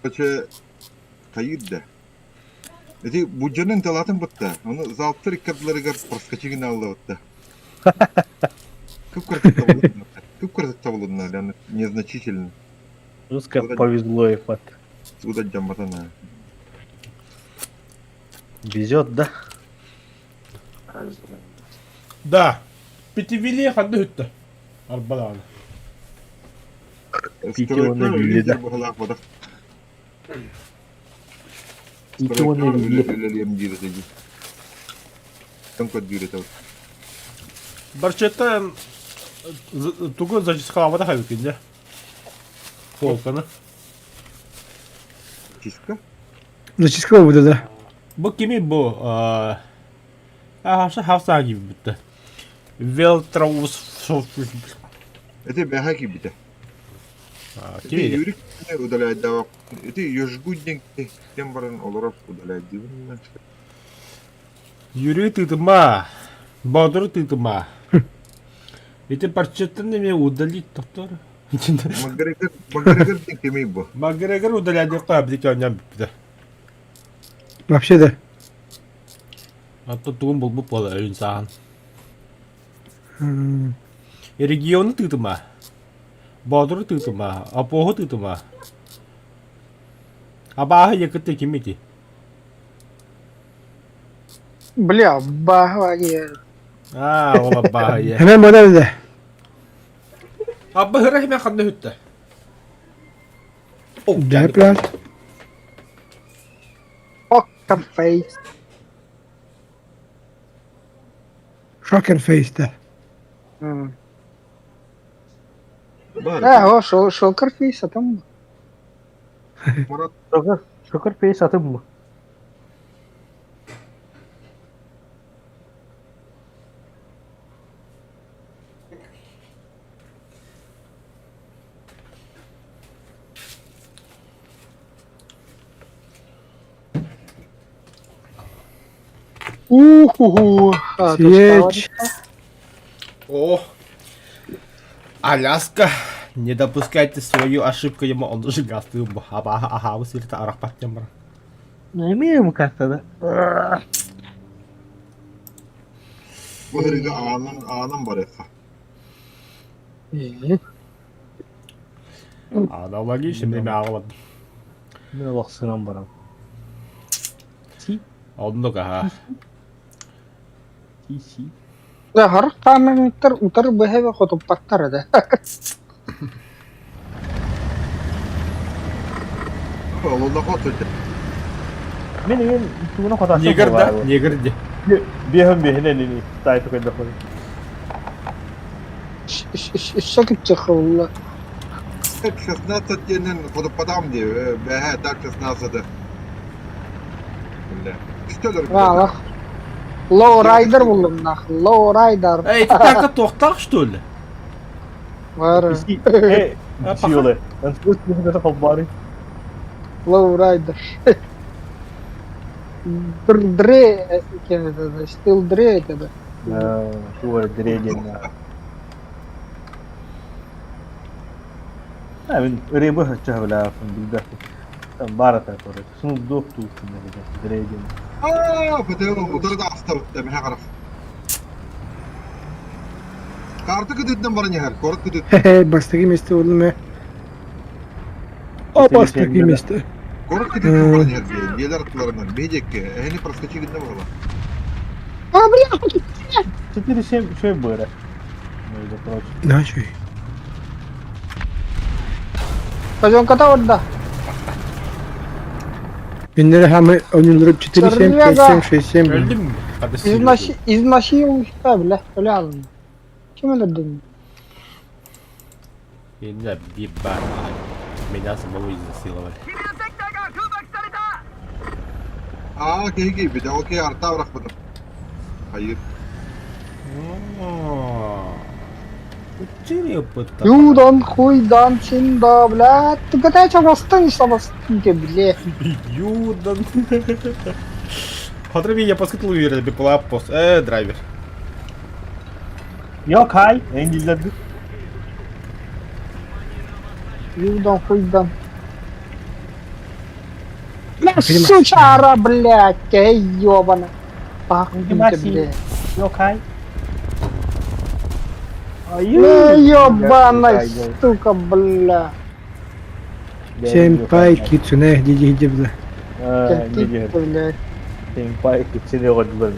Короче, хайыыр да. Ити буддьанын талаатын бытта. Ону залптар икки ардыларыгар проскочи гына аллабытта. Кып-кыратык табылынна. Кып-кыратык табылынна, ләнне незначительно. Русская повезло ебать. Суда дьамматана. Везет, да? Да. Питивили ханна үттэ. Арбалааны. Пити уонна Вилли да. Быһалаах бадах. Пити уонна Вилли. Үлэлиэм диир этэ дии. Тон көрдүүр этэ. Барчетта тугу зачискалаабата хабыкын дьэ. Полканы. Чистка? Зачистка буду, да. Бу кими бу? Аха, хавсаа киирбитте. Велтраус Эти бэһэ киирбитэ. Ити Кими? Юрик удаляйдаах. Ити Ёжгу диэн киһиттэн баран олорор удаляйдыыбын. Юрий тыытыма. Боотуру тыытыма. Ити парчеттан эмиэ удалить тохтор. Макгрегор Макгрегор диэн кимий бу? Макгрегор удаляйдыахха абдик оонньоон бүппүтэ. Вообще да. Оттон тугун булбут буола өйүн сааһын. Региону тыытыма. Боотуру тыытыма. Опоһу тыытыма. Абааһы якыты ким ити? Бля, баҕа Аа, ол абааһы ийэ. Hemen model de. Абба хыра хэмэ ханна үттэ. Да, пляж. Poker face. Shocker face да. Баар. Э, о, шокер face атым. Марат Шокер, шокер face атын mı? Уху-ху. Свеч. О, Аляска, не допускайте свою ошибку, ему он уже гасты аба аха усилит арахпат тембр. Эмиэ как-то да. бу һырига аанан аанан барыахха. Аналогично неме ағалат. Мен олох сынан барам. Си, Оннук аха. си, си. Да, хар каменниктар утар бэхэбэ хотуппаттар да. Ололлохо сылдьар. Мен еген тугуна хоташы Негр да, негр де. Биэһэн биэһинэн ини тайпы көрдөхпүн. Өссө кылла. Так 16 диэнэн хотуппатаҕым дии. Бэһэ так 16 Бля. Үстөлөр Валах. Лоу райдер буллум нах. Лоу райдер. Эй, ты так тоқтақ что ли? Бар. Си, э, си оле. Ансыз кихинете холбары. Лоу райдер. Дре, стил дре это. Туга дреден. А, мен рыбы хочу бля, билбэт. Там барата короче. Snoop Dogg туустун дреден. Аа, бэтэ утары да астабытта миһэ харах. Карта кытыттан баран иһэр, корот кытыт. Хе-хе, бастакы месте болдум э. О, бастакы месте. Корот кытыттан баран иһэр диэн, дьиэлэр аттыларынан медиакке, эһини проскочи гынна буола. А, бля! 4-7 шөй быра. Между прочим. Да, чуй. Казонката орда. Биннere хамы ойнулары 4 7 5 7 6 7. Öldün mü? Hadi Износи, изнасиловал, бля, бля. Ким өлөрдүн? Инна биба. Меня самого изнасиловали. Аа, киһи киирбитэ, ол киһи арта бырахпытым. Хайыыр. Юдан, хуйдан, синда, блядь. Ты катайся бастың, бастың, блядь. Юдан. Смотри, я поскитл уверен, бипла пост. Драйвер. Yok hay. Engelledi. Юдан, хуйдан. Бля, сучара, блядь, эй, ёбана. Пахнете, блядь. Yok hay. Бля, ёбаная, сука, бля. Сэмпай кицунэ дии бля. Блядь. Сэмпай кицунэ оҕодулар.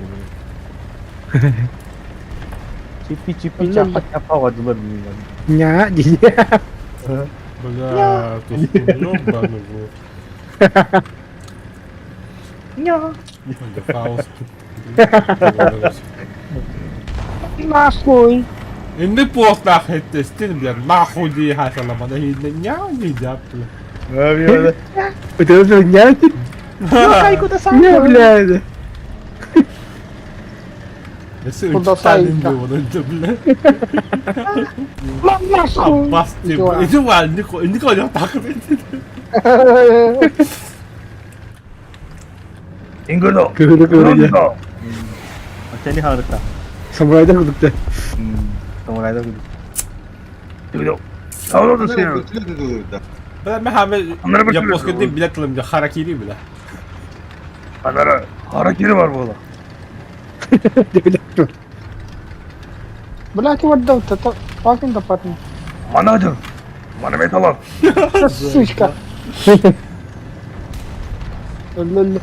Чипи чипи чапа чапа оҕодулар. Ня дии. Бля, ты ёбаный в рот. Ня. Фауст. Нахуй. Не пост нахуй ты, стин, бля, нахуй ди хасала, мана ня не дяп. Это уже ня? Не, бля. Куда Бля. Нахуй. Басты, иди валь, нико, нико не так. Ингolo. Кыһыры кыһыры. Сeni harika. Самурайда кудукта. Самурайда кудук. Бля, мен хаме японский билет тылым, харакири, бля. Анара харакири бар буола. Блядь, вот да, это fucking да парни. Манадыр. Мана металл. Сучка. Лол, лол.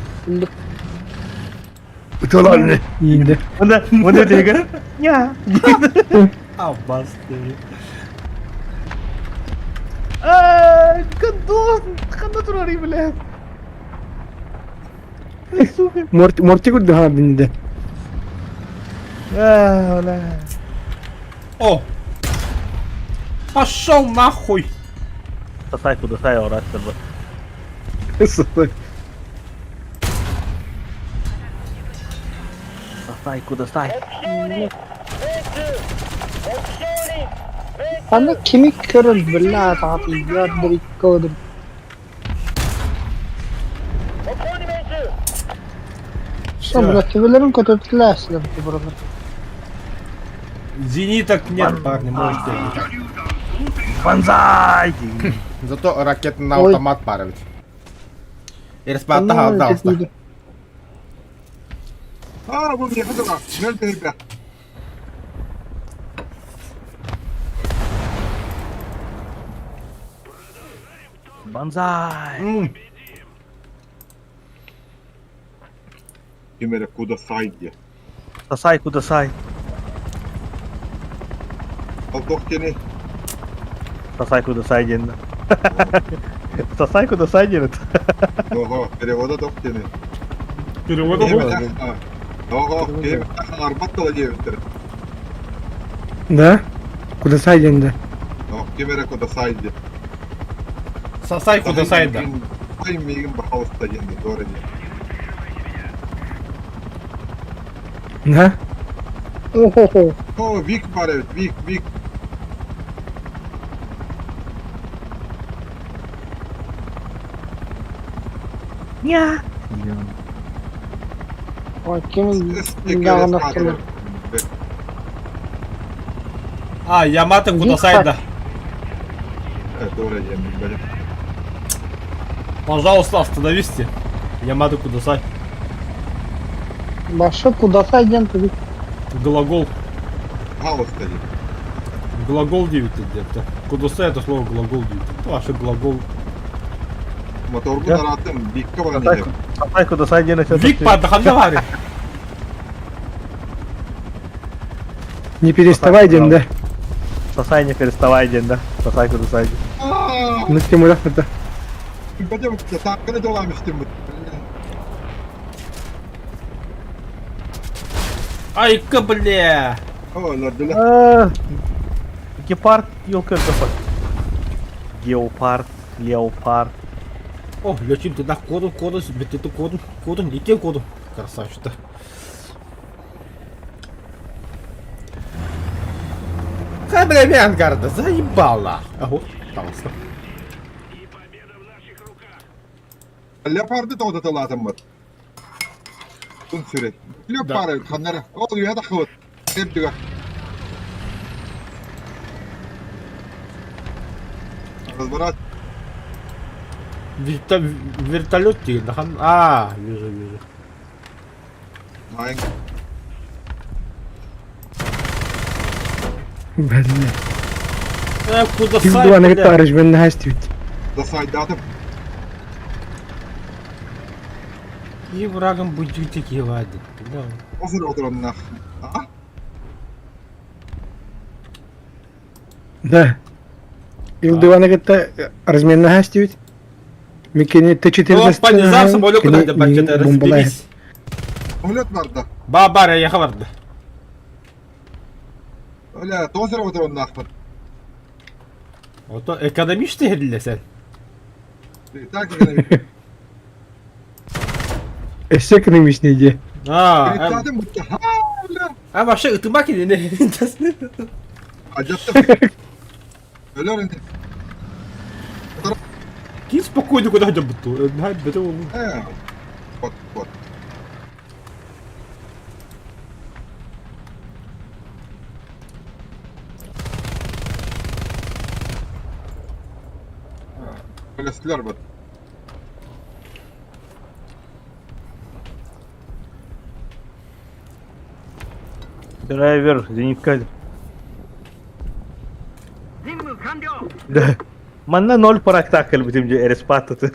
Утолалны. Инде. Мында мында деген. Ня. Абасты. Аа, кандос, канда турар блядь. Морти морти кудду ха бинде. Аа, ола. О! Пошел нахуй! Сасай кудасай ораттыр. Сасай кудасай. Аны кими көрөр, блядь, аты ядрик кодр. Что, блядь, төбелерин көтөртүләсилер burada. Зениток нет, парни, можете. Банзай. Зато ракет на Ой. автомат паровить. Ирспатта халдалста. Аа, бу миэхэ тура. Мөл тэһирбэ. Банзай. Ким эрэ кудасай диэ. Сасай кудасай. Ол туох диэни Сасай кудасай диэн. Сасай кудасай диэн. Ого, перевода туох диэни. Перевода Ого, киһи арбат тыла диэбиттэр. Да? Кудасай диэн Ох, ким эрэ кудасай диэ. Сасай кудасай да. Ай, миигин баһаалыста диэн дуора диэ. Да? Охо-хо. О, Вик бар эбит, Вик, Вик. Ня. Ой, ким ягына келер. А, Ямато кудасай да. Дуора диэн билбэтим. Пожалуйста, остановись. Ямато кудасай. Башы кудасай диэн тугу. Глагол. Баһаалыста диэн. Глагол 9 где-то. Кудасай это слово глагол 9. Это ваше глагол. Моторгу тарааттым, Викка баран иһэбин. Сасай кудасай диэн. Вик падаханавари. Не переставай диэн да. Сасай не переставай диэн да. Сасай кудасай. Ну тем это. Билбэтим, таакканы дьолаам истим. Айка, бля. О, өлөрдүлэр. Аа. Гепард елка гепард. Геопард, леопард. О, лечим туда, коду, коду, битти коду, коду, икки коду. Красавчик. Хай, бля, Вангарда, заебала. Ого, пожалуйста. Леопарды тоҕо Тун сүрэй. Леопарды ханнара. Ол үөһэ таххыбыт. Сирдигэ. Разворот. Вертолет деген хан. А, вижу, вижу. Майын. Блин. Куда Пизду, она кытта арыжбен хастыбит. Дасайдатым. И врагом будете кивать. Да. Осыр отырамнах. А? Да. Илдываны кытта разменна хастыбит. Микени Т-14 Опа, не знал, самолет куда разберись. Самолет барда. Ба, бар, я барда. Оля, тосыр отырамнахпын. Ото экономичный хедиле сен. Так экономичный. Өссө экономичный идея. А, а вообще ытыма кинини. Ажатты. Өлөр инде. Кин спокойно куда хотя бы ту. Бete ол. Вот, вот. Өлөстүлөр бут. Драйвер, зенитка. Да. Манна ноль парактакл битим же эреспаттаты.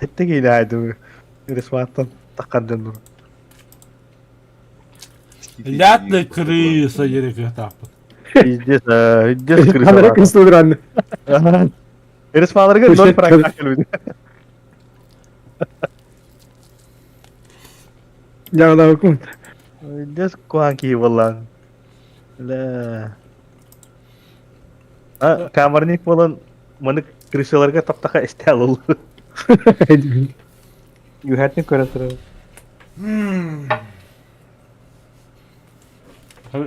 Хеттеги илаайды. Эреспаттан таккан Лятная крыса ерек таппыт. Пиздец, пиздец крыса. Ханара крыса Эреспаларга ноль парактакл битим. Я кун. Пиздец куанки болан. Ла. А, камерник болан маны крысаларга таптаха истел ол. Юхатны көрө турар.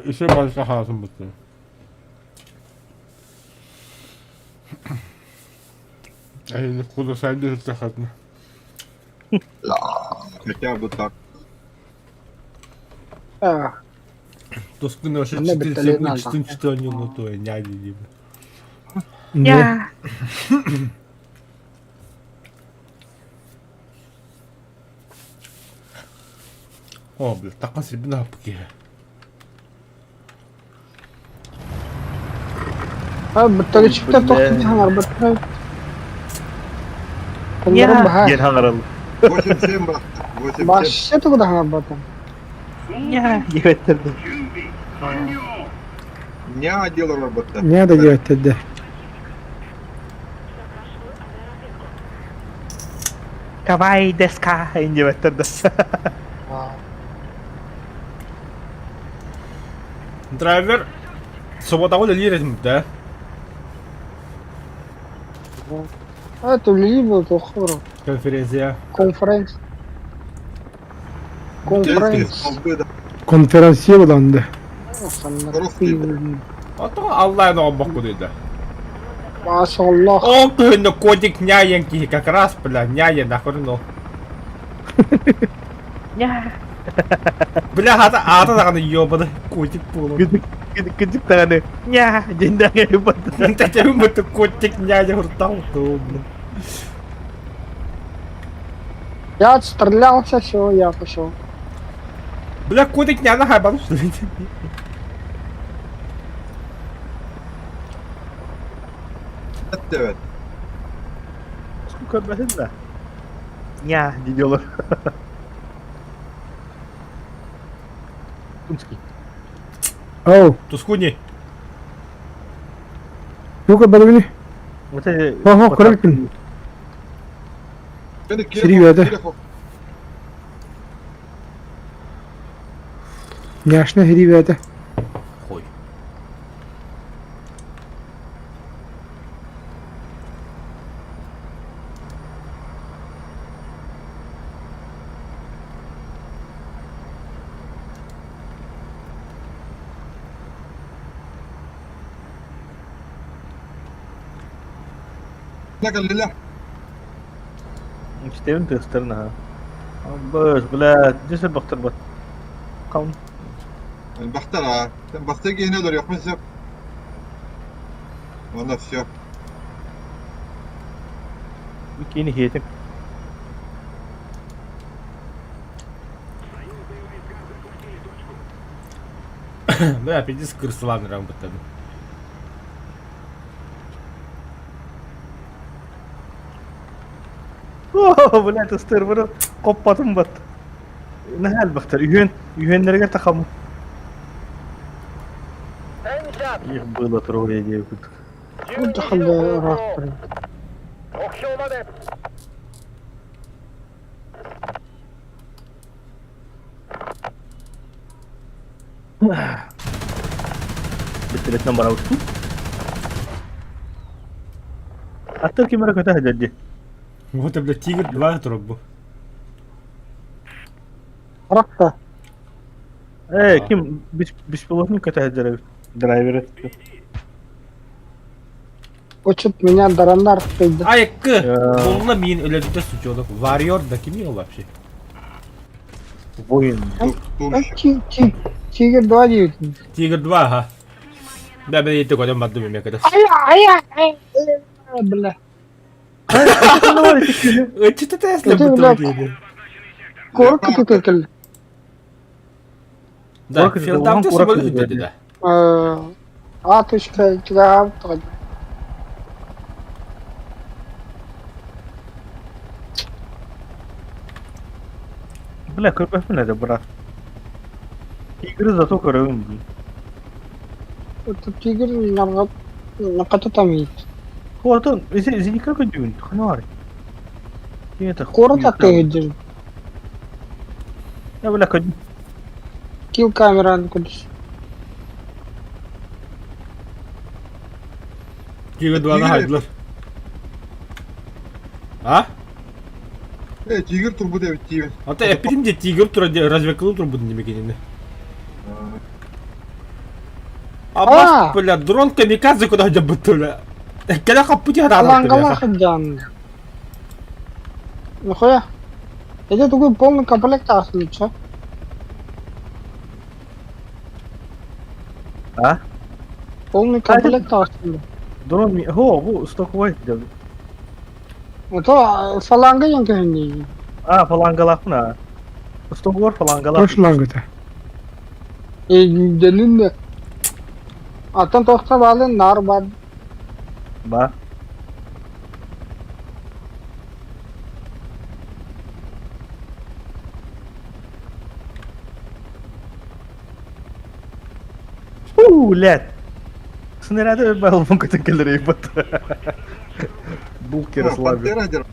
Еще больше хасым бутты. Ай, куда сайды хатны. Хотя бы так. Тоскуны вообще Манна 4 вертолет секунды надо. 14 минуту, няди либо. Я. О, бля, такан сребина апки. Вертолетчиктер тохтуу хаңар баттар. Кулларын баха. Ген хаңарал. 8-7 брат. 8-7. Башча тугу да хаңар баттар. Ебеттерди. Не отдел работа. Не надо делать тогда. Кавай деска индебеттерди. Драйвер Свобода лиризм, да? Это либо то Конференция. Конференц. Конференц. Конференция буланды. А то Аллах на баку дейді. Машаллах. О, ты котик няенький, как раз, бля, няя нахуй, ну. Бля, ата ата даганы ёбаный котик болу. Кыдык таганы. Ня, дендага ебат. Тәтем бу котик няя уртал то. Я отстрелялся, все, я пошел. Бля, котик няна хайбан что ли? Evet. Сколько да? Ня, диделор. Тумский. Оу, Тускуни. ну-ка, балыбини. Вот это... Ого, көрөбүн. Серьезно? Няшна ребята. Хуй. Кэллилэр. Истэбин тыастарын аһа. Бös, блядь, дьэ сэрбэхтэр бат. Хам. Элбэхтэр аа. Бастакы киһини өлөрүөхпүн сөп. Уонна все. Иккини хиэтим. Бля, пиздец кырсылаан ыран быттадым. О, блядь, ыстырбыры хоппатым бат. Наһаа элбэхтэр. Үһүөн, үһүөннэригэр тахам. Их было трое диэбит. Дыхалла ыраахтарын. Бэстилиэтинэн барабыт дуу? Аттар ким эрэ көтө сылдьар дии. Вот, блядь, тигр два турар бу. Харахта. Э, ким беспилотник көтө сылдьар эбит. Драйвер. Очут меня дараннар тыйды. Айыккы! Булла миин өлөрдө сучуолук. Варьор да ким ол вообще? Воин. Тигр 2 диэбитин. Тигр 2, ага. Да, мен ете көтөн бардым эме көтө. Ай, ай, ай, ай, бля. Ычыты тәсле Это, бутыл блядь, диэди. Корка көтөтөл. Да, Курак это филдамты улахан курак самолет диэди. диэди да. А точка чугаав тоҕо. Бля, көрбөппүн этэ, брат. Тигры зато көрөбүн блин. Тигр нақата тамит. Хуатын, зеника көдүүн, ханаар. Это Куорат аттыгыдыр. Я бля көд. Кил камераны көдүс. Тигр 2-ны хайдылар. А? Э, тигр турбут эбит диибин. Ата эппитим де тигр тура де разведкалыы турбут диме кинини. Абас, бля, дрон камикадзе куда дьабыт бля. Кэлэ хаппыт Алангалах дьаан. Нахуя? Это такой полный комплект аасныча. А? Полный комплект аасныча. Дрон ми... Хо, бу стоковой дьэ. Это фаланга яҥкэһиннии. А, фалангалаахпын а. Стоковой фалангалаах. Прошлангыта. Дэнин Аттан тохта баалын нар бар. Ба. Уу, лет. Снаряды балбон көтөн келер ебат. Булки расслабил. Пантера дер.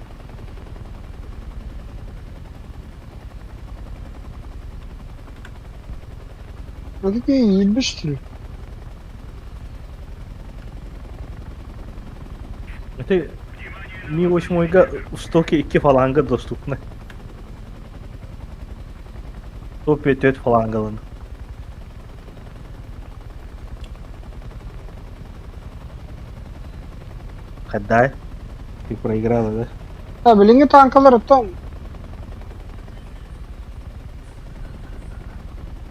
Какие ебишь Это ми восьмойга стоки икки фаланга доступны. Топ 5 фалангалын. Когда? Ты проиграла, да? Да, билиҥҥи танкалар оттон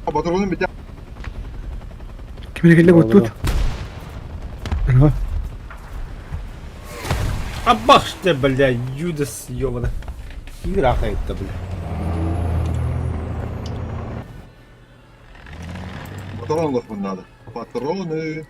Патронун битэ. Ким кэллэ оттут? Ага. Абах ты, бля, Юдас, ёбана. Тигр ахает-то, бля. Патрон ылыахпын надо. Патроны.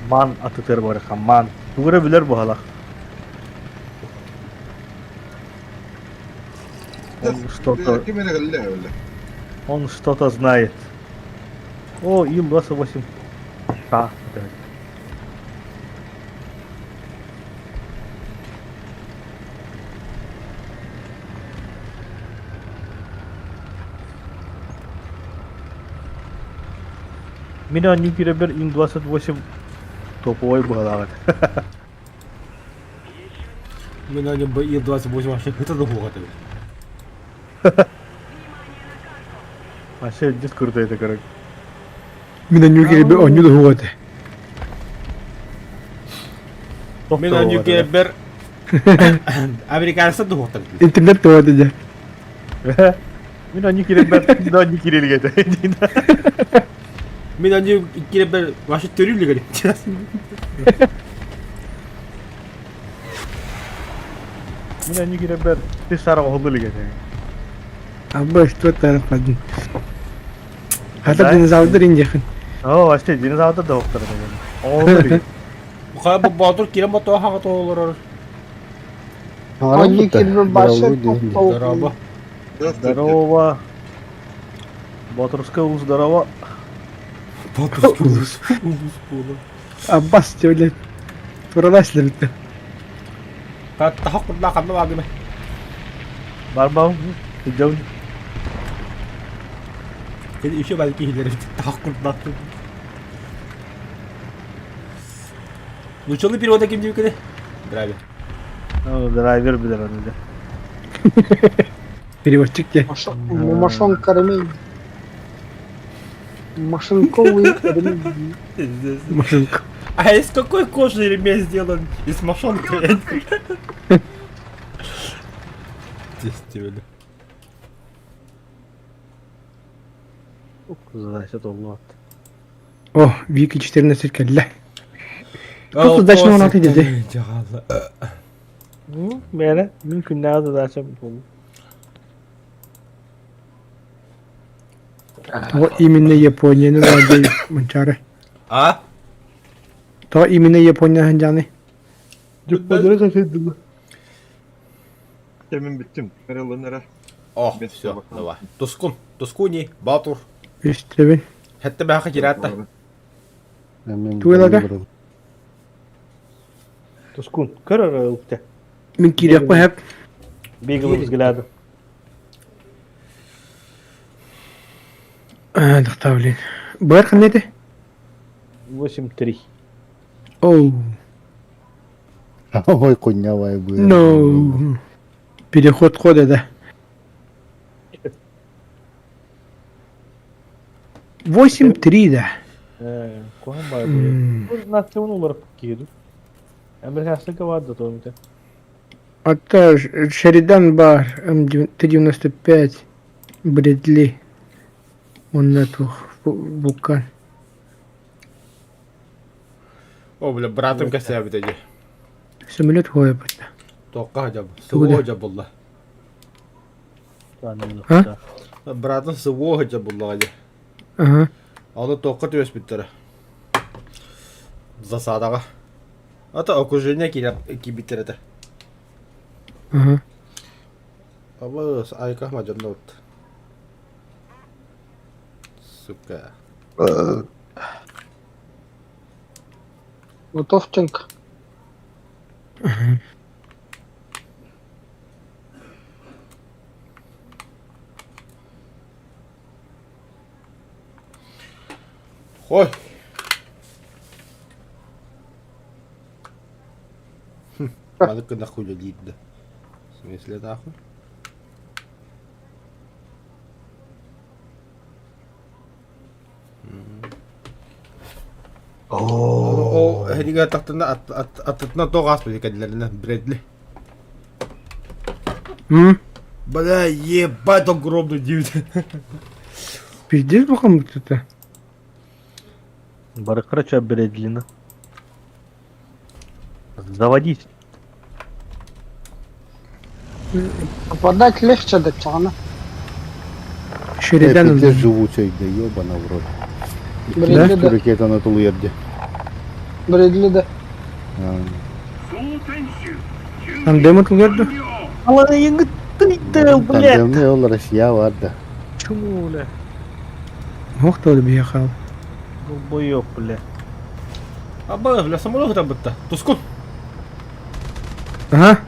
Ман атытыр барыха, ман. Тугура билэр буһалах. Он что-то... Ким эрэ кэллэ эбэлэ. Он что-то знает. О, Ил-28. Да, да. Мин оонньуу киирэрбэр Ин-28 топовой быһалаах этэ. Мин оонньуу Ил-28 вообще ыта да суох этэ. Вообще диск крутой это короче. Мин оонньуу киирэрбэр оонньуу да суох этэ. Мин оонньуу киирэрбэр американецтар да суохтар. Интернет туох этэ дьэ. Мин оонньуу киирэрбэр мин оонньуу киирэ илик этэ. Мин оонньуу киирэрбэр вообще төрүү илик этэ. Мин оонньуу киирэрбэр тыс сара оһоллу илик этэ. Абы, что тарападын. Хата динозаврдар индиэхин. Оо, вообще динозаврдар да оһохтор этэ. Оһоллу илик. Хаа бу Боотур киирэн ботуо хаҕа олорор. Они кирбашат Здорово. Здорово. Боотурскай улус здорово. Боотурскай улус. Улус буолар. Аббас, блядь. Туралас лебитте. Таһах курдаа ханна баагына? Барбау. Идем. Кини еще балки киһилэр таһах курдаа. Нучалы перевода ким диэбиккиний? Драйвер. Драйвер билэр аны дэ. Переводчик дии. Машонка ремень. Машинковый ремень. Машинка. А из какой кожи ремень сделан? Из мошонки. Действительно. Задача толлуот. О, Вики 14 кэллэ. Туох задачаны оҥорон диди? Мээрэ, мин күннээҕи задачам буолла. Тоҕо именно Японияны владеет Манчары? А? Тоҕо именно Япония сылдьаный? Дьоппуоннары хасыйдылар. Мин бүттүм. Кареллан эрэ. О, все, давай. Тускун, Тускуни, Батур. Истэбин. Хэтте бэхэ киратта. Туйлага. Тускун, көр эрэ ылты. Мин киириэхпэ хэп. Беглым взглядом. Тохтоо блин. Быар ханна этэ? 8-3. Оу. Ой, хуйня быар. No. Переход хода, да. 8-3, да. Куһаҕан баҕайы буолуо. Нация уларып киһи Американскай баар да тоомута. Ата Шеридан бар М-Т-95 Брэдли уонна туох Вулкан. О, бля, братым кэсээбитэ дии. Самолет хуойбута. Туохха сылдьаб, СВО дьабылла. А? Братым СВО дьабыллаҕа дии. Ага. Аны туохха түбэспиттэрэ. Засадаҕа. Ата окружение киирбиттэр этэ. Ага. Абыс, айка мадьаннабыт. Сука. Готовченко. Ага. Ой. Маны нахуй летит, да. В смысле нахуй? О, эһиги тахтына аттытына тоҕ ааспыт кэллэринэ Брэдли. М? Бля, ебать огромный дивит. Пиздец бухам это. Барыкрача Брэдлина. Заводись. Попадать легче да чана. Шеридан. Пиздец живучий, да ебана в рот. Брэдли да. Ракета тулуйар Брэдли да. Там демо тулуйар Ты, блядь. Ол Россия бар да. Чему, бля? Ох, то приехал. Долбоёб, бля. Аба, бля, самолет там бытта. Тускун. Ага.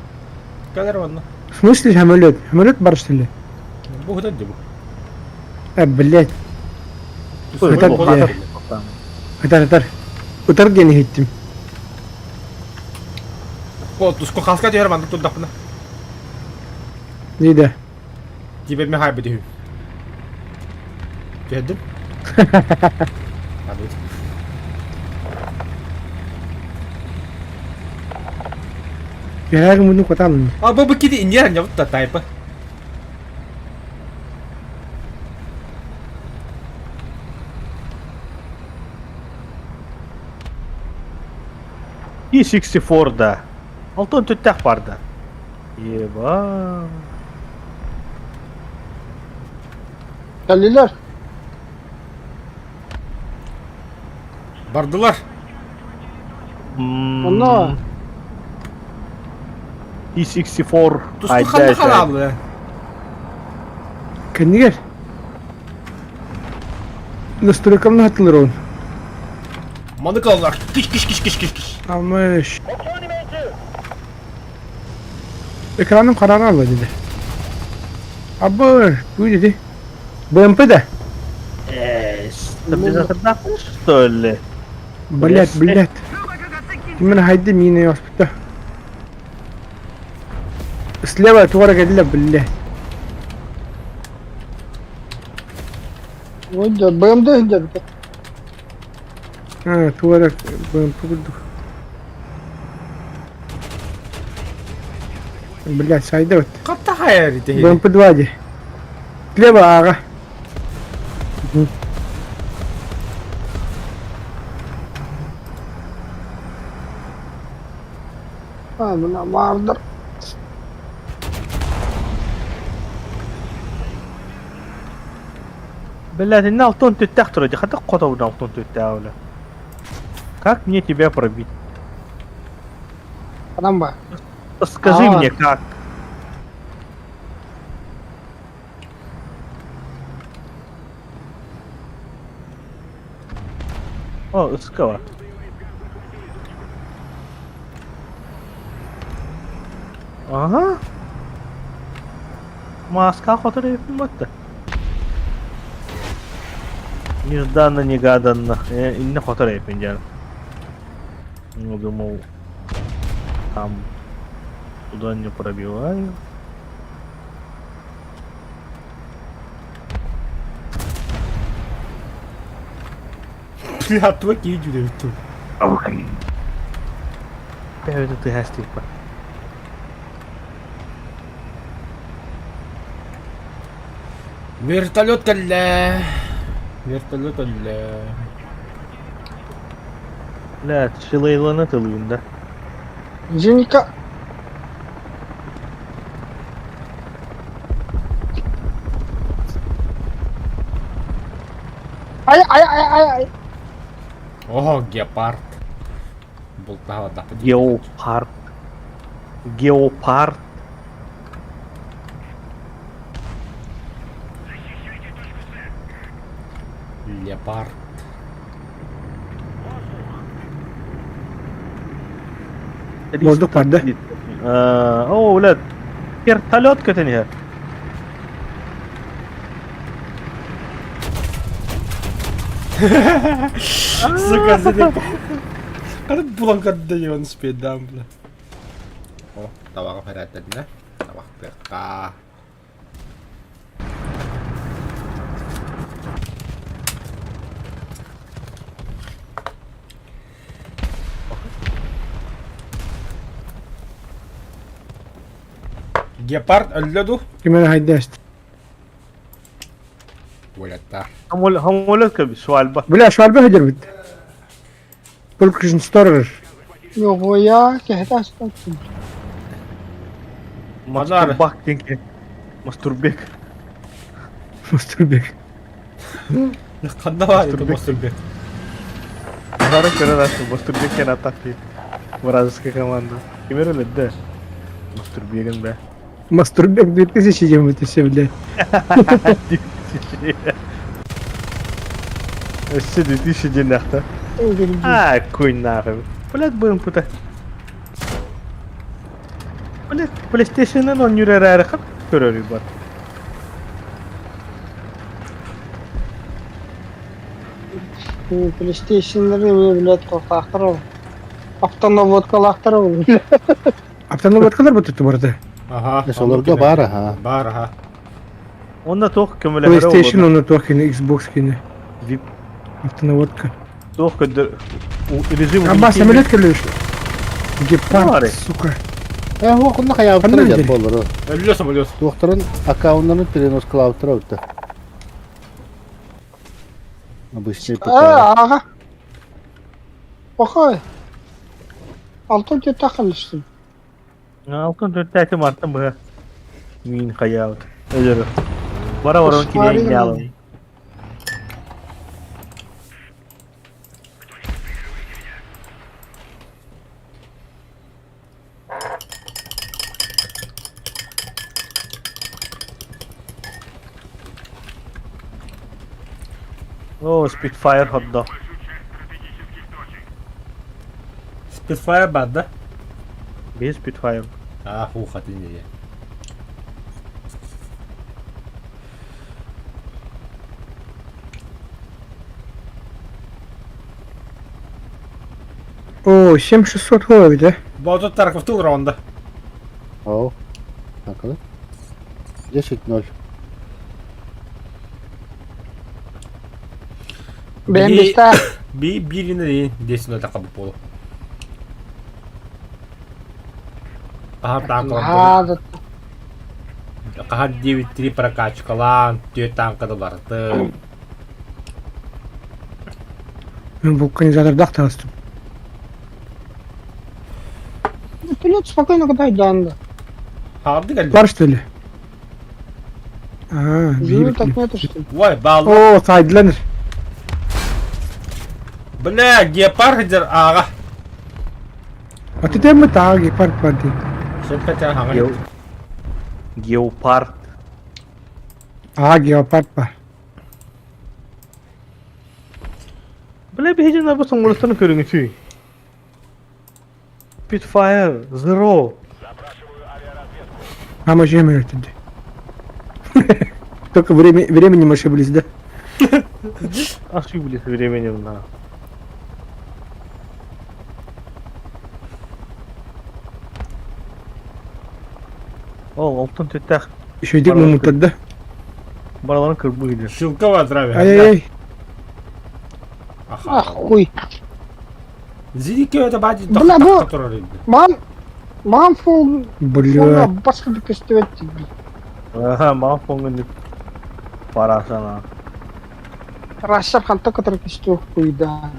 Кэлэр манна. В смысле самолет? Самолет бар что ли? Бу хытан дии бу. А, блядь. Это где? Там. Ытар ытар. Ытар диэн иһиттим. О, туску хаска түһэр маннык турдахпына. Ниде? Тибе мен хайбы түһүм. Түһэрдим. Хабыт. Түһэр муну коталын. А бу бу кити иньер не вот тайпа. И-64 да. Алтын түттэх бар да. Еба. Кэллилэр. Бардылар. Онно. И-64. Туску ханна халаабы. Кэннигэр. Настройкамна хаттылар ол. Маны каллар. Киш киш киш киш киш киш. Алмыш. Экраным карара алла dedi. Абы, бу dedi. БМП да. Стабилизатордаахпын что ли? Блять, блять. Именно хайды мина яспыта. Слева туара кэллэ, блять. Ой, да, БМД сылдьабыта. А, туара БМП курдук. Блять, сайда вот. Хатта хайар ити. БМП-2 ди. Слева ага. А, мына баардар. Блядь, инна алтон түттэх турар дии. Хата хотобун алтон түттээх оля. Как мне тебя пробить? Ханан ба. Скажи А. мне как. О, ыскала. Ага. Маска хотор эппин Нежданно-негаданно. Инне хотор эппин дьэ. Ну, думал, там туда не пробиваю. Бля, твой киһи дүү Бэйбит тыһас типа. Вертолет кэллэ. Вертолет кэллэ. Бля, шилейлана тылыын да. Женька. Ай, ай, ай, ай, ай. О, гепард. Бултаһа Геопард. Геопард. Леопард. Воздух бар да? О, блядь. Вертолет көтөн иһэр. Сука, задик. Ханна булан көрдө он спедам, бля. О, табаҕа фэрээттэннэ. Табахтыахха. Гепард өллө дуу? Ким эрэ хайдаст. Уолаттар. Хамолет кэби свальба. Бля, швальба хадербит. Полкрижн сторож. Йоҕуйа, киһитэ астан. Мастурбак диэн Мастурбек. Мастурбек. Ханна баар это Мастурбек? Бары көрөр асты Мастурбек диэн аттаах дии. Вражеская команда. Ким эрэ өлөддө? Мастурбегин бэ. Мастурбек 2000 диэн все, блядь. Өссө 2000 диэн А, куй нахуй. Блядь, будем пытать. Блядь, PlayStation'dan оонньуур эрээри хат көрөр бар. PlayStation'лары эмиэ блядь туохтаахтар ол. Автоноводкалаахтар ол. Автоноводкалар бу барыта. Аха. Солорго баар аха. Баар аха. Онно туох көмөлөһөрө PlayStation онно туох кини Xbox кини. VIP. Автоноводка. Туох көдөр режим Абба самолет кэллэ Гепард, Бары. сука. Э, хуохунна хаyaабыттара Ханна дьар билдири? буоллар. Өллө самолет. Туохтарын аккауннарын переноскалаабыттара бутта. Обычный ПК. А, ага. Похой. Алтын төттө халыстым. Алтын төрттәти мартын быһа. Мин хаyaабыт. Өлөрө. Бара баран Кошмарин. кириэн ялым. О, Spitfire ходдо. Большую часть стратегических точек. Spitfire бар да? Без Spitfire. А, хуха ты не. О, 7600 голови, да? Бу Тарков тыл ронда. О. Так, да? 10-0. Бэм бистэ. Би бирини десин өтө кабып болу. Аха танк Аа, Кахан 9-3 прокачкалаан, түө танканы барды. Мен вулканизатордах таҕыстым. Вертолет спокойно катает да. Харды кэлли. Бар что ли? А, Живы так биир. нету что ли? Ой, баллы. О, сайдланыр. Бля, гепард дер ага. А ты тем таа гепард парти. Сөппәтә хаңа. Геопард. Аа, геопард бар. Бля, биһиги бу соңгулустан көрүҥүтүй. Spitfire, Zero. Запрашиваю авиаразведку. А мы же тогда. Только время, временем ошиблись, да? Ошиблись временем на. Ол, алтын төттәх Еще иди Баралар мы тогда. бараларын кырбы иде. Шилкова здравия. Ай-яй-яй. Аха. Ах, хуй. Зирике это бади Бля, бу- Мам, мам фол, Бля. басқа көстөбөт Аха, маған фонгын парасана. Рассар ханта который көстөбөт хуй да.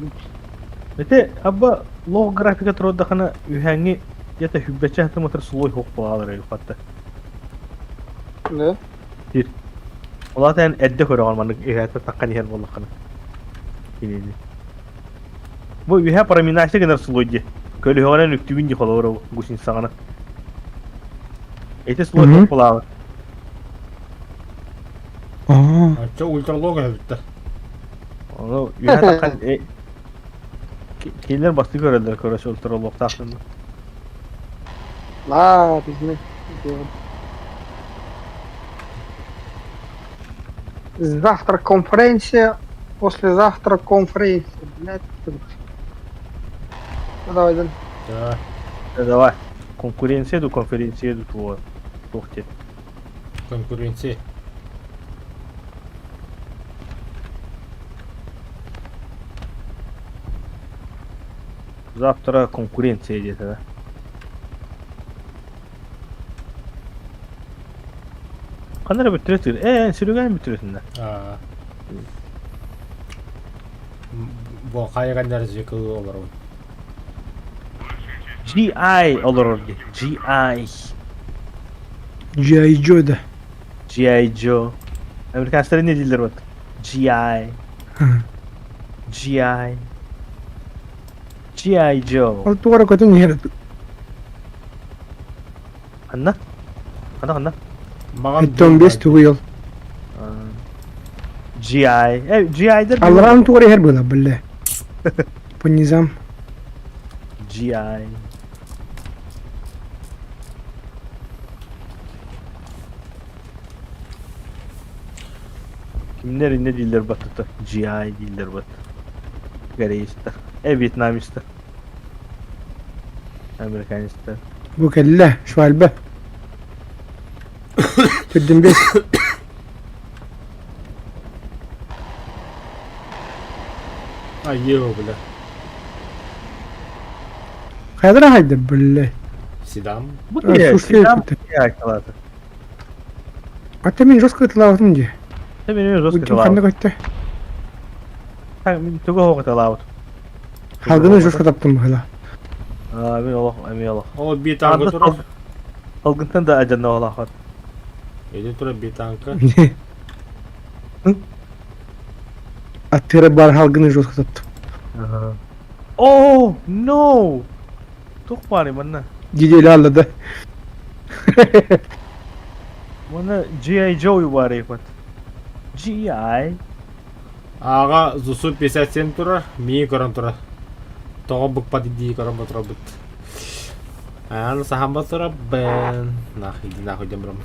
Эте, абба лог графика туродахана үһәңи где-то хүббәчә метр слой хоқ балалар эле хатта. Да. Олар әдде көрө алманы эһәтә таккан иһер боллаккана. Кинени. Бу үһә параминасы генер слой ди. Көлүһөгөнөн үктүгүн ди холору гусин сагана. Эте слой Мгм. хоқ балалар. А, Чо ультралог битте. Оны үһә таккан Кейлер басты көрөлдөр көрөшө ультралог тактын. Ладно. Завтра конференция, послезавтра конференция. Блядь. Ну давай, да. Да. Давай. Конкуренция ду конференция ду туа. Тохте. Конкуренция. Завтра конкуренция где-то, да? Канара бүтүрөтүр. Э, сүрүгөн бүтүрөтүн да. А. Бу хайганнар жекы олар. GI олорор ди. GI. G.I. Joe да. GI Joe. Американецтер не дийлер вот. GI. GI. GI Joe. Ол тугара көтөн иһэр. Ханна? Ханна ханна? Маган 15 тугуйол. GI. Э, GI дер. Алран тугара иһэр була, бля. По низам. GI. Kimler ne diller battı? GI diller battı. Корейстар. Э, вьетнамистар. Американецтар. Бу кэллэ, швальба. Түрдүн бес. Айыы, бля. Хайдара хайда, бля. Седам. Бу киһи Слушай, Седам айкалаата. Ата мин жестко ытылаабытым дии. Та мин жестко Үтүм ханна ытылаабыт. көттө? Мин тугу оһох ытылаабыт. Халгыны жестко таптым быһыла. Аа, мин олох, эми олох. Ол би танка турар. Алгынтан да ажанна олохот. Эди турар би танка. Аттыра бар халгыны жестко таптым. О, no! Туох баарый манна? Дидели аллада. Манна G.I. Joe баарый бат. G.I. Аҕа Зусу 57 турар, мии көрөн турар. Тоҕо быкпат дии көрөн батырабыт. Аан сахан батырабын. Нах, иди нахуй диэн бараммын.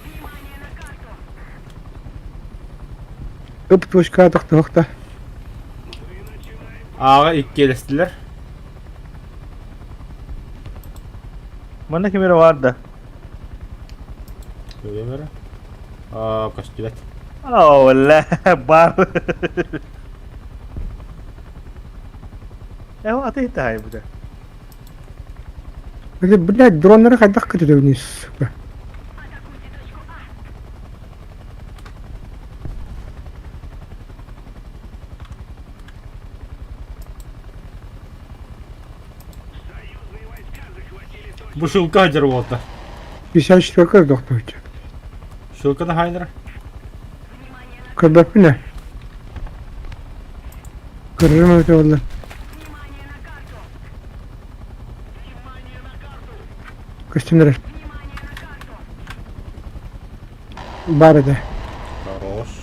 Ып точка тохтоохто. Ааҕа иккиэлэстилэр. Манна ким эрэ баар да? Көрүөм эрэ. Аа, көстүбэт. Оо, бля, баар. Э, аты иһитэ Блядь, дроннары хайдах көтөтөбүнүй, сука. Бу шилка дьэр уолта. 54 доктор. Шилканы хайнара. Көрбөппүн ээ. Көрөрүм эбитэ буоллар. Көстөн эрэр. Баар этэ. Хорош.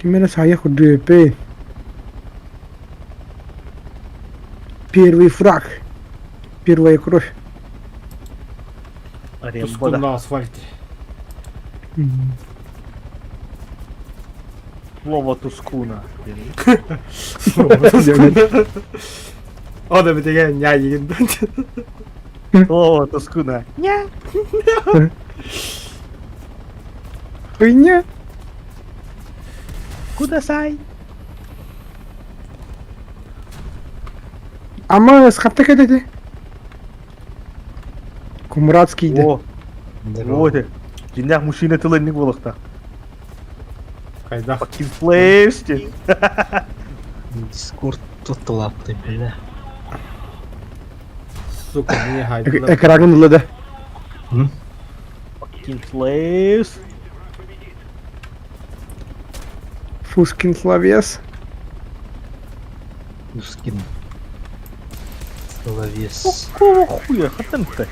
Ким эрэ саайа курдук эппэй. Первый фраг. Первая кровь. Тускун на асфальте. Слово Тускуна. О, да битигэ ньаайыгын. Слово Тускуна. Ня. Хуйня. Кудасай. Ама схапта кэтэти. Кумратский да. О, вот. Дьиҥнээх мужчина тыла инник буолуохтаах. Хайдах? Fucking slaves диэн. Дискорд туттулаапты бля. Сука, не хайдах. Экрагын ылла да. Fucking slaves. Фускин словес. Ускин. Словес. Какого хуя? Хатан ты?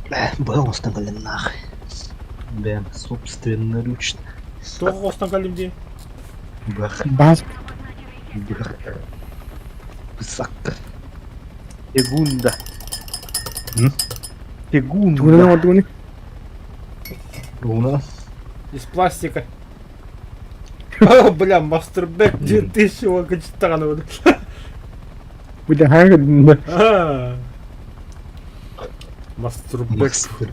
Бля, был оставлен нахуй. Бля, собственноручно. Туох оҕустан кэллим дии? Бах, Бас. бах. Пысак. Сегунда. М? Сегунда. Тугунан оҥордугуну. Руна. Из пластика. О, бля, Мастербек 2000 кычтаҕаны Бля, хайа Мастербек. Мастер.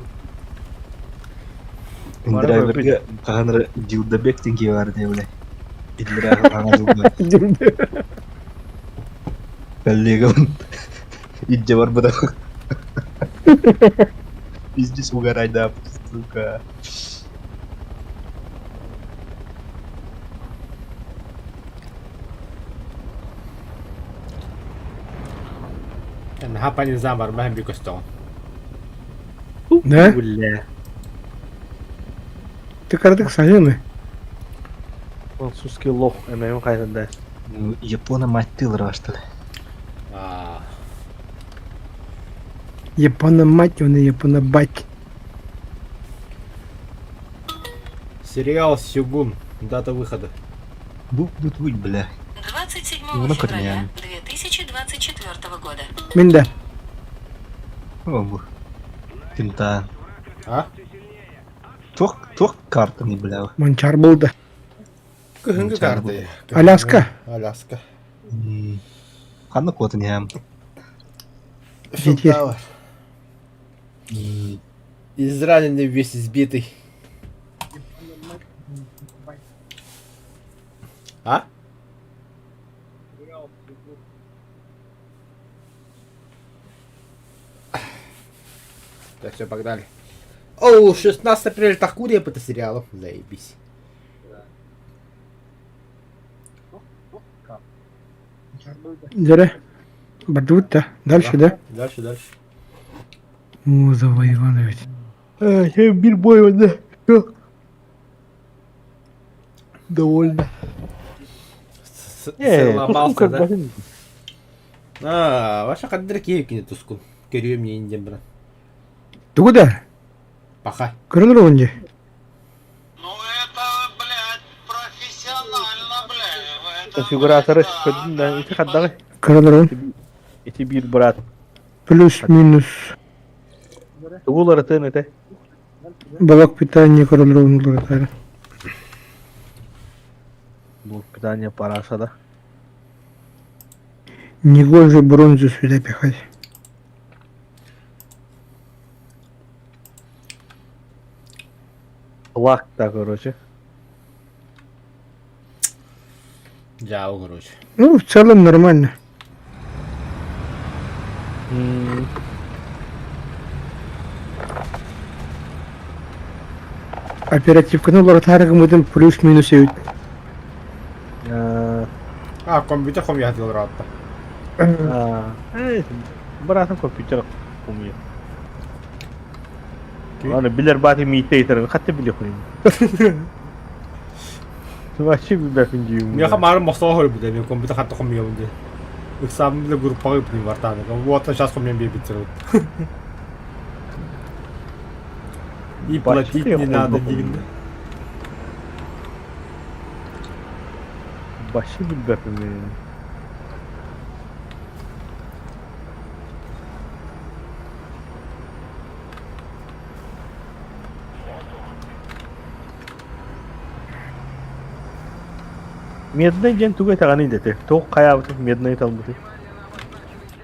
Драйверга хаһан эрэ Дилдабек диэн киһи баар этэ бля. Иллэрээ хаҥа дьылга коллегабын илдьэ барбыта. Пиздец угорайдаап, сука. Наһаа панизам барбаһын би көстөҕүн. Да? Бля. Ты кыратык сайыны. Французский лох. Эмэм хайданда. Ну, Япона мать тылра, что ли? Аа. Япона мать, он и Япона бать. Сериал Сёгун. Дата выхода. Бук-бут-бут, бля. 27 Ну, февраля корнями. 2024 года. Мин да. О, бу. Кимтаан. А? Туох туох картаны бля? Манчар булда. Кыһыҥҥы карта. Аляска. Аляска. Ханна куотун иһэм? Филтауэр. Израненный весь избитый. А? Так, все, погнали. Оу, 16 апреля Такурия по сериалу. Заебись. Дьэрэ. Бардыбыт да. Дальше, да? Дальше, дальше. О, завоеван ведь. Бир бой онда. Довольно. Сломался, да? А, ваша хаддыр киһи кини тускун. Көрүөм иин диэн баран. Тугу да? Паха. Көрөн олоҕун дии. Ну это, блядь, профессионально, блядь. Это, Конфигураторы блядь, көрдүм да ити хаддаҕы. Көрөн олоҕун. Ити биир брат. Плюс-минус. Тугу уларытыан этэ? Блок питания көрөн олоҕун уларытаары. Блок питания параша да. Негоже бронзу сюда пихать. Лак да, короче. Дьаабы, короче. Ну, в целом нормально. Оперативканы уларытаары гыммытын плюс-минус эбит. А, компьютер хомуйаһытыгар олороотто. Быраатым компьютер хомуйар. Аны билэр бааты миитте ыйтарым, хатта билиэхпин. Вообще билбэппин диим. Миэхэ маарым мохсоҕо хойбута, мен компьютер хатта хомуйабын диэн. Ыксаабын билэ группаҕа ыыппытым бартааны. Вот сейчас хомуйан биэрбит сырыт. И платить не надо диигин. Вообще билбэппин мин. Медный диэн тугу этэҕиний дэтэ? Туох хайаабытын медный талбытый?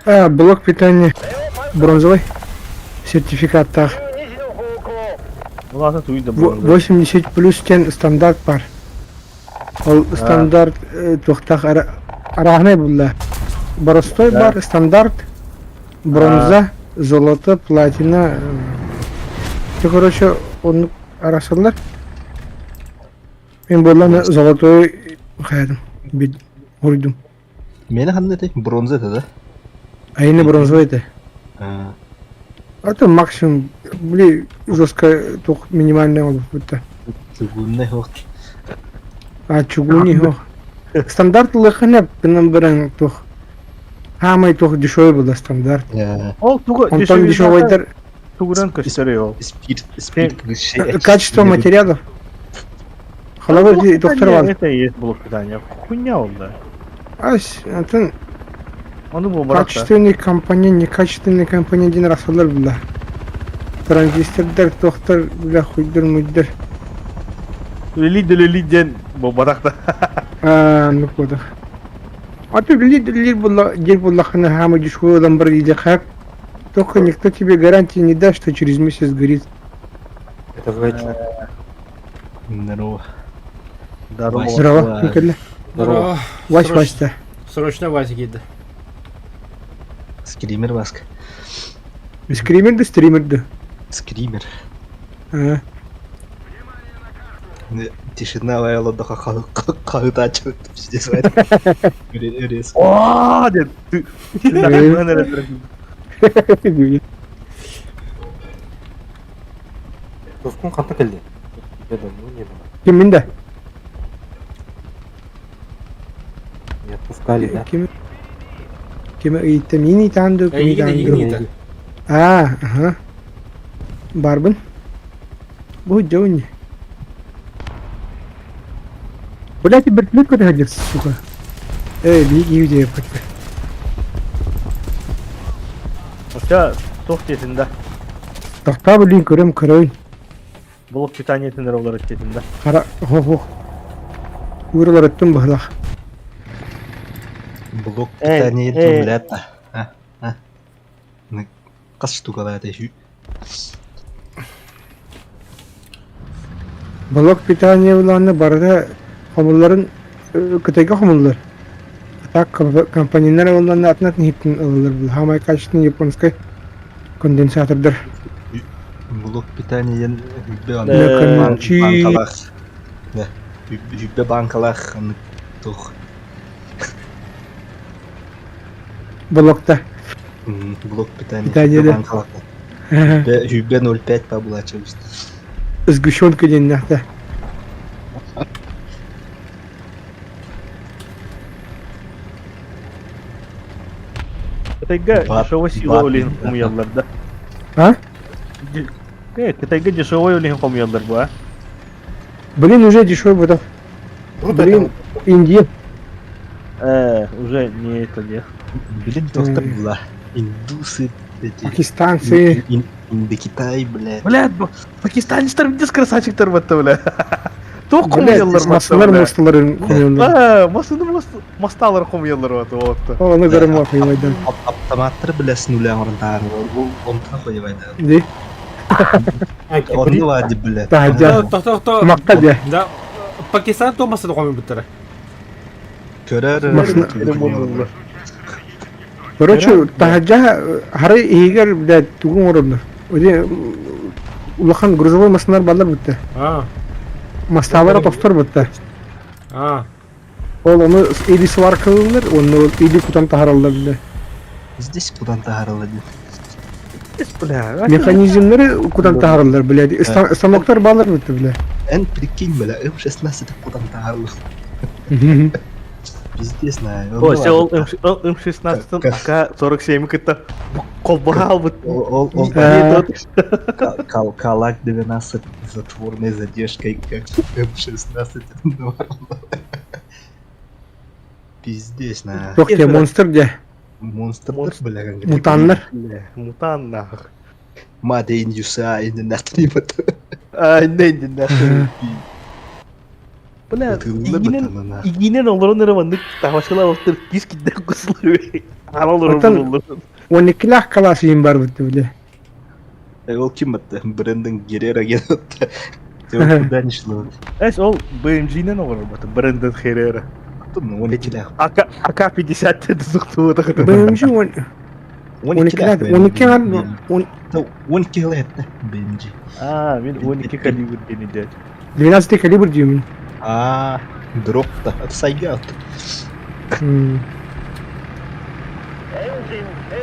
А, блок питания бронзовый сертификаттаах. Улаата туй да бронзовый. 80 плюс диэн стандарт бар. Ол стандарт туохтаах арааһынай булла. Боростой бар стандарт, бронза, золото, платина. Ты, короче, оннук арасылар. Мен буоллан золотой хайадым, уруйдум. Мені ханна этэй? Бронза это, да? А не бронзовый это. А то максимум, бли, жестко, только минимальная обувь. Чугунный хох. А чугунный хох. Стандарт лыхына гынан баран туох. Хаамай туох дешевый была стандарт. Ол тугу Онтон дешевойдар тугуран көстөр ол. Спирт, спирт, Качество материалов. Холобур доктор бар. Это и есть блок питания. Хуйня ол да. Ас, антон Ону бу баракта. Качественный компонент, некачественный компонент диэн арахсаллар була. Транзистордар, туохтар, бля, хуйдар-муйдар. Үлэлии дэлэлии диэн буолбатах да. Аа, оннук буолар. А то үлэлии дэлэлиир буолла диир буоллаххына хаама дешевый ылан барар диэхэ Только никто тебе гарантии не даст, что через месяц сгорит. Это точно. Здорово. Здорово. Здорово, Николай. Здорово. Вась, Вась, да. Срочно Вася киирдэ. Скример Васка. Скример да стример да. Скример. А. Тишина лайла хаһытааччы пиздец. Оо, диэн. Тускун ханта кэлли? Я давно не было. Ким да? Не отпускали, да? Ким? Ким ыйытта мин ыйтаан дуу, ким Эйигин ыйтаан эйигин дуу? ыйытар. Аа, аха. Барбын. Бу дьони. Блять, вертолет куда ходит, сука? Эй, беги, где я Хотя Туох диэтин да? Тохтоо блин көрөм көрөйүн. Блок питаниетин эрэ олорор диэтин да? Хара хо-хо. Ур олороттум быһылах. Блок Эй, питания эй. блядь. А, а. Хас штукалаата үһү? Блок питания былаана барыта хомулларын Кытайга хомуллар. А так компоненнар ылланна атын атын иһиттэн ылыллар был. Самай качественный японскай конденсатордар. Блок питания диэн үрбэ Короче, банкалаах. Да, үрбэ банкалаах аннык туох Блокта. Блок питания. Питание, да. Сүүрбэ 0,5 па булааччыбыт. Сгущенка диэннээх да. Кытайга дешевой сила олиһин хомуйаллар да. А? Э, Кытайга дешевой олиһин хомуйаллар бу, а? Блин, уже дешевый будет. Блин, Индия. Э, уже не это не. Блин, доктор была. Индусы эти. Пакистанцы. Индокитай, блядь. Блядь, пакистанецтар видишь красавчиктар батта, бля. Туох Блядь, хомуйаллар масылар масталарын хомуйаллар. А, масыны масталар хомуйаллар вот, вот. Оны көрөм хуйвайдан. Автоматтар бля с нуля орынтаар. Онтон хуйвайдан. Ди. Онну вади, блядь. Таһдьа. Тохто Макка дьэ. Да. Пакистан то масыны хомуйбуттара. Көрөр. Короче, таһдьа хары иһигэр, блядь, тугун оҥороннор. Улахан грузовой массыналар баллар бутта. Мастаалара тостор бутта. Ол ону или сваркалыыллар, уонна или кутан таһараллар бile. Здесь кутан таһараллар диэн. Бля, Механизмнары кутан таһараллар, блядь. Станоктар баалар бутта, бля. Эн прикинь, бля, М16 кутан таһараллар. Пиздец, на. О, се ол М16 АК-47 кытта колбаға албыт. Ол ол Калак 12 затворной задержкой, как М16. Пиздец, на. Туох диэ, монстр диэ. Монстр, бля, Мутаннар. Мутан нах. Made in USA in the нахуй. А, не, не, нахуй. Бля, игинен игинен олорон эрэ маннык таһашкалаабыттар кис киддэх кусулар арал Оттон олорон он иккилээх калаас иһин барбыт бile. Ол ким атты? Брэндон Геррера ген атты. Куда не шло? Эс ол BMG-нен олорор Брэндон Херрера. Он иккилээх. АК АК-50 тузуктуу BMG он он иккилээх он икки он Он иккилээх BMG. А, мен 12 калибр дени дядь. 12 калибр деймин. А, дроп-то от Сайга.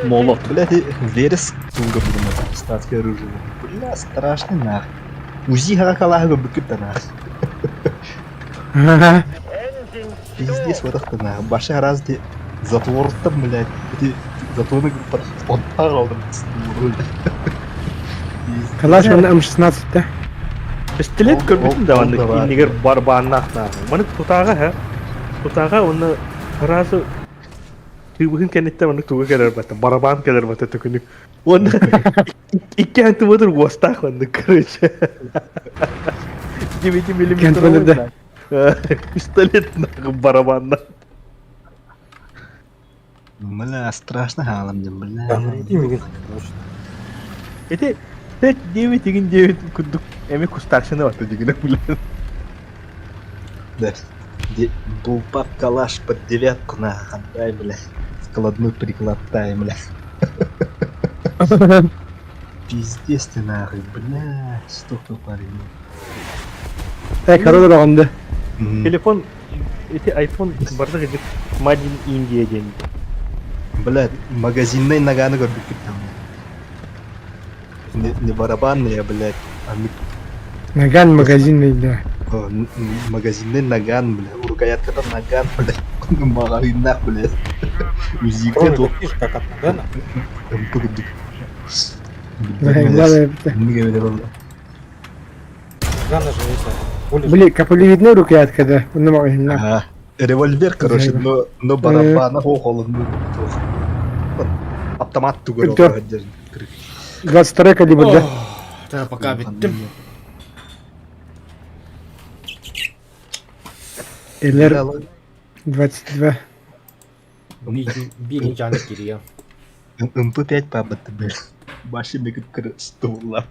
Молот. Бля, ты верес туга блин, пакистанское оружие. Бля, страшный нах. УЗИ хакалага быкыта нах. Пиздец, вот это нах. Баша раз де затвор там, блядь. Эти затворы он парал Калаш он М16 да? Пистолет көрбүтүм да маннык иннигэр барбааннаах Маны тутааҕа һэ тутааҕа уонна сразу тыыбыһын кэнниттэн маннык туга кэлэр бата барабан кэлэр бата төкүнүк уонна икки сантиметр уостаах маннык короче 9 миллиметр пистолет барабанна Бля, страшно хаалам дем, бля. Ити 9 игин 9 курдук эми кустаршыны бата дигине бля. Да. Булпак калаш под девятку на дай, бля. Складной приклад дай, бля. Пиздец ты нахуй, бля, столько парень. Э, король оҕонду. Телефон, эти iPhone бардак эдик Made in India диэн. Бля, магазинный наганы көрбүккүт там. Не, не барабанные, блядь, а Наган магазинный, да. Магазинный наган, бля, рукоятка наган, бля, маҕаһыыннаах, бля. Узига туох. Как от нагана? Нагана же это. Били, капелевидная рукоятка, да, онно маҕаһыыннаах. Ага. Револьвер, короче, но барабана холодный. Автомат тугар Это- олорор. 22 калибр, да? Та пока бүттүм. ЛР 22. Биир жаны кирия. МП5 пабыт бер. Башы бекит кыры стуллар.